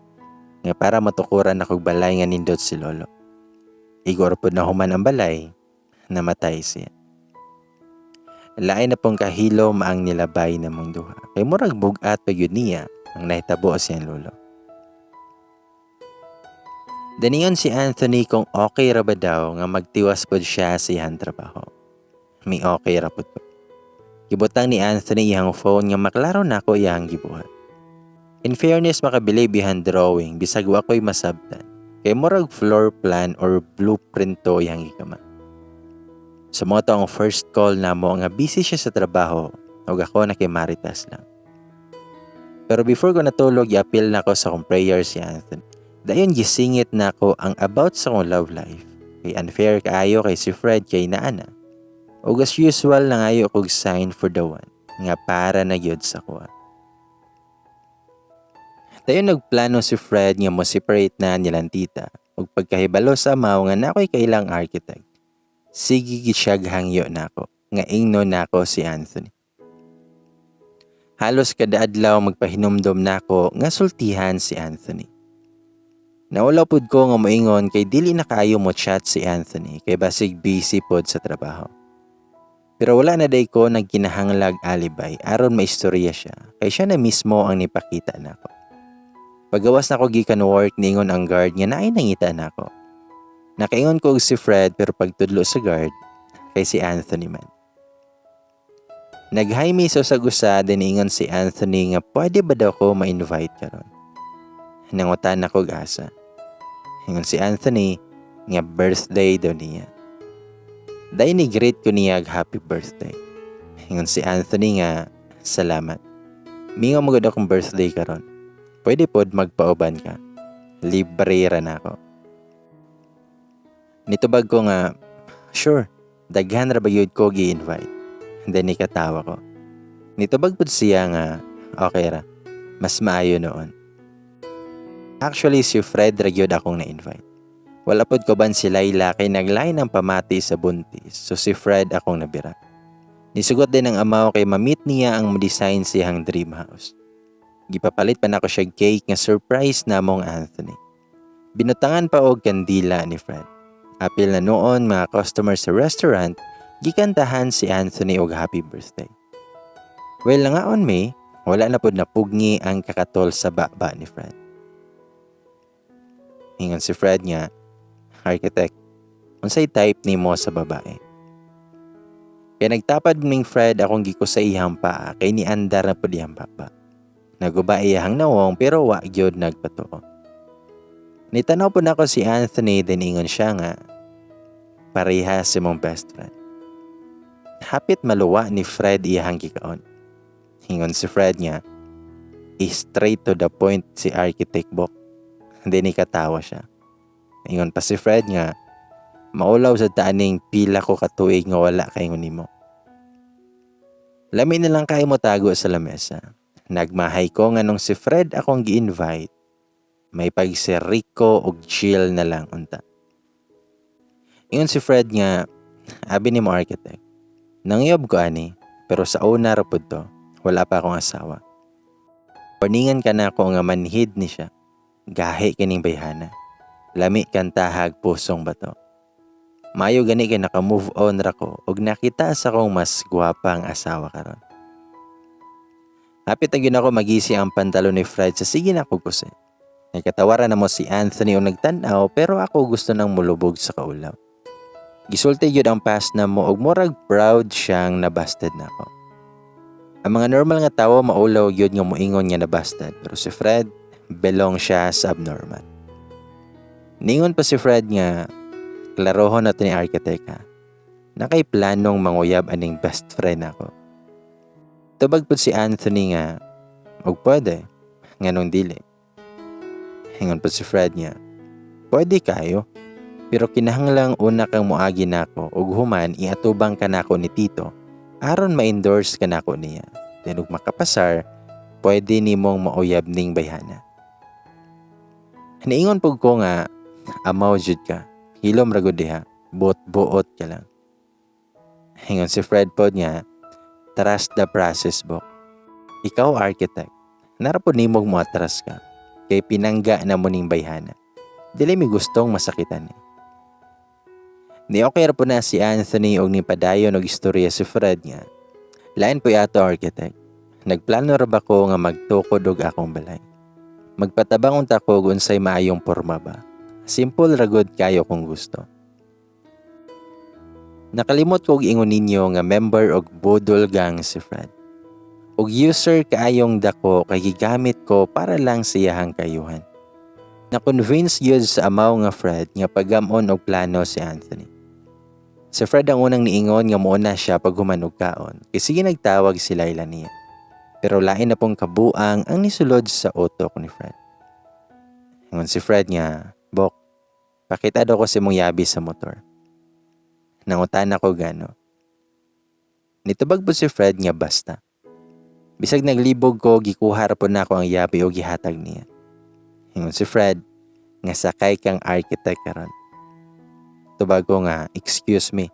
nga para matukuran akong balay nga nindot si lolo. Igor pod na human ang balay, namatay siya. Lain na pong kahilom ang nilabay na mong duha. Kay murag bugat pa yun niya ang nahitabo sa iyang lolo. Daniyon si Anthony kung okay ra ba daw nga magtiwas pod siya sa iyang trabaho. May okay ra pod ko. Gibutang ni Anthony iyang phone nga maklaro nako iyang gibuhat. In fairness, makabilib iyang drawing bisag wa ko'y masabtan. Kay murag floor plan or blueprint to iyang gikama. Sa mo to ang first call namo nga busy siya sa trabaho ug ako nakimaritas lang. Pero before ko natulog, i-appeal na ko sa akong prayer si Anthony. Dayon gisingit na ko ang about sa akong love life. Kay unfair kaayo kay si Fred kay naana. Ug as usual, nangayo kog sign for the one nga para na gyud sa kuha. Dayon nagplano si Fred nga mo separate na nilang tita ug pagkahibalo sa amaw nga nakoy kailang architect. Sige gid siya hangyo nako. Nga ingnon nako si Anthony. Halos kada adlaw magpahinumdom nako nga sultihan si Anthony. Naulaw pud ko nga moingon kay dili na kaayo mo chat si Anthony kay basig busy pod sa trabaho. Pero wala na day ko nagkinahanglag alibay aron maistorya siya kay siya na mismo ang nipakita nako. Pagawas nako gikan work, niingon ang guard nga naay nangita nako. Nakaingon ko og si Fred, pero pagtudlo sa guard kay si Anthony man. Nag-hi mi sa usag usa, then niingon si Anthony nga pwede ba daw ko ma-invite karon. Nangutan ako og asa. Ingon si Anthony nga birthday daw niya. Dahil ni-greet ko niya og happy birthday. Ingon si Anthony nga salamat. Mingaw magud akong birthday karon. Pwede pod magpauban ka. Libre ra nako. Nitubag ko nga, "Sure, daghan ra ba gyud ko gi-invite?" Then nikatawa ko. Nitubag pud siya nga, okay ra. Mas maayo noon. Actually, si Fred ra gyud akong na-invite. Wala pod ko ban si Layla kay naglain ang pamati sa buntis. So si Fred akong nabira. Nisugot din ang amaw kay ma-meet niya ang mo-design siyang dream house. Gipapalit pa nako siya cake nga surprise namong Anthony. Binutangan pa og kandila ni Fred. Apil na noon mga customer sa restaurant, gikantahan si Anthony og happy birthday. Well, nangaon mi, wala na pod napugni ang kakatol sa baba ni Fred. Ingon si Fred nga, "Architect, unsay type nimo sa babae?" Kay nagtapad ning Fred, akong gikusay iyang paa kay niandar na pud iyang baba. Naguba iyang nawong pero wa gyud nagpatuo. Nitanaw po nako si Anthony, then ingon siya nga, "Pareha si mong best friend." Hapit maluwa ni Fred iyang gikaon. Ingon si Fred nga, "Straight to the point si Architect Bok." Then nikatawa siya. Ingon pa si Fred nga, "Maulaw sa taaning pila ko katuig nga wala kaingon nimo." Lami na lang kay mo tago sa lamesa. Nagmahay ko nga nung si Fred akong gi-invite, may pag si Rico og chill na lang unta. Ingon si Fred nga, "Abi ni mo, architect. Nanguyab ko ani, pero sa una ra pud to, wala pa akong asawa. Warningan ka na ako nga manhid ni siya. Gahi kining bayhana. Lami kantahag pusong bato. Mayo gani kay naka-move on ra ko ug nakita sa kong mas gwapa ang asawa karon." Hapit na gyud ako magisi ang pantalon ni Fred sa sige na ko kusi. Nagkatawaran na mo si Anthony o nagtan-aw, pero ako gusto nang mulubog sa kaulaw. Gisulti gyud ang past na mo og murag proud siyang nabasted na ako. Ang mga normal nga tawo maulaw gyud nga moingon nga nabasted, pero si Fred, belong siya sa abnormal. Ningon pa si Fred nga, "Klarohon nato ni architect ha. Nakay planong manguyab aning best friend ako." Tubag pud si Anthony nga, "Og pwede, nganong dili?" Ingon pud si Fred nga, "Pwede kayo, pero kinahanglang una kang moagi nako ug human iatubang ka nako ni Tito aron ma-endorse ka nako niya. Then ug makapasar, pwede nimong mauyab ning bayhana." Niingon pud ko nga, "Amaw jud ka. Hilom ra gud diha, buot-buot ka lang." Ingon si Fred pod nga, "Trust the process, Bok. Ikaw, architect, nara pod nimog mo atras ka. Kay pinangga na mo ning bayhana. Dili mi gustong masakitan ni." Ni okay ra po na si Anthony og nipadayon og istorya si Fred nga, "Lain po ato, architect. Nagplano ra ba ko nga magtukod og akong balay. Magpatabang unta ko og unsay maayong porma ba. Simple ra gud kayo kung gusto." Nakalimot ko og ingon ninyo nga member og Budol Gang si Fred. Og user kaayong dako kay gigamit ko para lang siyahang kayuhan. Na-convince gyud sa amaw nga Fred nga pagam-on og plano si Anthony. Si Fred ang unang niingon nga muuna siya pag human og kaon kay sige nagtawag si Layla niya. Pero lain na pong kabuang ang nisulod sa utok ni Fred. Ingon si Fred nga, "Bok, pakita daw ko si mong yabi sa motor." Nangutan ako gano. Nitubag po si Fred nga basta. Bisag naglibog ko, gikuha ra po nako ang yabi o gihatag niya. Ingon si Fred nga sakay kang architect karon. Tubag ko nga, "Excuse me,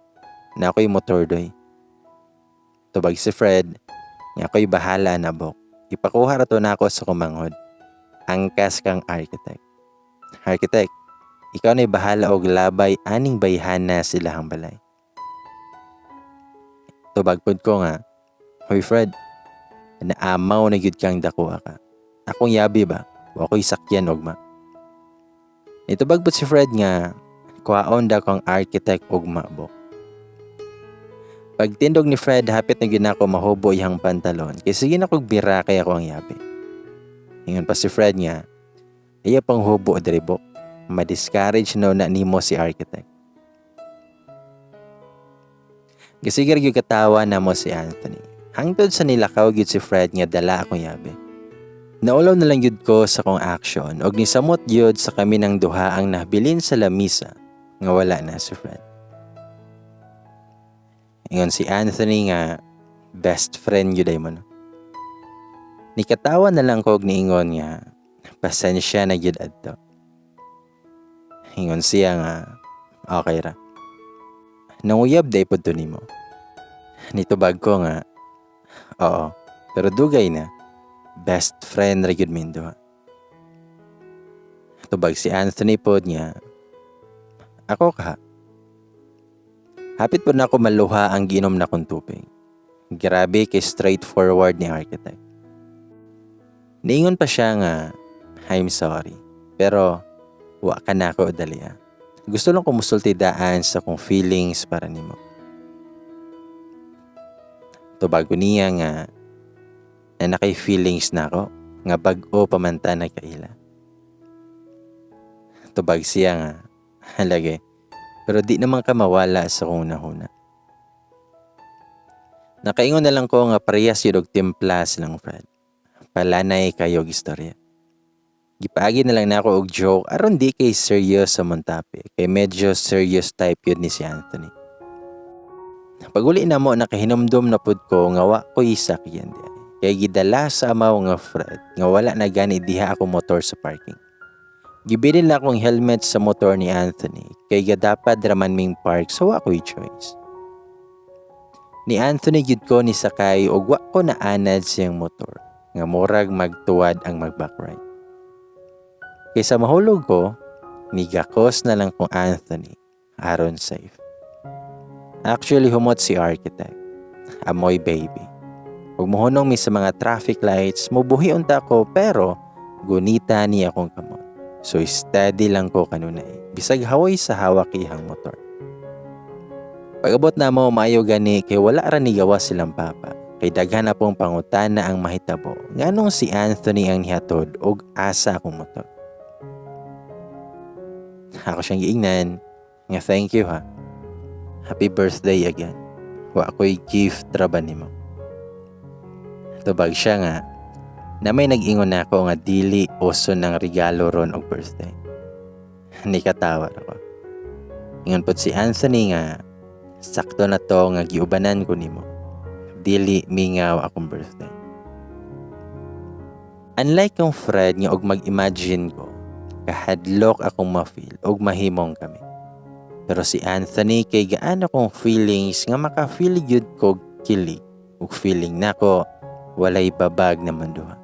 na ako'y motor doy." Tubag si Fred, nga ako'y bahala na, bok. Ipakuha ra to nako sa kumanghod. Angkas kang architect. Architect, ikaw na'y bahala og labay aning bayhana silahang balay. Tubag pod ko nga, "Hoy Fred, naamaw na gyud kang dakuha ka. Akong yabi ba? Wa ko'y sakyan ugma." Nitubag pod si Fred nga, "Kuhaon daw kang architect ugma, bok." Pagtindog ni Fred, hapit na gyud nako mahubo iyang pantalon kay sige na kog bira kay ako ang yabi. Ingon pa si Fred nga, "Ayaw pang hubo diri, bok. Ma-discourage na nimo si architect." Gasigar gyud katawa namo si Anthony. Hangtod sa nilakaw gyud si Fred nga dala akong yabi. Naulaw na lang gyud ko sa kong action og nisamot gyud sa kami ng duha ang nahabilin sa lamisa nga wala na si Fred. Ingon si Anthony nga, "Best friend gyud ay mo, no?" Nikatawa na lang ko og niingon nga, "Pasensya na gyud adto." Ingon siya nga, "Okay ra. Nanguyab day pod to nimo." Nitubag ko nga, "Oo, pero dugay na. Best friend ra gyud min duha." Tubag si Anthony pod nga, "Ako ka." Hapit pod nako maluha ang giinom na kong tubig. Grabe kay straightforward ni architect. Niingon pa siya nga, "I'm sorry, pero wa ka na ako dali ah. Gusto lang ko musulti daan sa kong feelings para nimo." Tubag ko niya nga, na nakay feelings na ako, nga bag-o pa man ta nagkaila. Tubag siya nga, "Halagi, pero di naman ka mawala sa kong nahuna." Nakaingon na lang ko nga parehas yun og timpla silang Fred. Palanay kayo og istorya. Gipaagi na lang nako og joke aron di kay serious sa among topic kay medyo serious type yun ni si Anthony. Paguli na mo, nakahinumdum na pud ko nga wa ko'y sakyan di. Kay gidala sa amaw nga Fred nga wala na gani diha ako motor sa parking. Gibilin na akong helmet sa motor ni Anthony kay gadapat raman ming park, so wa ko'y choice. Ni Anthony gyud ko ni sakay og wa ko naanad siyang motor nga murag magtuwad ang mag-backride. Kaysa mahulog ko, nigakos na lang kong Anthony aron safe. Actually, humot si architect. Amoy baby. Ug mohunong mi sa mga traffic lights, mubuhi unta ko pero gunita niya akong kamot. So steady lang ko kanunay. Bisag hawoy sa hawak iyang motor. Pag-abot na mo, maayo gani kay wala ra ni gawas silang papa. Kay daghan na pong pangutana ang mahitabo nganong si Anthony ang nihatod og asa akong motor. Ako siyang giingnan nga, "Thank you ha. Happy birthday again. Wa ko'y gift ra ba nimo?" Tubag siya nga, na may nag-ingon na ako nga dili uso ng regalo ron og birthday. Nikatawa ako. Ingon pod si Anthony nga, "Sakto na to nga giubanan ko nimo. Dili mingaw akong birthday." Unlike kang Fred nga og mag-imagine ko, kahadlok akong ma-feel og mahimong kami. Pero si Anthony kay gaan akong feelings nga maka-feel gyud ko kilig ug feeling nako walay babag naman duha.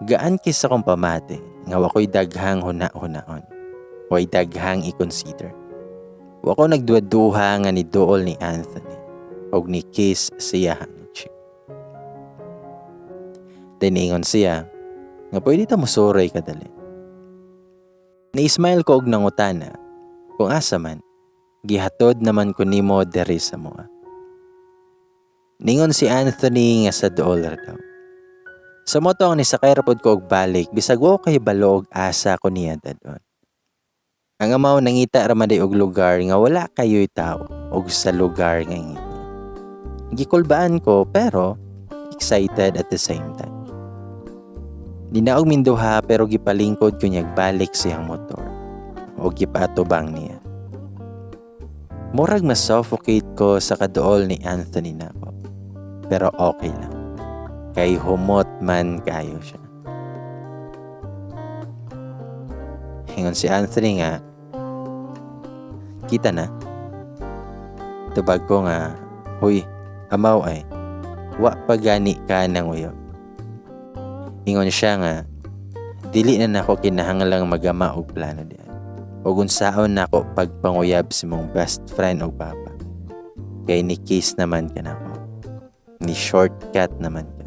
Gaan kay sa akong pamati nga wa ko'y daghang huna-hunaon. Way daghang i-consider. Wa ko nagduha-duha nga ni duol ni Anthony og ni kiss siya hang cheek. Then ingon siya nga pwede ta mosuroy kadali. Ni-smile ko og nangutana kung asa man, gihatod naman ko nimo diri sa moa. Ningon si Anthony nga sa duol ra daw. Sa moto ang nisakay ra pod ko og balik bisag wa ko kahibalo og asa ko niya dadon. Ang amaw nangita ra man day og lugar nga wala kayo'y tao og sa lugar nga ingit niya. Gikulbaan ko pero excited at the same time. Ninaog minduha pero gipalingkod ko niyag balik siyang motor o gipaatubang niya. Murag mas-suffocate ko sa kaduol ni Anthony nako. Pero okay lang. Kay humot man kayo siya. Ingon si Anthony nga, "Kita na." Tubag ko nga, "Huy, amaw ay." Wa pa gani ka nanguyab. Ingon siya nga dili na nako kinahanglang magama og plano diay. Ug unsaon nako pagpanguyab sa imong best friend og papa. Kay ni kiss naman ka nako. Ni shortcut naman ka.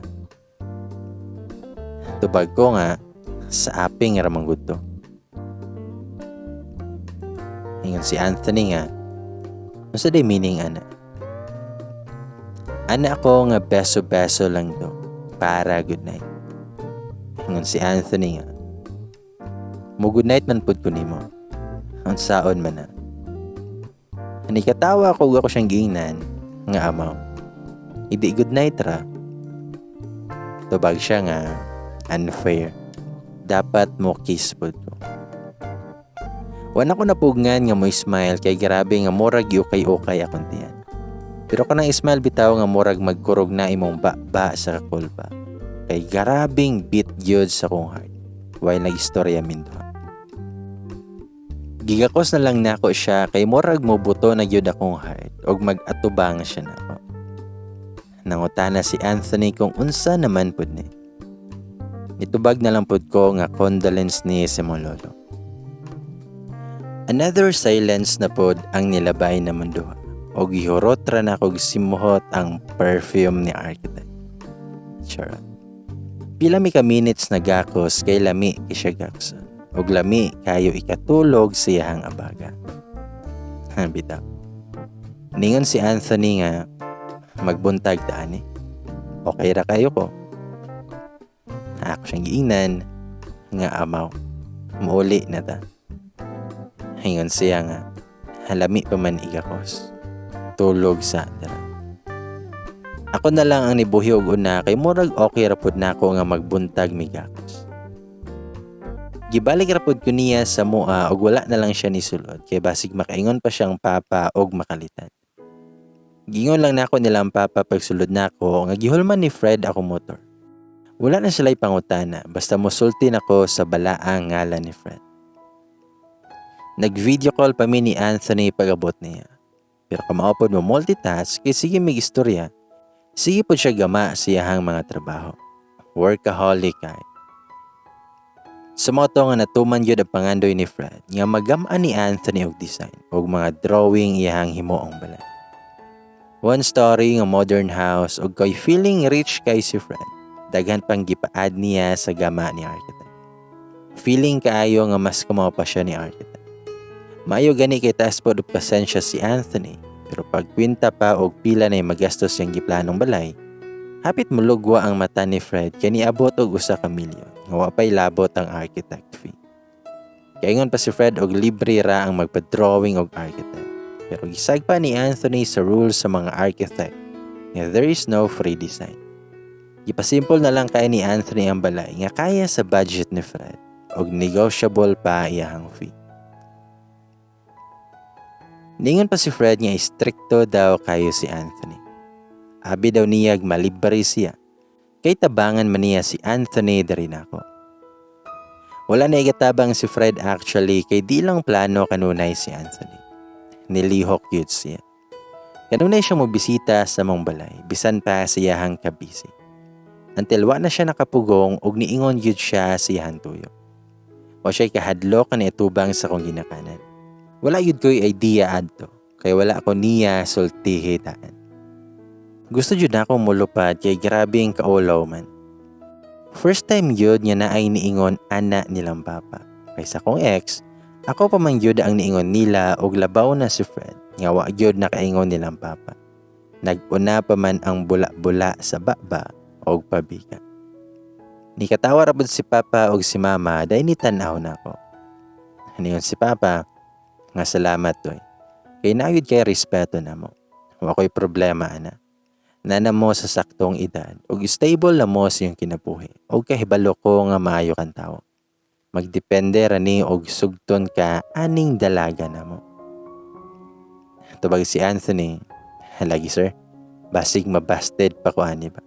Tubag ko nga sa aping ra man gud to. Ingon si Anthony nga, unsa day meaning ana? Ana ako nga beso-beso lang to para good night. Ingon si Anthony nga, mo good night man pud ko nimo. Unsaon man na. Ani katawa ko ug ako siyang giingnan nga amaw. Hindi good night ra. Tubag siya nga unfair. Dapat mo kiss pud ko. Wala ko napugngan nga mo smile kay grabe nga murag ukay-ukay akong tiyan. Pero kanang smile bitaw nga murag magkurog na imong ba sa kakulpa. Kay grabing beat gyud sa kong heart while nag-istorya min duha. Gigakos na lang nako siya kay murag mo buto na gyud akong heart og mag-atubang siya nako. Nangutana si Anthony kung unsa naman pud ni. Nitubag na lang pud ko nga condolence ni sa imong lolo. Another silence na pod ang nilabay na duha og gihurot ra na kog simuhot ang perfume ni architect. Charot. Pila mi ka minutes nagakos kay lami kay siya gakson. Og lami kayo ikatulog sa iyahang abaga. Ha, bitaw. Ningon si Anthony nga magbuntag ta ani. Okay ra kayo ko. Ako siyang giingnan nga amaw. Muuli na ta. Ingon siya nga halami pa man igakos. Tulog sa dira. Ako na lang ang nibuhi og una kay murag okay ra pud nako nga magbuntag migakos. Gibalik ra pud ko niya sa mua og wala na lang siya nisulod kay basig makaingon pa siyang papa og makalitan. Giingon lang nako nilang papa pagsulod nako nga gihulman ni Fred ako motor. Wala na sila'y pangutana basta mosulti nako sa balaang ngalan ni Fred. Nag-video call pa mi ni Anthony pag-abot niya. Pero kamao pod mo multitask kay sige mig istorya. Sige pod siya gama sa iyahang mga trabaho. Workaholic kay. Sa mao to nga natuman gyud ang pangandoy ni Fred nga magam-an ni Anthony og design og mga drawing iyahang himuong balay. One story nga modern house og kay feeling rich kay si Fred. Daghan pang gipa-add niya sa gama ni architect. Feeling kaayo nga mas kamao pa siya ni architect. Maayo gani kay taas pod og pasensya si Anthony, pero pagkwenta pa og pila na magastos siyang giplanong balay, hapit molugwa ang mata ni Fred kay niabot og 1 ka milyon nga wa pay labot ang architect fee. Kaingon pa si Fred og libre ra ang magpa-drawing og architect. Pero gisagpa ni Anthony sa rules sa mga architect nga there is no free design. Gipasimple na lang kay ni Anthony ang balay nga kaya sa budget ni Fred og negotiable pa iyahang fee. Ningon pa si Fred nga istrikto daw kayo si Anthony. Abi daw niyag malibre siya. Kay tabangan man niya si Anthony diri nako. Wala na igatabang si Fred actually kay di lang plano kanunay si Anthony. Nilihok yun siya. Kanunay siya mobisita sa mong balay, bisan pa sa iyahang kabisi. Until wa na siya nakapugong og niingon gyud siya sa iyahang tuyo. Wa siya kahadlok nga niatubang sa kong ginakanan. Wala gyud ko'y idea adto, kay wala ko niya sultihi daan. Gusto jud nako mulupad kay grabe ang kaulaw man. First time gyud nga naay niingon ana nilang papa. Kay sa kong ex, ako pa man gyud ang niingon nila og labaw na si Fred nga wa gyud nakaingon nilang papa. Nag-una pa man ang bula-bula sa baba og pabika. Nikatawa ra pud si papa og si mama dahil ni tan-aw nako. Niingon si papa nga salamat toy. Kay naa gyud kay respeto namo. Wa ko'y problema ana. Nana mo sa saktong edad ug stable na mo sa iyong kinabuhi ug kahibalo ko nga maayo kang tawo. Magdepende ra ni og sugton ka aning dalaga namo. Tubag si Anthony, lagi sir, basig mabasted pa ko ani ba.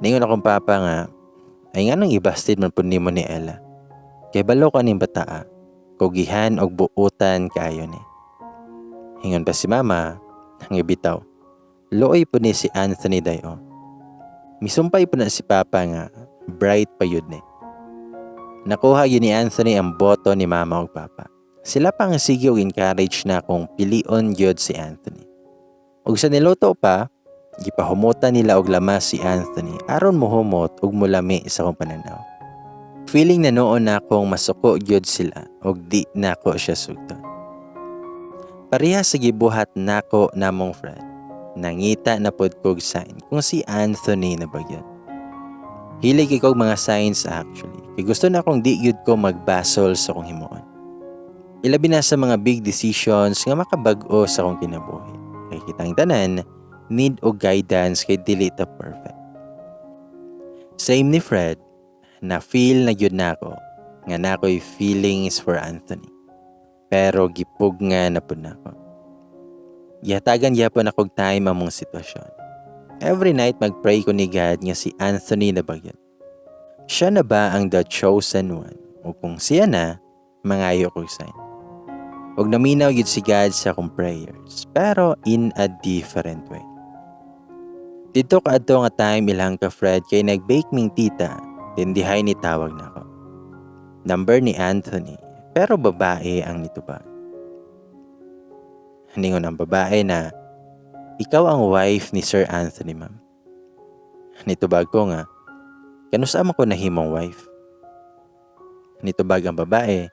Ningon akong papa nga, ay nganong ibasted man pud nimo ni Ella. Kay balo ko aning bataa, kugihan og buutan kaayo ni. Ingon pa si mama, ang ibitaw. Luoy po ni si Anthony dayo. Misumpay po na si Papa nga bright pa yun ni. Nakuha yun ni Anthony ang boto ni Mama ug Papa. Sila pa ang sige og encourage na kung pilion gyud si Anthony. Ug sa niluto pa, gipahumutan nila og lamas si Anthony aron mohumot ug mulami sa akong pananaw. Feeling na noon na akong masuko gyud sila ug di nako siya sugton. Pareha sa gibuhat nako namong Fred. Nangita na pod kog sign kung si Anthony na ba gyud. Hilig kog mga signs actually. Kay gusto na akong di gyud ko magbasol sa akong himuon. Ilabi na sa mga big decisions nga makabag-o sa akong kinabuhi. Kay kitang tanan, need og guidance kay dili ta perfect. Same ni Fred, na feel na gyud nako nga nakoy feelings for Anthony. Pero gipug nga na pud nako. Gihatagan gyapon akog time among sitwasyon. Every night magpray ko ni God nga si Anthony na ba gyud. Siya na ba ang the chosen one? O kung siya na, mangayo kog sign. Og naminaw gyud si God sa akong prayers, pero in a different way. Didto kaadto nga time ilang ka Fred kay nag-bake ming tita, tindihay ni tawag nako. Number ni Anthony, pero babae ang nitubag. Ningon ang babae na, "Ikaw ang wife ni Sir Anthony, ma'am?" Nitubag ko nga, "Kanusa man ko nahimong wife?" Nitubag ang babae,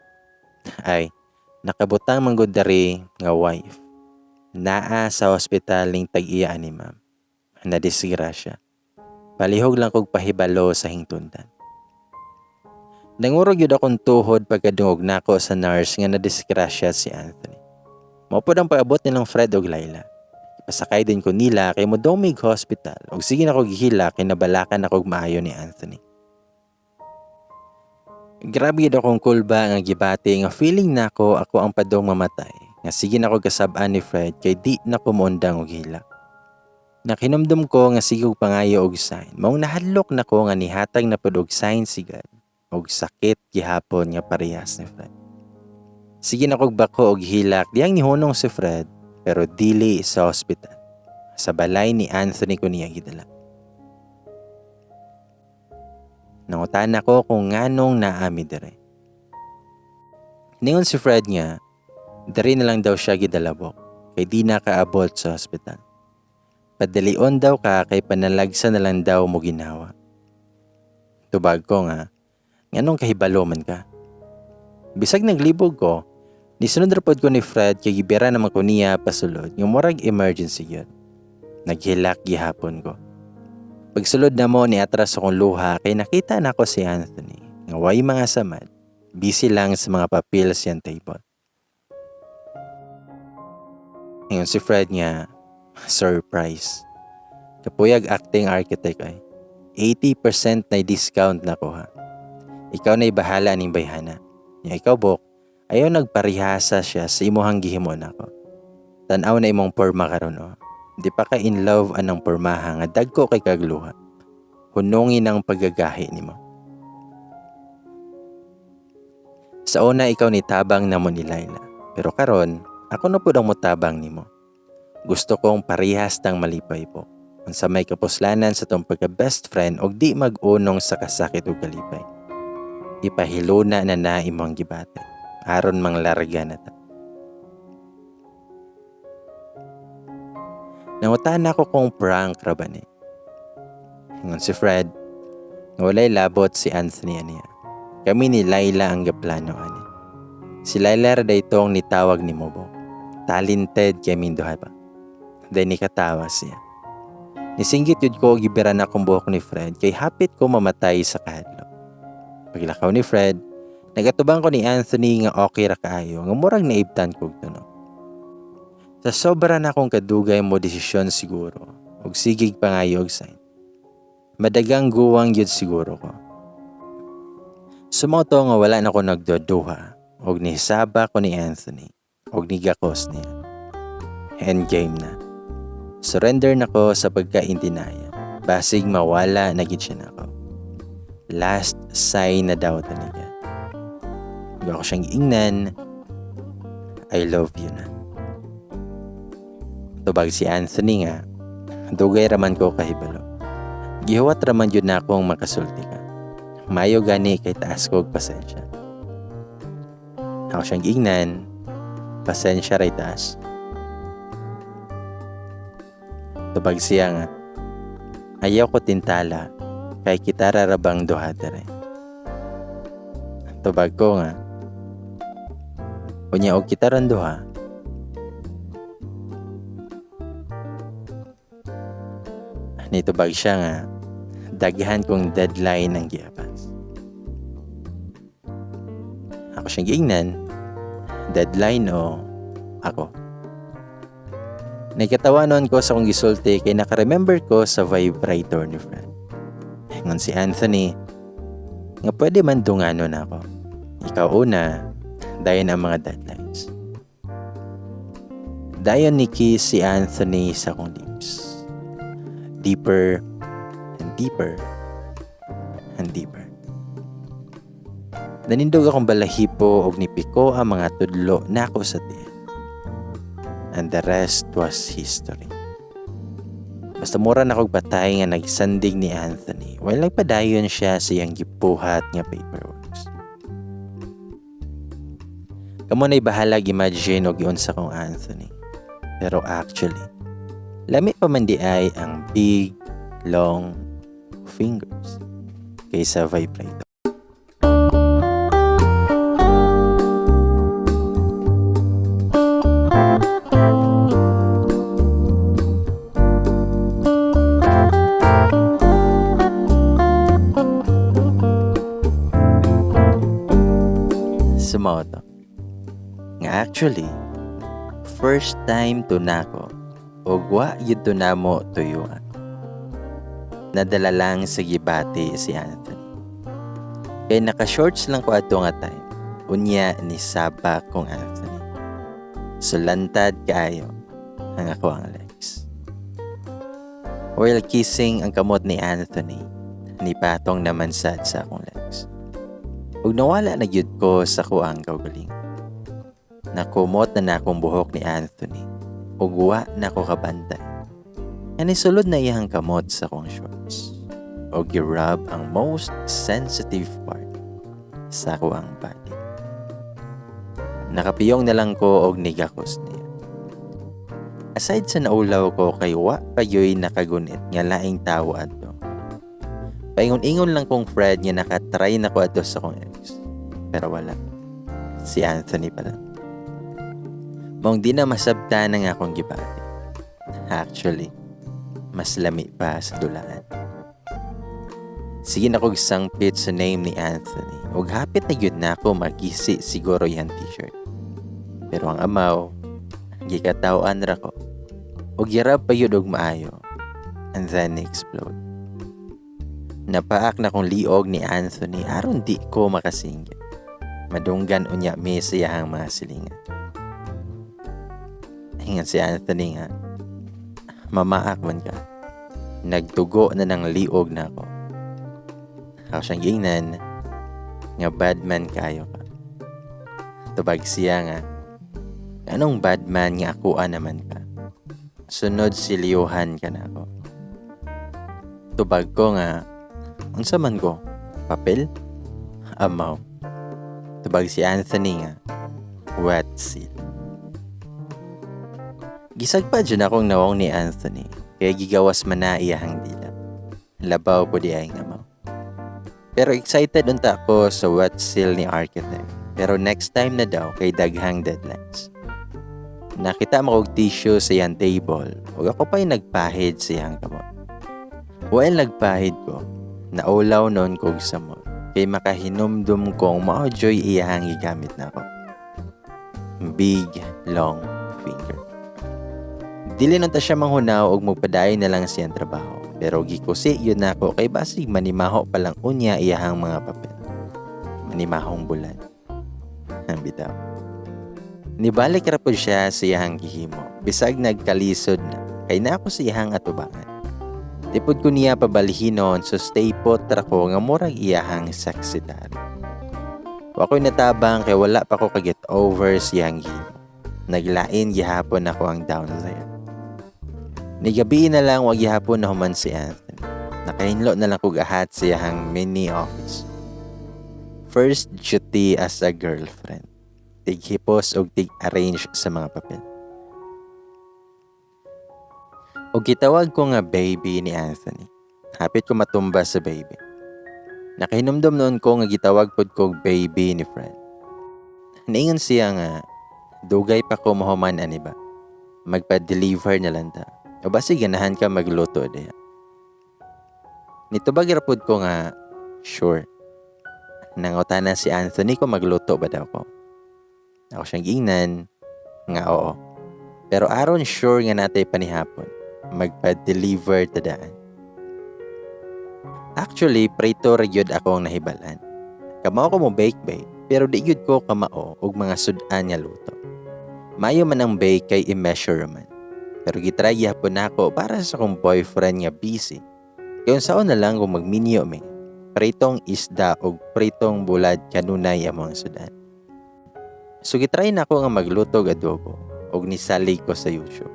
"Ay, nakabutang man gud diri nga wife. Naa sa hospital ning tag-iya ani, ma'am. Nadisgrasya. Palihog lang kog pahibalo sa hingtundan." Nangurog yun akong tuhod pagkadungog nako sa nurse nga nadisgrasya si Anthony. Mao pod ang pag-abot nilang Fred og Laila. Pasakay din ko nila kay modong mig hospital og sige na ko gihila kay nabalakan ako maayo ni Anthony. Grabe gid akong kulba nga gibati nga feeling nako ako ang padong mamatay nga sige na ko kasab-an ni Fred kay di na ko moundang og hilak. Nakinumdum ko nga sige og pangayo og sign. Maong nahadlok na ko nga nihatag na pud og sign si God og sakit gihapon nga parehas ni Fred. Sige na kog bako og hilak diyang nihunong si Fred, pero dili sa ospital. Sa balay ni Anthony ko niya gidala. Nangutan ako kung nganong naami dire. Ningon si Fred nga, diri na lang daw siya gidalabok kay di na kaabot sa ospital. Padalion daw ka kay panalagsa na lang daw mo ginawa. Tubag ko nga, nganong kahibalo man ka? Bisag naglibog ko, nisunod ra pod ko ni Fred kay gibira naman ko niya pasulod nga murag emergency yun. Naghilak gihapon ko. Pagsulod na mo ni atras akong luha kay nakita na ko si Anthony nga way mga samad, busy lang sa mga papel siyang table. Ngayon si Fred nga, surprise. Kapuyag acting architect ay 80% na discount na ko ha. Ikaw na'y bahala ning bayhana. Nya ikaw bok, ayaw nagparihasa siya sa imuhang gihimo nako. Tan-aw na imong porma karon oh. Di pa ka in love anang pormaha nga dagko kay kagluha. Hunungin ang paggagahi nimo. Sa una ikaw ni tabang namo ni Laila, pero karon ako na pud ang motabang nimo. Gusto kong parehas tang malipay po. Unsa may kapuslanan sa tong pagka best friend og di mag-unong sa kasakit ug kalipay. Ipahiluna na na imong gibati. Aron manglarga na ta. Nangutan ako kung prank ra ba ni. Ingon si Fred, nga walay labot si Anthony aniya. Kami ni Laila ang gaplano ani. Si Laila ra daytong nitawag ni Mobo. Talented kay duha pa. Dahil ni katawa siya. Nisinggit yun ko gibira na akong buhok ni Fred kay hapit ko mamatay sa kahadlok. Paglakaw ni Fred, nagatubang ko ni Anthony nga okay ra kaayo nga murag naibtan kog tunog. Sa sobra na akong kadugay mo desisyon siguro og sigig pangayo og sign. Madagang guwang gyud siguro ko. Sumoto nga wala na ko nagduduha og nisaba ko ni Anthony og nigakos niya. Endgame na. Surrender na ko sa pagkaintinaya. Basig mawala na gid siya nako. Last sign na daw taniga. Huwag ako siyang giingnan, "I love you na." Tubag si Anthony nga, Dugay raman ko kahibalo. Gihuwat raman yun na akong makasulti ka. Mayo gani kay taas ko og pasensya. Ako siyang giingnan, pasensya ray taas. Tubag siya nga, ayaw ko tintala kay kita rarabang duha dere. Tubag ko nga, unya og kita ran duha, nitubag siya nga, daghan kong deadline ang giapas. Ako siyang giingnan, deadline o ako. Nagkatawa noon ko sa akong gisulti kay naka-remember ko sa vibrator ni Fred. Ngon si Anthony, nga pwede man dungano na ako. Ikaw una, dayon ang mga deadlines. Dayon ni kiss si Anthony sa akong lips. Deeper and deeper and deeper. Nanindog akong balahibo og nipiko ang mga tudlo nako sa tiil. And the rest was history. Basta mura na kog patay nga nagsandig ni Anthony while nagpadayon siya sa iyang gibuhat nga paperworks. Kamo na'y bahalag imagine og giunsa kong Anthony. Pero actually, lami pa man di ay ang big, long fingers kaysa vibrator. Sumoto. Nga actually, first time to nako og wa gyud to namo tuyuan. Nadala lang sa gibati si Anthony. Kay naka-shorts lang ko adto nga time. Unya ni saba kong Anthony. Sulantad kaayo ang ako ang legs. While kissing ang kamot ni Anthony, nipatong naman sad sa akong legs. Ug nawala na gyud ko sa kuang kaugalingon. Nakumot na na akong buhok ni Anthony ug wa na ko kabantay. Nga nisulod na iyang kamot sa akong shorts ug gi-rub ang most sensitive part sa akuang body. Nakapiyong na lang ko og nigakos niya. Aside sa naulaw ko kay wa payoy nakagunit nga laing tawo adto. Paingon-ingon lang kong Fred nga nakatry na ko adto sa akong ex. Pero wala. Si Anthony pala. Maong di na masabtan ang akong gibati. Actually, mas lami pa sa dulaan. Sige na kog sangpit sa name ni Anthony. Ug hapit na gyud na ako magisi siguro iyang t-shirt. Pero ang amaw, gikataw-an ra ko. Ug girab pa gyud og maayo. And then explode. Napaak na kong liog ni Anthony aron di ko makasinggit. Madunggan unya mi sa iyahang mga silingan. Ingan si Anthony nga, mamaak man ka. Nagdugo na ng liog na ako. Ako siyang giingnan, nga bad man kayo ka. Tubag siya nga, anong bad man nga akoa naman ka? Sunod siliyuhan ka na ako. Tubag ko nga, unsa man ko? Papel? Amaw. Tubag si Anthony nga, wet seal. Gisagpa dyan akong nawong ni Anthony, kaya gigawas man na iyahang dila. Labaw po di ay nga amaw. Pero excited unta ako sa wet seal ni architect. Pero next time na daw kay daghang deadlines. Nakita mo og tissue sa iyang table ug ako pa'y nagpahid sa iyang kamot. While nagpahid ko, naulaw noon kog samot kay makahinumdum kong mao joy iyahang gigamit nako. Big, long finger. Dili nun ta siya manghunaw og magpadayon na lang siyang trabaho. Pero gikusi yun nako kay basig manimaho pa lang unya iyahang mga papel. Manimahong bulan. Ang bitaw. Nibalik ra pud siya sa iyahang gihimo. Bisag nagkalisod na kay nako sa iyahang atubangan. Tipod ko niya pabalhinon so stay put ra ko nga murag iyahang secretary. Wa ko'y natabang kay wala pa ko ka-get over sa iyang gihimo. Naglain gihapon ako ang down there. Nigabii na lang, wa gihapon nahuman si Anthony. Nakahinlo na lang kog ahat sa iyahang mini office. First duty as a girlfriend. Tighipos og tig-arrange sa mga papel. Og gitawag ko nga baby ni Anthony. Hapit ko matumba sa baby. Nakahinumdom noon ko nga gitawag pod ko og baby ni Fred. Niingon siya nga dugay pa ko mahuman ani ba. Magpa-deliver na lang ta. O basi ganahan ka magluto diha. Nitubag ra pod ko nga sure. Nangutana si Anthony kung magluto ba daw ko. Ako siyang giingnan nga oo. Pero aron sure nga natay panihapon, magpa-deliver ta daan. Actually, prito ra gyud akong nahibalan. Kamao ko mo bake-bake, pero di gyud ko kamao og mga sud-an nga luto. Maayo man ang bake kay i-measure man. Pero gitry gihapon nako para sa akong boyfriend nga busy. Kay unsaon na lang kung magminyo mi. Pritong isda og pritong bulad kanunay among sudan. So gitry nako nga magluto og adobo og nisalig ko sa YouTube.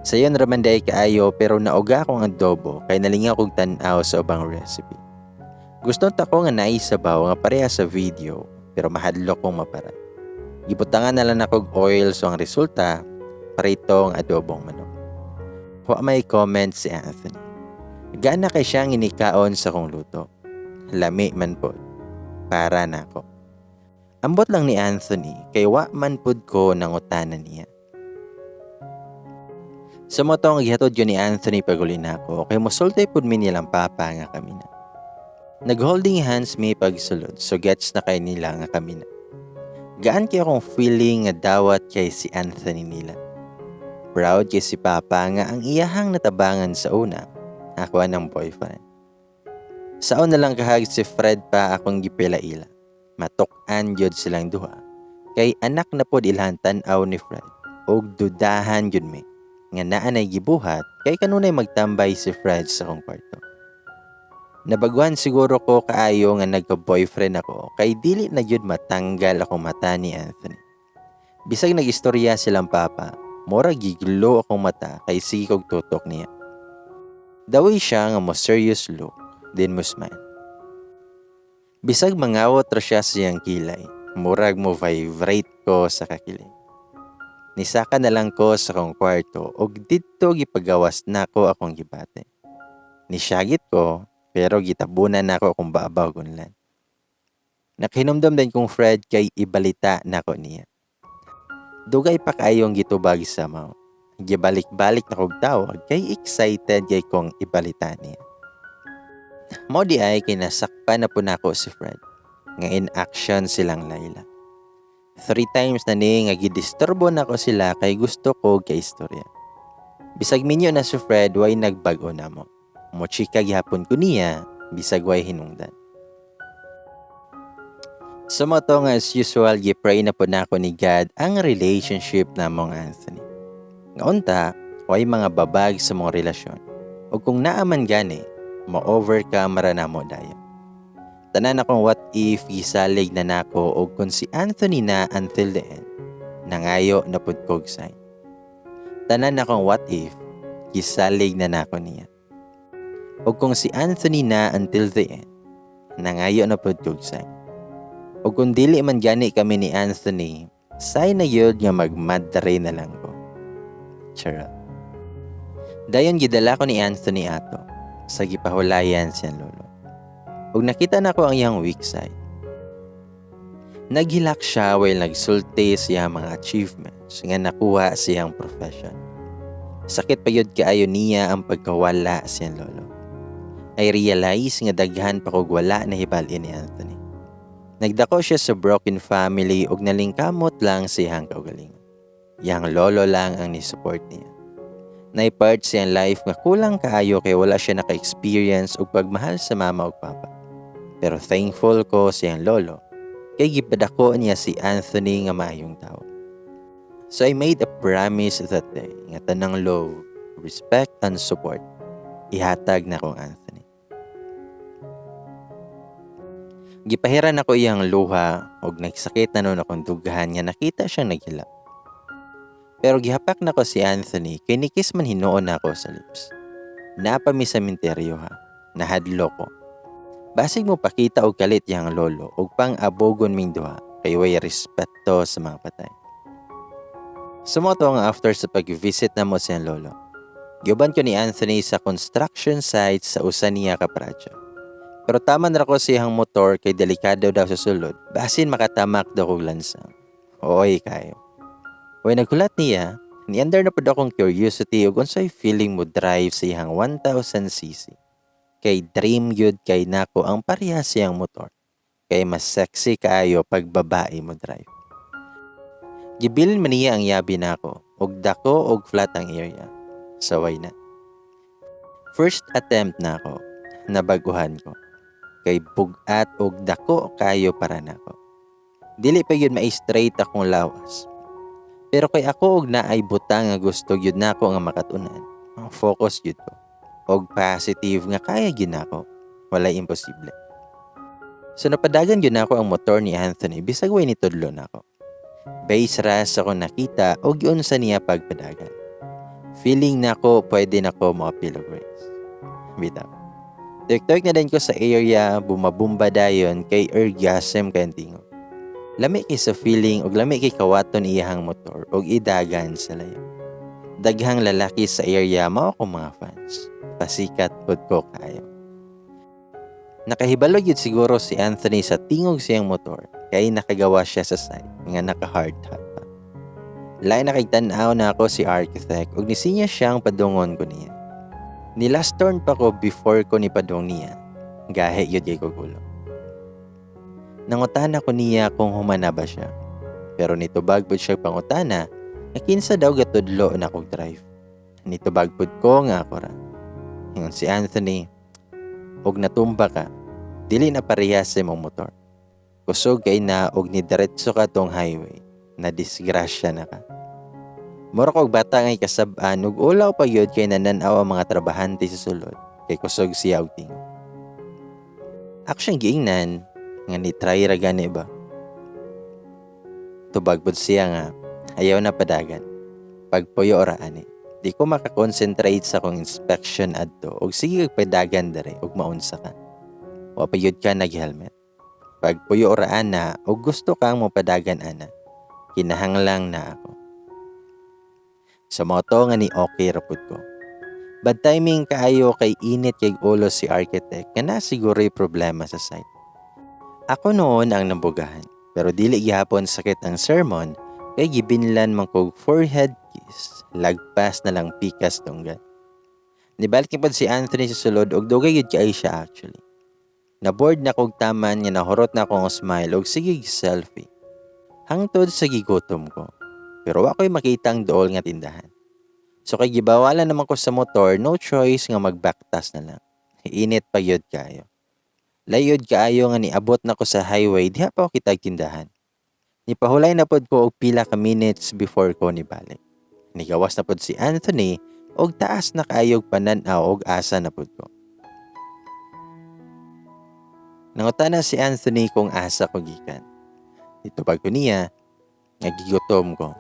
Sayon ra man diay kaayo, pero nauga akong adobo kay nalingaw kog tan-aw sa ubang recipe. Gusto ta ko nga naay sabaw nga pareha sa video, pero mahadlok kong maparat. Gibutangan na lang nako og oil, so ang resulta pritong adobong manok. Wa may comment si Anthony. Gana kay siyang inikaon sa kong luto. Lami man pod. Para nako. Ambot lang ni Anthony kay wa man pud ko nangutana niya. Sa mao to nga gihatod yun ni Anthony pag-uli nako kay mosulti pud mi nilang papa nga kami na. Nag-holding hands mi pagsulod, so gets na kay nila nga kami na. Gaan kay akong feeling nga dawat kay si Anthony nila. Proud kay si Papa nga ang iyahang natabangan sa una, ako ng boyfriend. Saon na lang kahag si Fred pa akong gipila-ila. Matuk-an gyud silang duha. Kay anak na pod ilhan tan-aw ni Fred. Og dudahan gyud mi nga naa nay gibuhat kay kanunay magtambay si Fred sa akong kwarto. Nabaguhan siguro ko kaayo nga nagka-boyfriend ako kay dili na gyud matanggal akong mata ni Anthony. Bisag nag-istorya silang papa, mura giglo akong mata kay sige kog tutok niya. Daway siya nga mo serious look, then mo smile. Bisag mangawot ra siya sa iyang kilay, murag mo vibrate ko sa kakilig. Nisaka na lang ko sa akong kwarto og didto gipagawas nako akong gibati. Nisyagit ko, pero gitabunan nako akong babaw gunlan. Nakahinumdom din kong Fred kay ibalita nako niya. Dugay pa kaayong gitubag sa mao. Gibalik-balik na kog tawag kay excited kay kong ibalita niya. Mao di ay kay nasakpan na po nako si Fred nga in action silang Laila. Three times na ni nga gidisturbo nako sila kay gusto ko kay istorya. Bisag minyo na si Fred, way nagbag-o namo. Mochika gihapon ko niya bisag way hinungdan. So mao to nga as usual, gi-pray na po nako ni God ang relationship namong Anthony. Nga unta, way mga babag sa mong relasyon. O kung naa man gani, ma-overcome ra namo dayon. Tanan akong what if gisalig na nako, og kung si Anthony na until the end, nangayo na pud kog sign. Tanan akong what if gisalig na nako niya. Og kung si Anthony na until the end, nangayo na pud kog sign. Og kung dili man gani kami ni Anthony, sign na gyud nga magmadre na lang ko. Charot. Dayon gidala ko ni Anthony ato sa gipahulayan siyang lolo. Ug nakita nako ang iyang weak side. Naghilak siya while nagsulti siya mga achievements nga nakuha siyang profession. Sakit pa yun kaayo niya ang pagkawala siyang lolo. I realize nga daghan pa kog wala na hibalin ni Anthony. Nagdako siya sa broken family ug nalingkamot lang sa iyang kaugalingon. Iyang lolo lang ang ni-support niya. Naay part siyang life nga kulang kaayo kay wala siya naka-experience og pagmahal sa mama ug papa. Pero thankful ko sa iyang lolo kay gipadako niya si Anthony nga maayong tao. So I made a promise that day nga tanang love, respect and support ihatag na kong Anthony. Gipahiran ako iyang luha og nagsakit na nun akong dughan nga nakita siyang naghilak. Pero gihapak nako si Anthony kay ni-kiss man hinuon nako sa lips. Naa pa mi sa sementeryo ha. Nahadlok ko. Basig mo pakita og kalit iyang lolo og pang-abogon ming duha kay way respeto sa mga patay. So mao to nga after sa pag-visit namo sa iyang lolo, giuban ko ni Anthony sa construction site sa usa niya ka project. Pero taman ra ko sa iyang motor kay delikado daw sa sulod, basin makatamak daw kog lansang. Ooy kayo. Way naghulat niya, niandar na pud akong curiosity ug unsay feeling mo drive sa iyang 1000 cc. Kay dream gyud kay nako ang parehas siyang motor. Kay mas sexy kaayo pag babae mo drive. Gibilin man niya ang yabi nako ug dako og flat ang area. Saway na. First attempt nako, nabaguhan ko. Kay bug-at og dako kayo para nako. Dili pa gyud ma-straight akong lawas. Pero kay ako og naay butang nga gusto gyud nako nga makatunan, ang focus gyud ko. Og positive nga kaya gyud nako. Walay imposible. So napadagan gyud nako ang motor ni Anthony bisag way nitudlo nako. Base ra sa akong nakita og giunsa niya pagpadagan. Feeling nako pwede nako moapil og race. Bitaw. Tuyok-tuyok na din ko sa area, bumabumba dayon kay orgasm kay ang tingog. Lami kay sa feeling og lami kay kawaton iyahang motor og idagan sa layo. Daghang lalaki sa area mao akong mga fans. Pasikat pud ko kaayo. Nakahibalo gyud siguro si Anthony sa tingog siyang motor kay nakagawa siya sa site nga naka hard hat pa. Lain na kay tan-aw nako si architect ug nisinya siyang padungon ko niya. Ni last turn pa ko before ko ni padung niya. Gahi gyud kay kog ulo. Nangutana ko niya kung humana ba siya. Pero nitubag pud siya pangutana nga kinsa daw gatudlo na kog drive. Nitubag pud ko nga ako ra. Ingon si Anthony, "Og natumba ka, dili na parehas sa imong motor. Kusog kay na og nidiretso ka tong highway, na disgrasya na ka." Mura kog bata nga kasab-an ug ulaw pa gyud kay nanan-aw ang mga trabahante sa sulod kay kusog siya og tingog. Ako siyang giingnan nga ni try ra gani ba. Tubag pud siya nga ayaw na padagan. Pagpuyo ra ani. Di ko makakonsentrate sa akong inspection adto og sige kag padagan dere ug maunsa ka. Wa pa gyud ka nag-helmet. Pagpuyo ra ana og gusto kang mopadagan ana. Kinahanglang na ako. Sa mao to nga ni okay ra pud ko. Bad timing kaayo kay init kay ulo si architect nga na siguro'y problema sa site. Ako noon ang nabugahan, pero dili gihapon sakit ang sermon kay gibinlan man kog forehead kiss, lagpas na lang pikas dunggan. Nibalik ni pod si Anthony sa sulod og dugay gyud kay siya actually. Na-bored na kog taman nga nahurot na akong smile og sige selfie. Hangtod sa gigutom ko. Pero wa ko'y makita ang duol nga tindahan. So kay gibawalan naman ko sa motor, no choice nga magbaktas na lang. Init pa gyud kayo. Layod kaayo nga niabot na ko sa highway, diha pa ko kitag tindahan. Nipahulay na pod ko og pila ka minutes before ko nibalik. Nigawas na pod si Anthony og taas na kaayog panan-aw og asa na pod ko. Nangutana si Anthony kung asa ko gikan. Nitubag ko niya nga gigutom ko.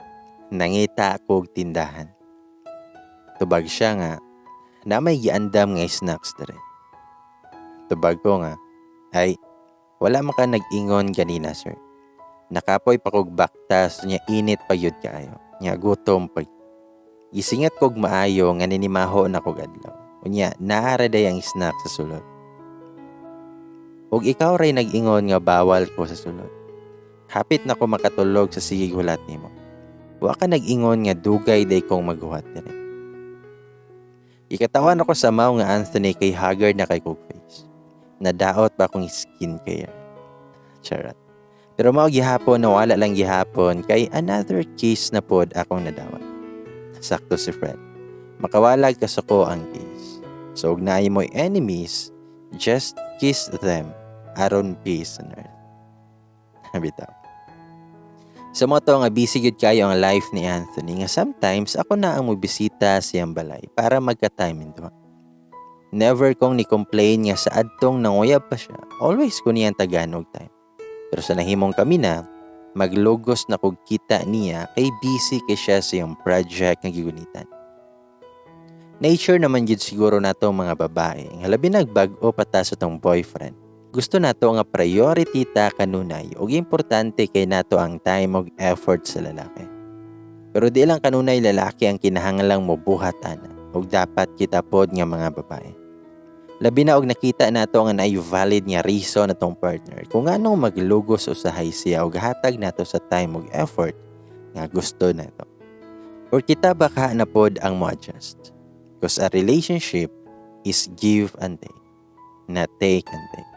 Nangita ko og tindahan. Tubag siya nga na may giandam nga snacks dere. Tubag ko nga, "Ay, wala man ka nag-ingon ganina, sir. Nakapoy pa kog baktas nya init pa gyud kaayo. Nya gutom pa. Gisingat kog maayo nga ninimaho na kog adlaw. Unya naa ra day ang snack sa sulod. Ug ikaw ray nag-ingon nga bawal ko sa sulod. Hapit na ko makatulog sa sigig hulat nimo. Wa ka nag-ingon nga dugay day kong maghuwat diri." Ikatawan ako sa mao nga Anthony kay haggard na kay kog face. Nadaot pa akong skincare. Charot. Pero mao gihapon na wala lang gihapon kay another kiss na pod akong nadawat. Sakto si Fred. Makawalag kasuko ang kiss. So ug naay mo enemies, just kiss them aron peace on earth. Bitaw. Sa mao to nga busy gyud kayo ang life ni Anthony nga sometimes ako na ang mobisita siyang balay para magka-time duha. Never kong ni-complain nga sa adtong nanguyab pa siya. Always ko niyang tagaan og time. Pero sa nahimong kami na, Maglugos na kog kita niya kay busy kay siya sa iyang project nga gigunitan. Nature naman gyud siguro nato mga babae nga labi nag bag-o pa ta sa atong boyfriend. Gusto nato nga priority ta kanunay ug importante kay nato ang time ug effort sa lalaki. Pero di lang kanunay lalaki ang kinahanglang mobuhat ana ug dapat kita pod nga mga babae. Labi na og nakita nato nga naay valid nga reason atong partner kung nganong maglugos usahay siya og hatag nato sa time ug effort nga gusto nato. Or kita baka na pod ang mo-adjust. 'Cause a relationship is give and take, not take and take.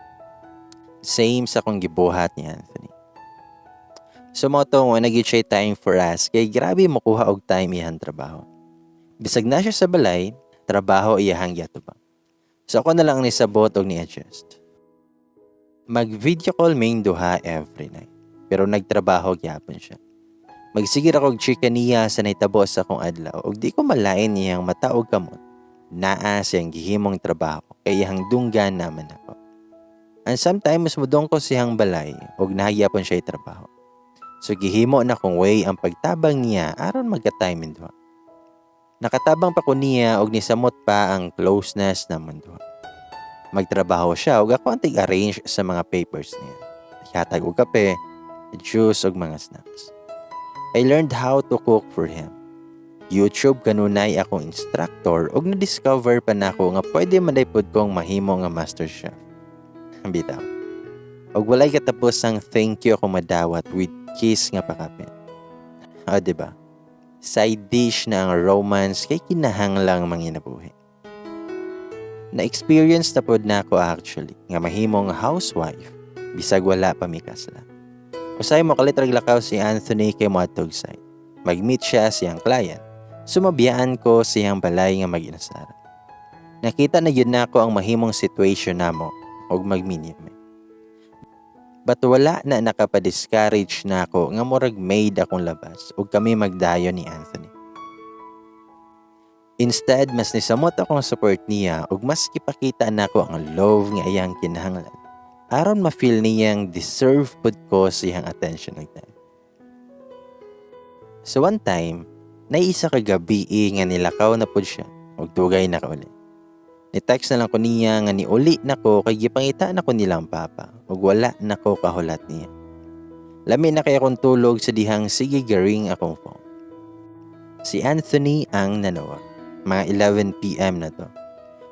Same sa akong gibuhat ni Anthony. So mao to nga nag siya time for us kay grabe mokuha og time iyang trabaho. Bisag na siya sa balay, trabaho iyahang giatubang. So ako na lang ang nisabot og ni-adjust. Mag-video call ming duha every night. Pero nagtrabaho gyapon siya. Magsige ra kog chika niya sa nahitabo sa akong adlaw ug di ko malain niyang mata og kamot. Naa siyang gihimong trabaho kay iyang dunggan naman ako. And sometimes mudong ko siyang balay ug nahagyapon siya trabaho. So gihimo na kong way ang pagtabang niya aron magka-time ming duha. Nakatabang pa ko niya og nisamot pa ang closeness namon duha. Magtrabaho siya ug ako ang tig-arrange sa mga papers niya. Hatag og kape, juice ug mga snacks. I learned how to cook for him. YouTube kanunay akong instructor ug na-discover pa nako nga pwede man pod kong mahimo nga master chef. Bitaw. Og walay katapos ang thank you ako madawat with kiss nga pakapit. O, di ba? Side dish na ang romance kay kinahanglang manginabuhi. Na-experience na pod nako actually nga mahimong housewife bisag wala pa mi kasla. Usahay mo kalit rag lakaw si Anthony kay moadtog site. Mag-meet siya siyang client. Sumabiyaan ko siyang balay nga mag-inasara. Nakita na gyud nako ang mahimong situation namo og magminyo mi. But wala na nakapa-discourage nako nga murag maid akong labas ug kami magdayon ni Anthony. Instead, mas nisamot akong support niya ug mas gipakita nako ang love nga iyang kinahanglan aron ma-feel niyang deserve pud ko sa iyang attention ug time. So one time, naisa ka gabi nga nilakaw na pud siya ug dugay na kauli. Ni-text na lang ko niya nga niuli na ko kay gipangita na ko nilang papa ug wala na ko kahulat niya. Lami na kay akong tulog sa dihang sige garing akong phone. Si Anthony ang nanawag. Mga 11 p.m. na to.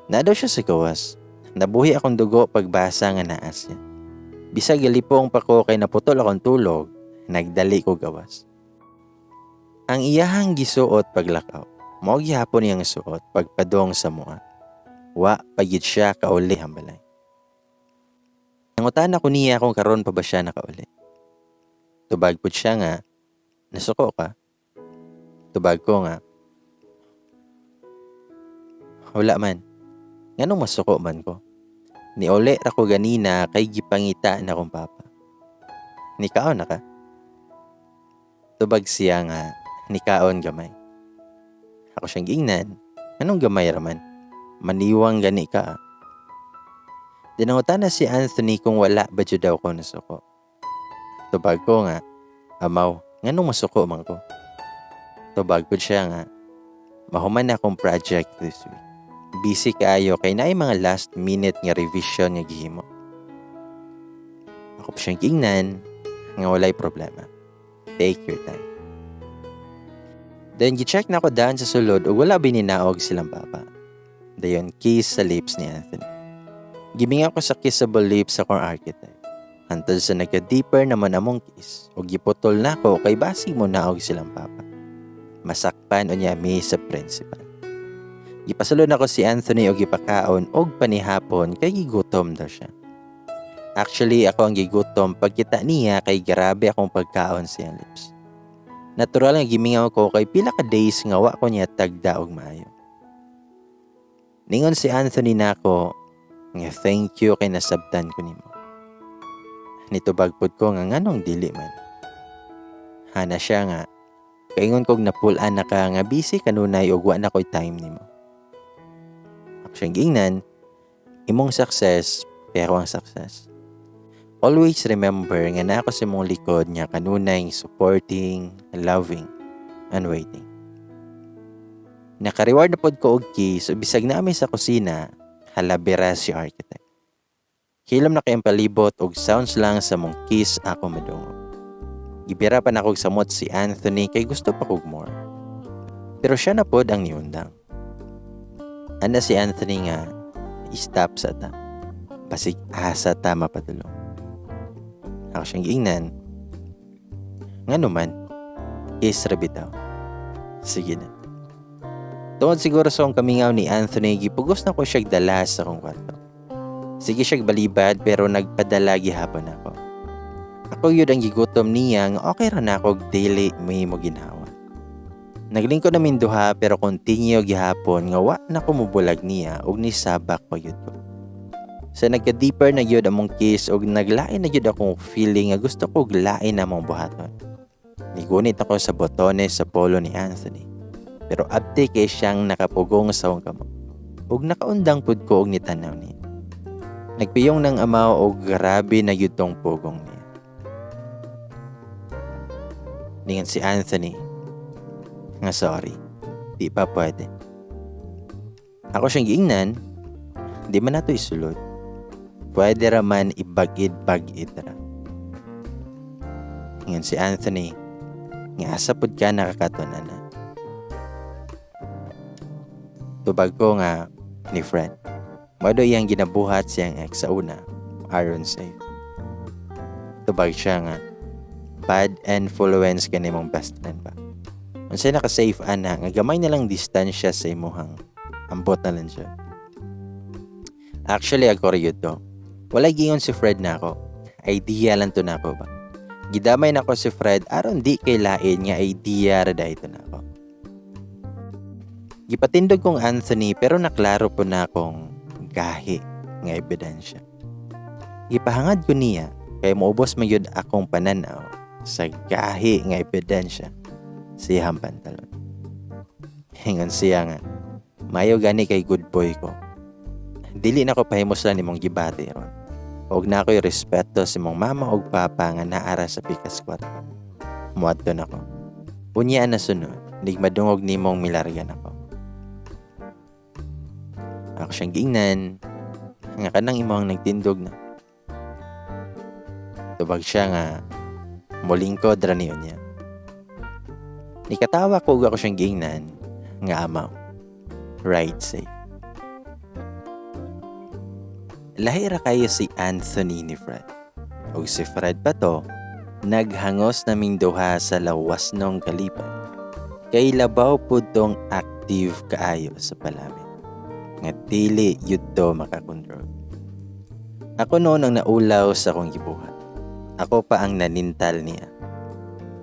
Na daw siya sa gawas. Nabuhi akong dugo pagbasa nga naa siya. Bisag galipong pa ko kay naputol akong tulog, nagdali ko gawas. Ang iyahang gisuot paglakaw, mao gihapon niyang suot pagpadong sa mua. Wa pa gyud siya kauli ang balay. Nangutana ko niya kung karon pa ba siya nakauli. Tubag pud siya nga, "Nasuko ka?" Tubag ko nga, "Wala man. Nganong masuko man ko? Niuli ra ko ganina kay gipangita na kong papa. Nikaon na ka?" Tubag siya nga, "Nikaon gamay." Ako siyang giingnan, "Anong gamay raman? Maniwang gani ka ah." Dinangutan na si Anthony kung wala ba jud daw ko nasuko. Tubag ko nga, "Amaw, nganong masuko man ko?" Tubag ko siya nga, "Mahuman na akong project this week. Busy kaayo kay naay mga last minute nga revision nga gihimo." Ako pa siyang giingnan nga walay problema. Take your time. Then gi-check na ko daan sa sulod ug wala bininaog silang papa. Dayon kiss sa lips ni Anthony. Gimingaw ko sa kissable lips sa akong archetype. Hantod sa nagka-deeper naman among kiss ug giputol nako kay basig mo naog silang papa. Masakpan unya mi sa principal. Gipasulod nako si Anthony og gipakaon og panihapon kay gigutom daw siya. Actually, ako ang gigutom pagkita niya kay grabe akong pagkaon sa iyang lips. Natural nga gimingaw ko kay pila ka days nga wa ko niya tagda og maayo. Ningon si Anthony nako nga thank you kay nasabtan ko nimo. Nitubag pud ko nga nganong dili man. Hana siya nga kaingon kog napul-an na ka nga busy kanunay ug wa na ko'y time nimo. Ako siyang giingnan, "Imong success pero ang success. Always remember nga naa ko sa imong likod nga kanunay supporting, loving, and waiting. Naka-reward na pod ko og kiss ug bisag naa mi sa kusina, halabira si architect. Hilom na kay ang palibot og sounds lang sa among kiss ako madungog. Gibira pa nako og samot si Anthony kay gusto pa kog more. Pero siya na pod ang niundang. Ana si Anthony nga, "Stop sa ta. Basig asa ta mapadulong." Ako siyang giingnan, "Ngano man? Kiss ra bitaw. Sige na." Tungod siguro sa akong kamingaw ni Anthony, gipugos na ko siya dala sa akong kwarto. Sige siya balibad pero nagpadala gihapon ako. Ako yun ang gigutom niya nga okay ra na ako dili may mo ginhawa. Naglingkod namin duha pero continue gihapon nga wa na ko mubulag niya og nisabak pa gyud ko. Sa nagka-deeper na gyud among kiss og naglain na gyud akong feeling nga gusto ko og lain among buhaton. Nigunit ako sa botones sa polo ni Anthony. Pero abti kay siyang nakapugong sa akong kamot. Ug nakaundang pud ko og nitanaw niya. Nagpiyong ng amaw og grabe na gyud tong pugong niya. Ningan si Anthony nga sorry, di pa pwede. Ako siyang giingnan, "Di man nato isulod. Pwede ra man ibagid-bagid ra." Ingon si Anthony nga asa pud ka nakakaton ana. Tubag ko nga ni friend. Mao daw iyang ginabuhat siyang ex sa una, aron safe. Tubag siya nga bad influence ka nimong best friend ba. Unsay naka-safe ana nga gamay na lang distansya sa imuhang ambot na lang siya. Actually, ako rin to. Walay giingon si Fred na ako. Idea lang to na ako ba. Gidamay na ko si Fred aron di kay lain nga idea ra dahito na ako. Gipatindog kong Anthony pero naklaro po na akong gahi nga ebidensya. Gipahangad ko niya kay moubos man gyud akong pananaw sa gahi nga ebidensya sa iyang pantalon. Ingon siya nga, "Mayo gani kay good boy ko. Dili na ko pahimuslan imong gibati ron. Og na ako'y respeto sa imong mama og papa nga naara sa pikas kwarto. Muadto na ko. Unya na sunod, nig madungog nimong milarga nako." Ako siyang giingnan nga kanang imong nagtindog na. Tubag siya nga mulingkod ra niyo niya. Nikatawa ko ug ako siyang giingnan nga amaw. Ride safe. Lahi ra kayo si Anthony ni Fred. Og si Fred pa to, naghangos naming duha sa lawas nung kalipay. Kay labaw pud tong active kaayo sa palamin. Nga dili yud to makakontrol. Ako noon ang naulaw sa akong gibuhat. Ako pa ang nanintal niya.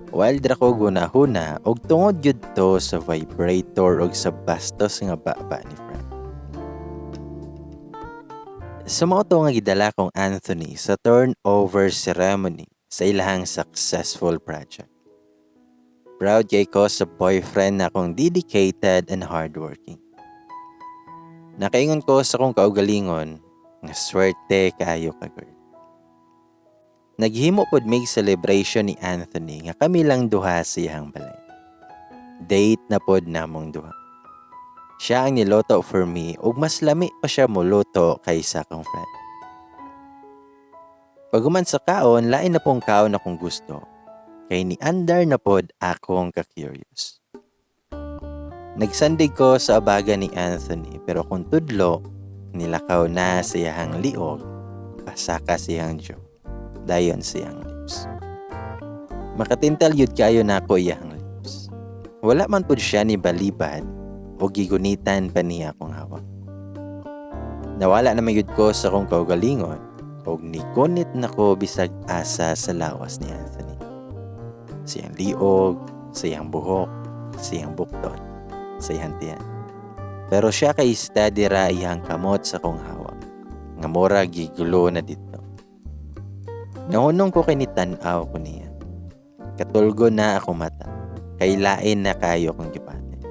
Wild ra ko gunahuna og tungod gyud to sa vibrator og sa bastos nga baba ni Fred. Sa mao to nga gidala kong Anthony sa turnover ceremony sa ilahang successful project. Proud kay ko sa boyfriend na akong dedicated and hardworking. Nakaingon ko sa akong kaugalingon nga swerte kaayo ka, girl. Naghimo pod mig celebration ni Anthony nga kami lang duha sa iyang balay. Date na pod namong duha. Siya ang niluto for me ug mas lami pa siya moluto kaysa akong friend. Paghuman sa kaon, lain na pong kaon akong gusto. Kay ni andar na pod akong ka-curious. Nagsandig ko sa abaga ni Anthony pero kung tudlo, nilakaw na sa iyahang liog, pasaka siyang jaw, dayon siyang lips. Makatintal yun kayo na ako iyahang lips. Wala man pud siya ni balibad o gigunitan pa niya akong hawak. Nawala na mayud ko sa akong kaugalingon og nigunit nako bisag asa sa lawas ni Anthony. Siyang liog, siyang buhok, siyang bukton, siyang tiyan. Pero siya kay steady ra iyang kamot sa akong hawak. Nga mura gigulo na dito. Nahunong ko kay ni tan-aw ko niya. Katulgo na ako mata. Kay lain na kayo kong gibati.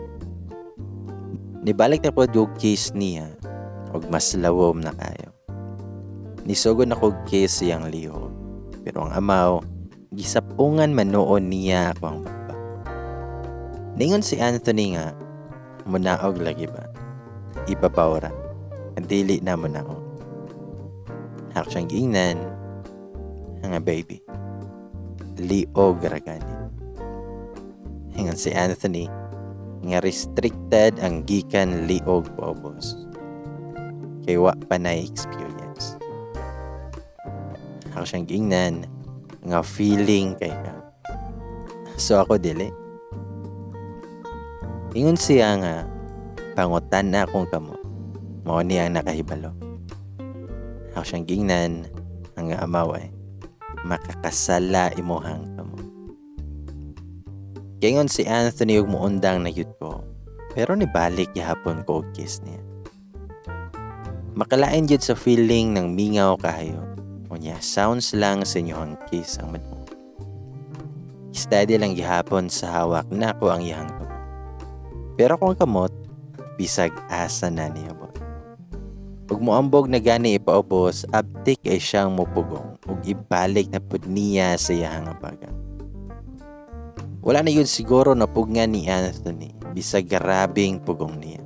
Nibalik na pod og kiss niya og mas lawom na kayo. Nisugod na kog kiss siyang lihog. Pero ang amaw, gisapungan man noon niya ako ang baba. Ningon si Anthony nga, munaog lagi ba? Ibabaw ra. Dili na munaog. Ako siyang giingnan, nga baby, liog ra gani. Ingon si Anthony, nga restricted ang gikan liog paubos. Kay wa pa na experience. Ako siyang giingnan, nga feeling kay ka. So ako dili. Ingon siya nga, pangutan na akong kamot. Mao niya ang nakahibalo. Ako siyang giingnan, ang amaw ay, makakasala imuhang kamot. Kaingon si Anthony ug muundang na gyud ko, pero nibalik gihapon ko og kiss niya. Makalain gyud sa feeling ng mingaw kahayo. Unya, sounds lang sa inyong kiss ang madungog. Steady lang gihapon sa hawak nako ang iyang kamot. Pero kung kamot, bisag asa na niabot. Ug moambog na gani ipaubos, abtik ay siyang mupugong ug ibalik na pud niya sa iyang baga. Wala na yun siguro napugngan ni Anthony, bisag grabing pugong niya.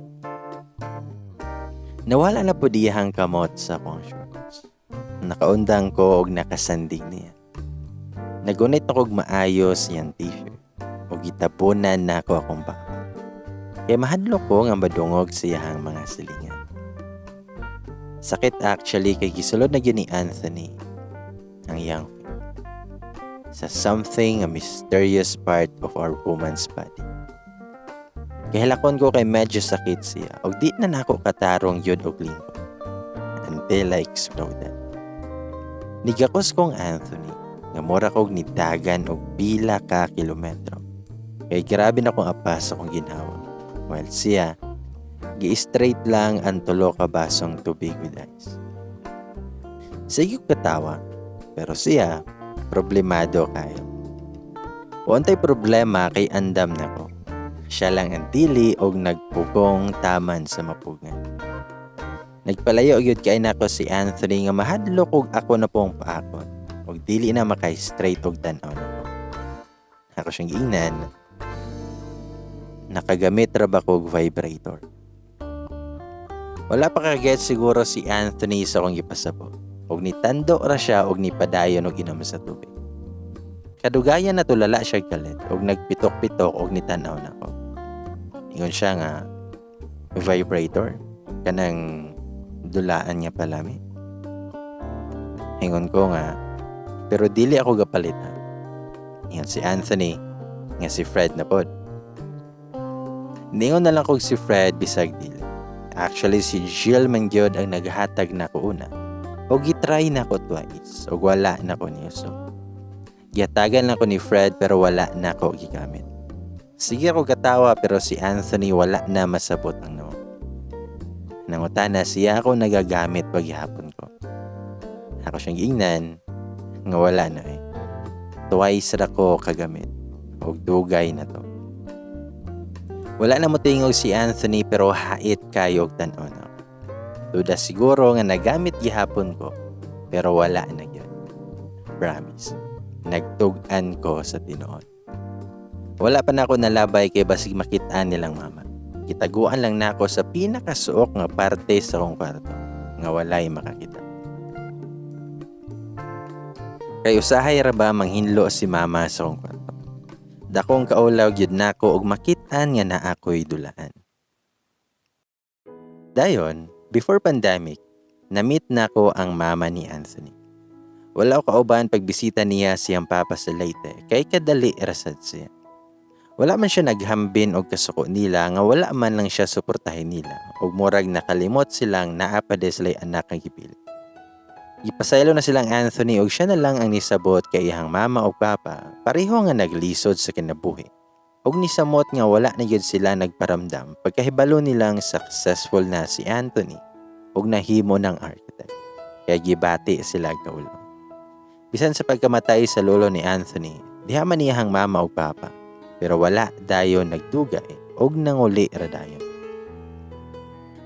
Nawala na pud iyang kamot sa akong shorts. Nakaundang ko og nakasandig niya. Nagunit ako og maayos iyang t-shirt ug gitabunan nako akong baba. Kay mahadlok ko nga madungog sa iyang mga silingan. Sakit actually kay gisulod na gyud ni Anthony ang iyang feet sa something a mysterious part of our woman's body. Kahilakon ko kay medyo sakit siya og di na nako katarong yun og lingkod until I exploded. Nigakos kong Anthony nga mura kog nidagan og pila ka kilometro. Kay grabe na kong apas akong ginhawa. While siya, gi-straight lang ang tulo ka basong tubig with ice. Sige ko katawa, pero siya, problemado kayo. Untay problema kay andam na ko. Siya lang ang dili og nagpugong taman sa mapugan. Nagpalayo gyud kay nako si Anthony nga mahadlok og ako na pong paakon og dili na maka-straight og tan-aw nako. Ako siyang giingnan, nakagamit ra ba ko og vibrator? Wala pa kaget siguro si Anthony sa akong gipasabot. Og nitando ra siya og nipadayon og inom sa tubig. Kadugayan na tulala siya kalit og nagpitok-pitok og nitan-aw nako. Ingon siya nga vibrator kanang dulaan niya palami. Ingon ko nga pero dili ako gapalit ha. Ingon si Anthony nga si Fred na pod. Ningon na lang kog si Fred bisag dili. Actually si Jill man gyud ang naghatag nako una. Og gitry nako twice og wala nako niuso. Gihatagan lang ko ni Fred pero wala nako gigamit. Sige ako katawa pero si Anthony wala na masabot ang no. Nangutana siya ako nagagamit paghihapon ko. Ako siyang giingnan nga wala na eh. Twice ra ko kagamit og dugay na to. Wala na motingog si Anthony pero hait kayo og tan-aw na. Duda siguro nga nagamit gihapon ko pero wala na gyud. Promise. Nagtug-an ko sa tinuod. Wala pa na ako nalabay kay basig makit-an nilang mama. Gitaguan lang nako sa pinakasuok nga parte sa akong kwarto nga walay makakita. Kay usahay ra ba manghinlo si mama sa akong kwarto. Dakong kaulaw gyud nako og makit-an nga naa ko'y dulaan. Dayon, before pandemic, na-meet nako ang mama ni Anthony. Wala ko kauban pagbisita niya siyang papa sa Leyte kay kadali ra sad siya. Wala man siya naghambin og kasuko nila nga wala man lang siya suportahin nila ug murag nakalimot silang naa pa di sila'y anak ang gipili. Gipasaylo na silang Anthony og siya na lang ang nisabot kay iyang mama ug papa pareho nga naglisod sa kinabuhi ug nisamot nga wala na gyud sila nagparamdam pagkahibalo nilang successful na si Anthony ug nahimo ng architect. Kay gibati sila kaulaw. Bisan sa pagkamatay sa lolo ni Anthony, diha man iyang mama ug papa, pero wala dayon nagdugay ug nanguli ra dayon.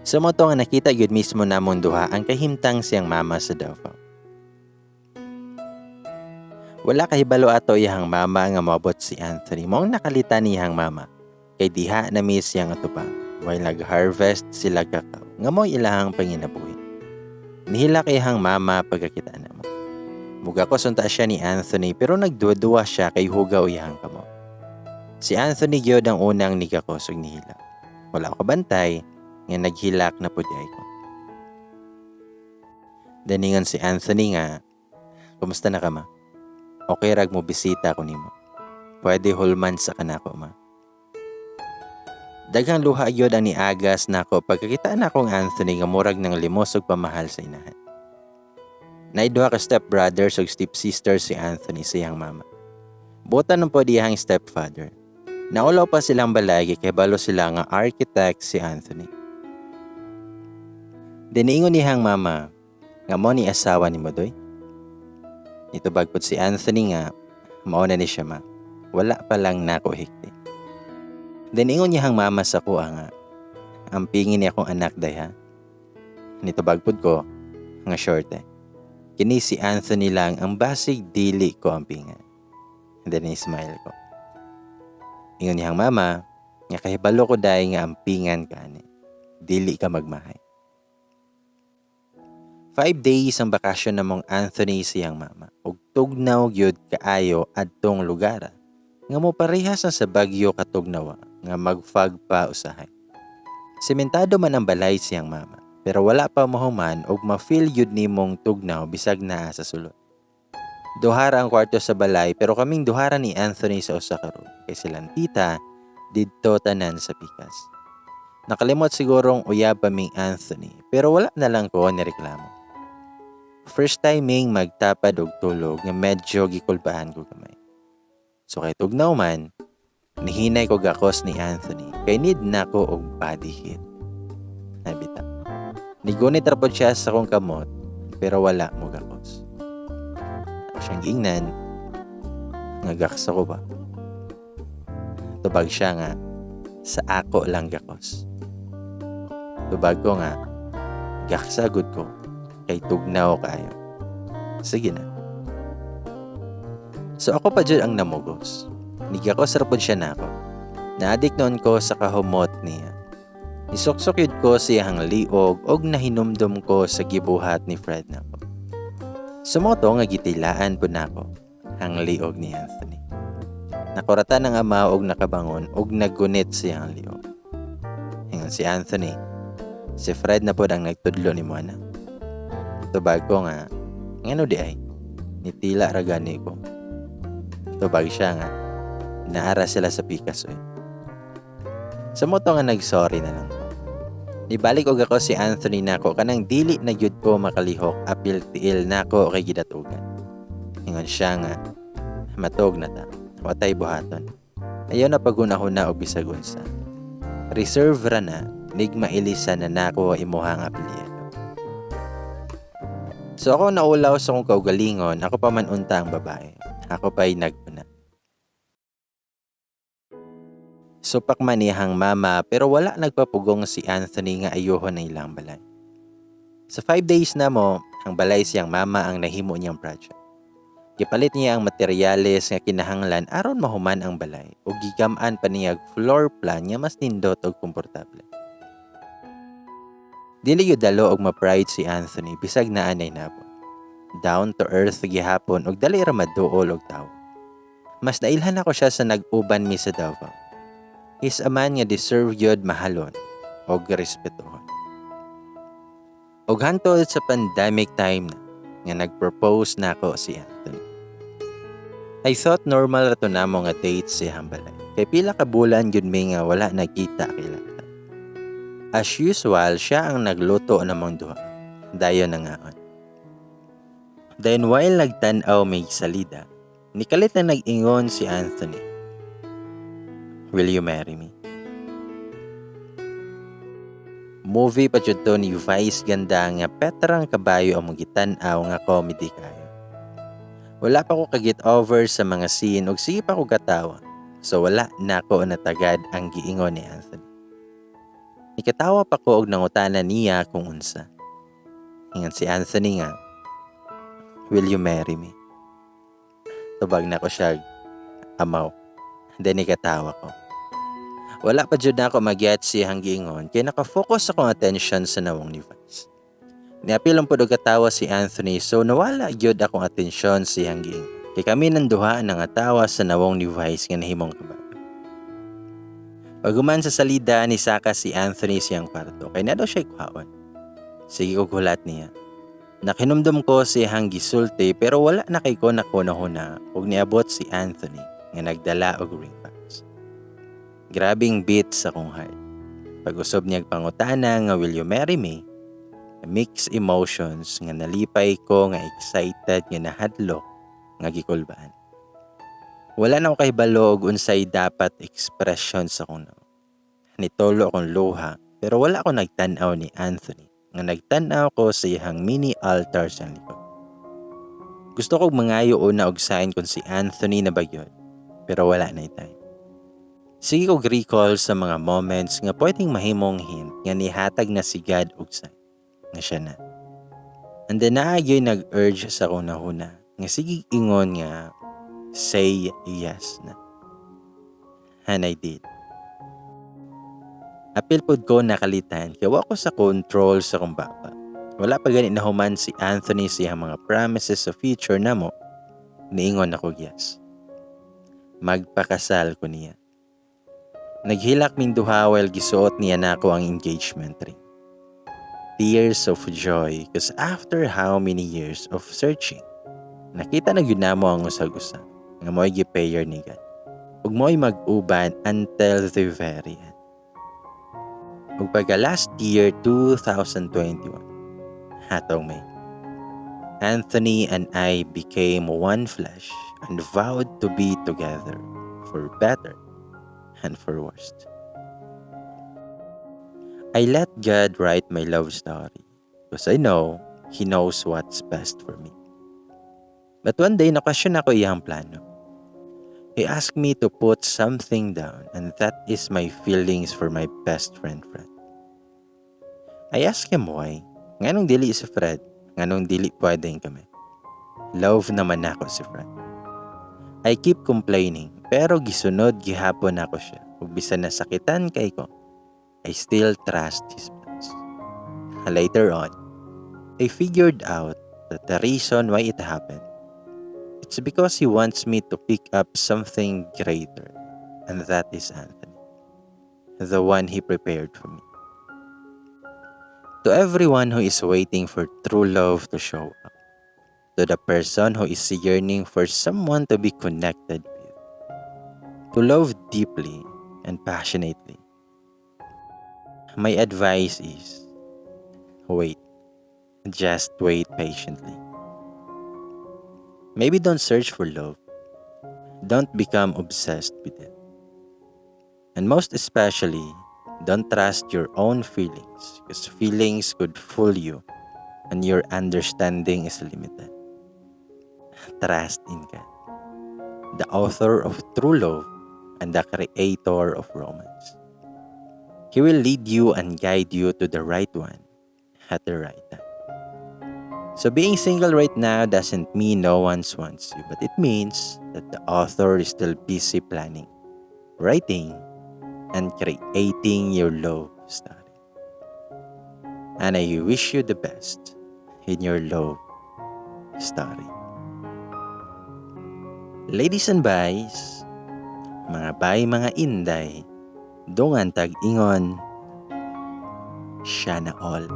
Sa mao to nga nakita gyud mismo namong duha ang kahimtang siyang mama sa Davao. Wala kahibalo ato iyang mama nga moabot si Anthony. Maong nakalita niyang mama kay diha na mi siyang atubang while nag-harvest sila kakao nga mo'y ilahang panginabuhi. Nihilak iyang mama pagkakita namo. Mugakos unta siya ni Anthony pero nagduwa-duwa siya kay hugaw iyang kamot. Si Anthony gyud ang unang nigakos ug nihilak. Wala ko bantay nga naghilak na pud ko. Daningon si Anthony nga, "Kumusta na ka, ma? Okay rag mo bisita ko nimo. Pwede hulman sa kanako, ma." Daghang luha gyud ang niagas nako pagkakita na akong Anthony nga murag ng limos og pamahal sa inahan. Naay duha ka step brothers ug step sister si Anthony sa iyang mama. Buotan man pod iyang stepfather. Naulaw pa silang balay kay balo sila nga architect si Anthony. Diniingon niyang mama nga, "Mao ni asawa ni mo, doy?" Nitubag pod si Anthony nga, "Mao na ni siya, ma. Wala pa lang nako hikti." Then ingon niyang mama sa kuha nga, "Ampingi ni akong anak, day, ha." Nitubag pod ko nga, "Sure, te. Kini si Anthony lang ang basig dili ko ampingan." And then smile ko. Ingon niyang mama nga, "Kahibalo ko, day, nga ampingan ka ani. Dili ka magmahay." 5 days ang bakasyon namong Anthony siyang mama. Ug tugnaw gyud kaayo adtong lugar. Nga mo parehas na sa Baguio katugnawa nga mag-fog pa usahay. Sementado man ang balay siyang mama, pero wala pa mahuman og ma-feel gyud nimong tugnaw bisag naa sa sulod. Duhara ang kwarto sa balay pero kaming duhara ni Anthony sa usa ka room kay silang tita didto tanan sa pikas. Nakalimot sigurong uyab pa ming Anthony pero wala na lang ko ni reklamo. First timing magtapad og tulog nga medyo gikulbaan ko gamay. So kay tugnaw man, nihinay ko gakos ni Anthony kay need na ko og body heat. Nabita. Nigunit ra pod siya sa akong kamot pero wala mo gakos. Ako siyang giingnan nga, "Gaksa ko ba?" Tubag siya nga, "Sa ako lang gakos." Tubag ko nga, "Gaksa gud ko kay tugnaw kaayo. Sige na." So ako pa jud ang namugos. Nigakos ra pod siya nako. Naadik noon ko sa kahumot niya. Nisuksok yun ko sa iyang liog og nahinumdum ko sa gibuhat ni Fred nako. Sumoto nga gitilaan po nako ang liog ni Anthony. Nakuratan ang ama og nakabangon og naggunit sa iyang liog. Ingon si Anthony, "Si Fred na pod ang nagtudlo ni mo, ana." Tubag ko nga, "Ngano di ay? Nitila ra gani ko." Tubag siya nga, "Naara sila sa pikas, oy." Sa moto nga nag-sorry na lang ko. Nibalik og ako si Anthony nako kanang dili na gyud ko makalihok apil tiil nako kay gidatugan. Ingon siya nga, "Matug na ta. Watay buhaton. Ayaw na paghuna-huna og bisag unsa. Reserve ra na nig mailisan na nako imuhang apelyido." So ako naulaw sa akong kaugalingon, ako pa man unta ang babae. Ako pa'y nagpuna. Supak man niyang mama pero wala nagpapugong si Anthony nga ayuhon ang ilang balay. Sa 5 days na mo, ang balay siyang mama ang nahimo niyang project. Gipalit niya ang materyales nga kinahanglan aron mahuman ang balay ug gigam-an pa niya og floor plan nga mas nindot ug komportable. Dili gyud dalo og ma-pride si Anthony bisag naa nay nabot. Down to earth gihapon ug dali ra maduol og tawo. Mas nailhan ako siya sa nag-uban mi sa Davao. He's a man nga deserve gyud mahalon og respetuhon. Og hantod sa pandemic time na nga nag-propose nako si Anthony. I thought normal ra to namo nga date sa iyang balay. Kay pila ka bulan gyud mi nga wala nagkita kilata. As usual, siya ang nagluto namong duha. Dayon nangaon. Then while nagtan-aw may salida, nikalit na nag-ingon si Anthony, "Will you marry me?" Movie pa jud to ni Vice Ganda nga petrang kabayo ang gitan-aw nga comedy kayo. Wala pa ko ka-get over sa mga scene ug sige pa ko katawa. So wala na ko natagad ang giingon ni Anthony. Nikatawa pa ko og nangutana niya kung unsa. Ingon si Anthony nga, "Will you marry me?" Tubag nako siya, "Amaw." Then nikatawa ko. Wala pa jud nako ma-get sa iyang giingon kay naka-focus akong attention sa nawong ni Vice. Niapil lang pud og katawa si Anthony, so nawala gyud akong atensyon sa iyang giingon. Kay kami nang duha nangatawa sa nawong ni Vice nga nahimong kabayo. Paghuman sa salida, nisaka si Anthony sa iyang kwarto kay naa daw siya kuhaon. Sige ko hulat niya. Nakinumdum ko sa iyang gisulti pero wala na kay ko naghuna-huna ug niabot si Anthony nga nagdala og ring box. Grabing beat sa akong heart. Pag-usob niya pangutana nga, "Will you marry me?" Mixed emotions nga nalipay ko, nga excited, nga nahadlok, nga gikulbaan. Wala na ako kahibalo og unsay dapat expression sa akong nawong. Nitulo akong luha pero wala ko nagtan-aw ni Anthony nga nagtan-aw ko sa iyang mini altar sa likod. Gusto kog mangayo una og sign kung si Anthony na ba gyud, pero wala na time. Sige kog recall sa mga moments nga pwedeng mahimong hint nga nihatag na si God og sign nga siya na. And then naa gyud nag-urge sa akong hunahuna nga sige ingon nga say yes na. And I did. Apil pod ko nakalitan kay wa ko sa control sa akong baba. Wala pa gani nahuman si Anthony sa iyang mga promises sa future namo. Niingon ako yes. Magpakasal ko niya. Naghilak ming duha while gisuot niya nako ang engagement ring. Tears of joy because after how many years of searching, nakita na gyud namo ang usag-usa nga mo'y gi-pair ni God. Ug mo'y mag-uban until the very end. Ug pagka last year 2021, hatong May, Anthony and I became one flesh and vowed to be together for better and for worst. I let God write my love story because I know He knows what's best for me. But one day, na-question nako iyang plano. He asked me to put something down, and that is my feelings for my best friend Fred. I asked him why. Nganong dili si Fred? Nganong dili pwedeng kami? Love naman nako si Fred. I keep complaining, pero gisunod gihapon nako siya. Ug bisan nasakitan kay ko, I still trust his plans. Later on, I figured out that the reason why it happened, it's because he wants me to pick up something greater, and that is Anthony, the one he prepared for me. To everyone who is waiting for true love to show up, to the person who is yearning for someone to be connected with, to love deeply and passionately, my advice is wait. Just wait patiently. Maybe don't search for love. Don't become obsessed with it. And most especially, don't trust your own feelings because feelings could fool you and your understanding is limited. Trust in God, the author of true love and the creator of romance. He will lead you and guide you to the right one at the right time. So being single right now doesn't mean no one wants you, but it means that the author is still busy planning, writing, and creating your love story. And I wish you the best in your love story. Ladies and bays, mga bay, mga inday, dungan tag ingon, siya na all.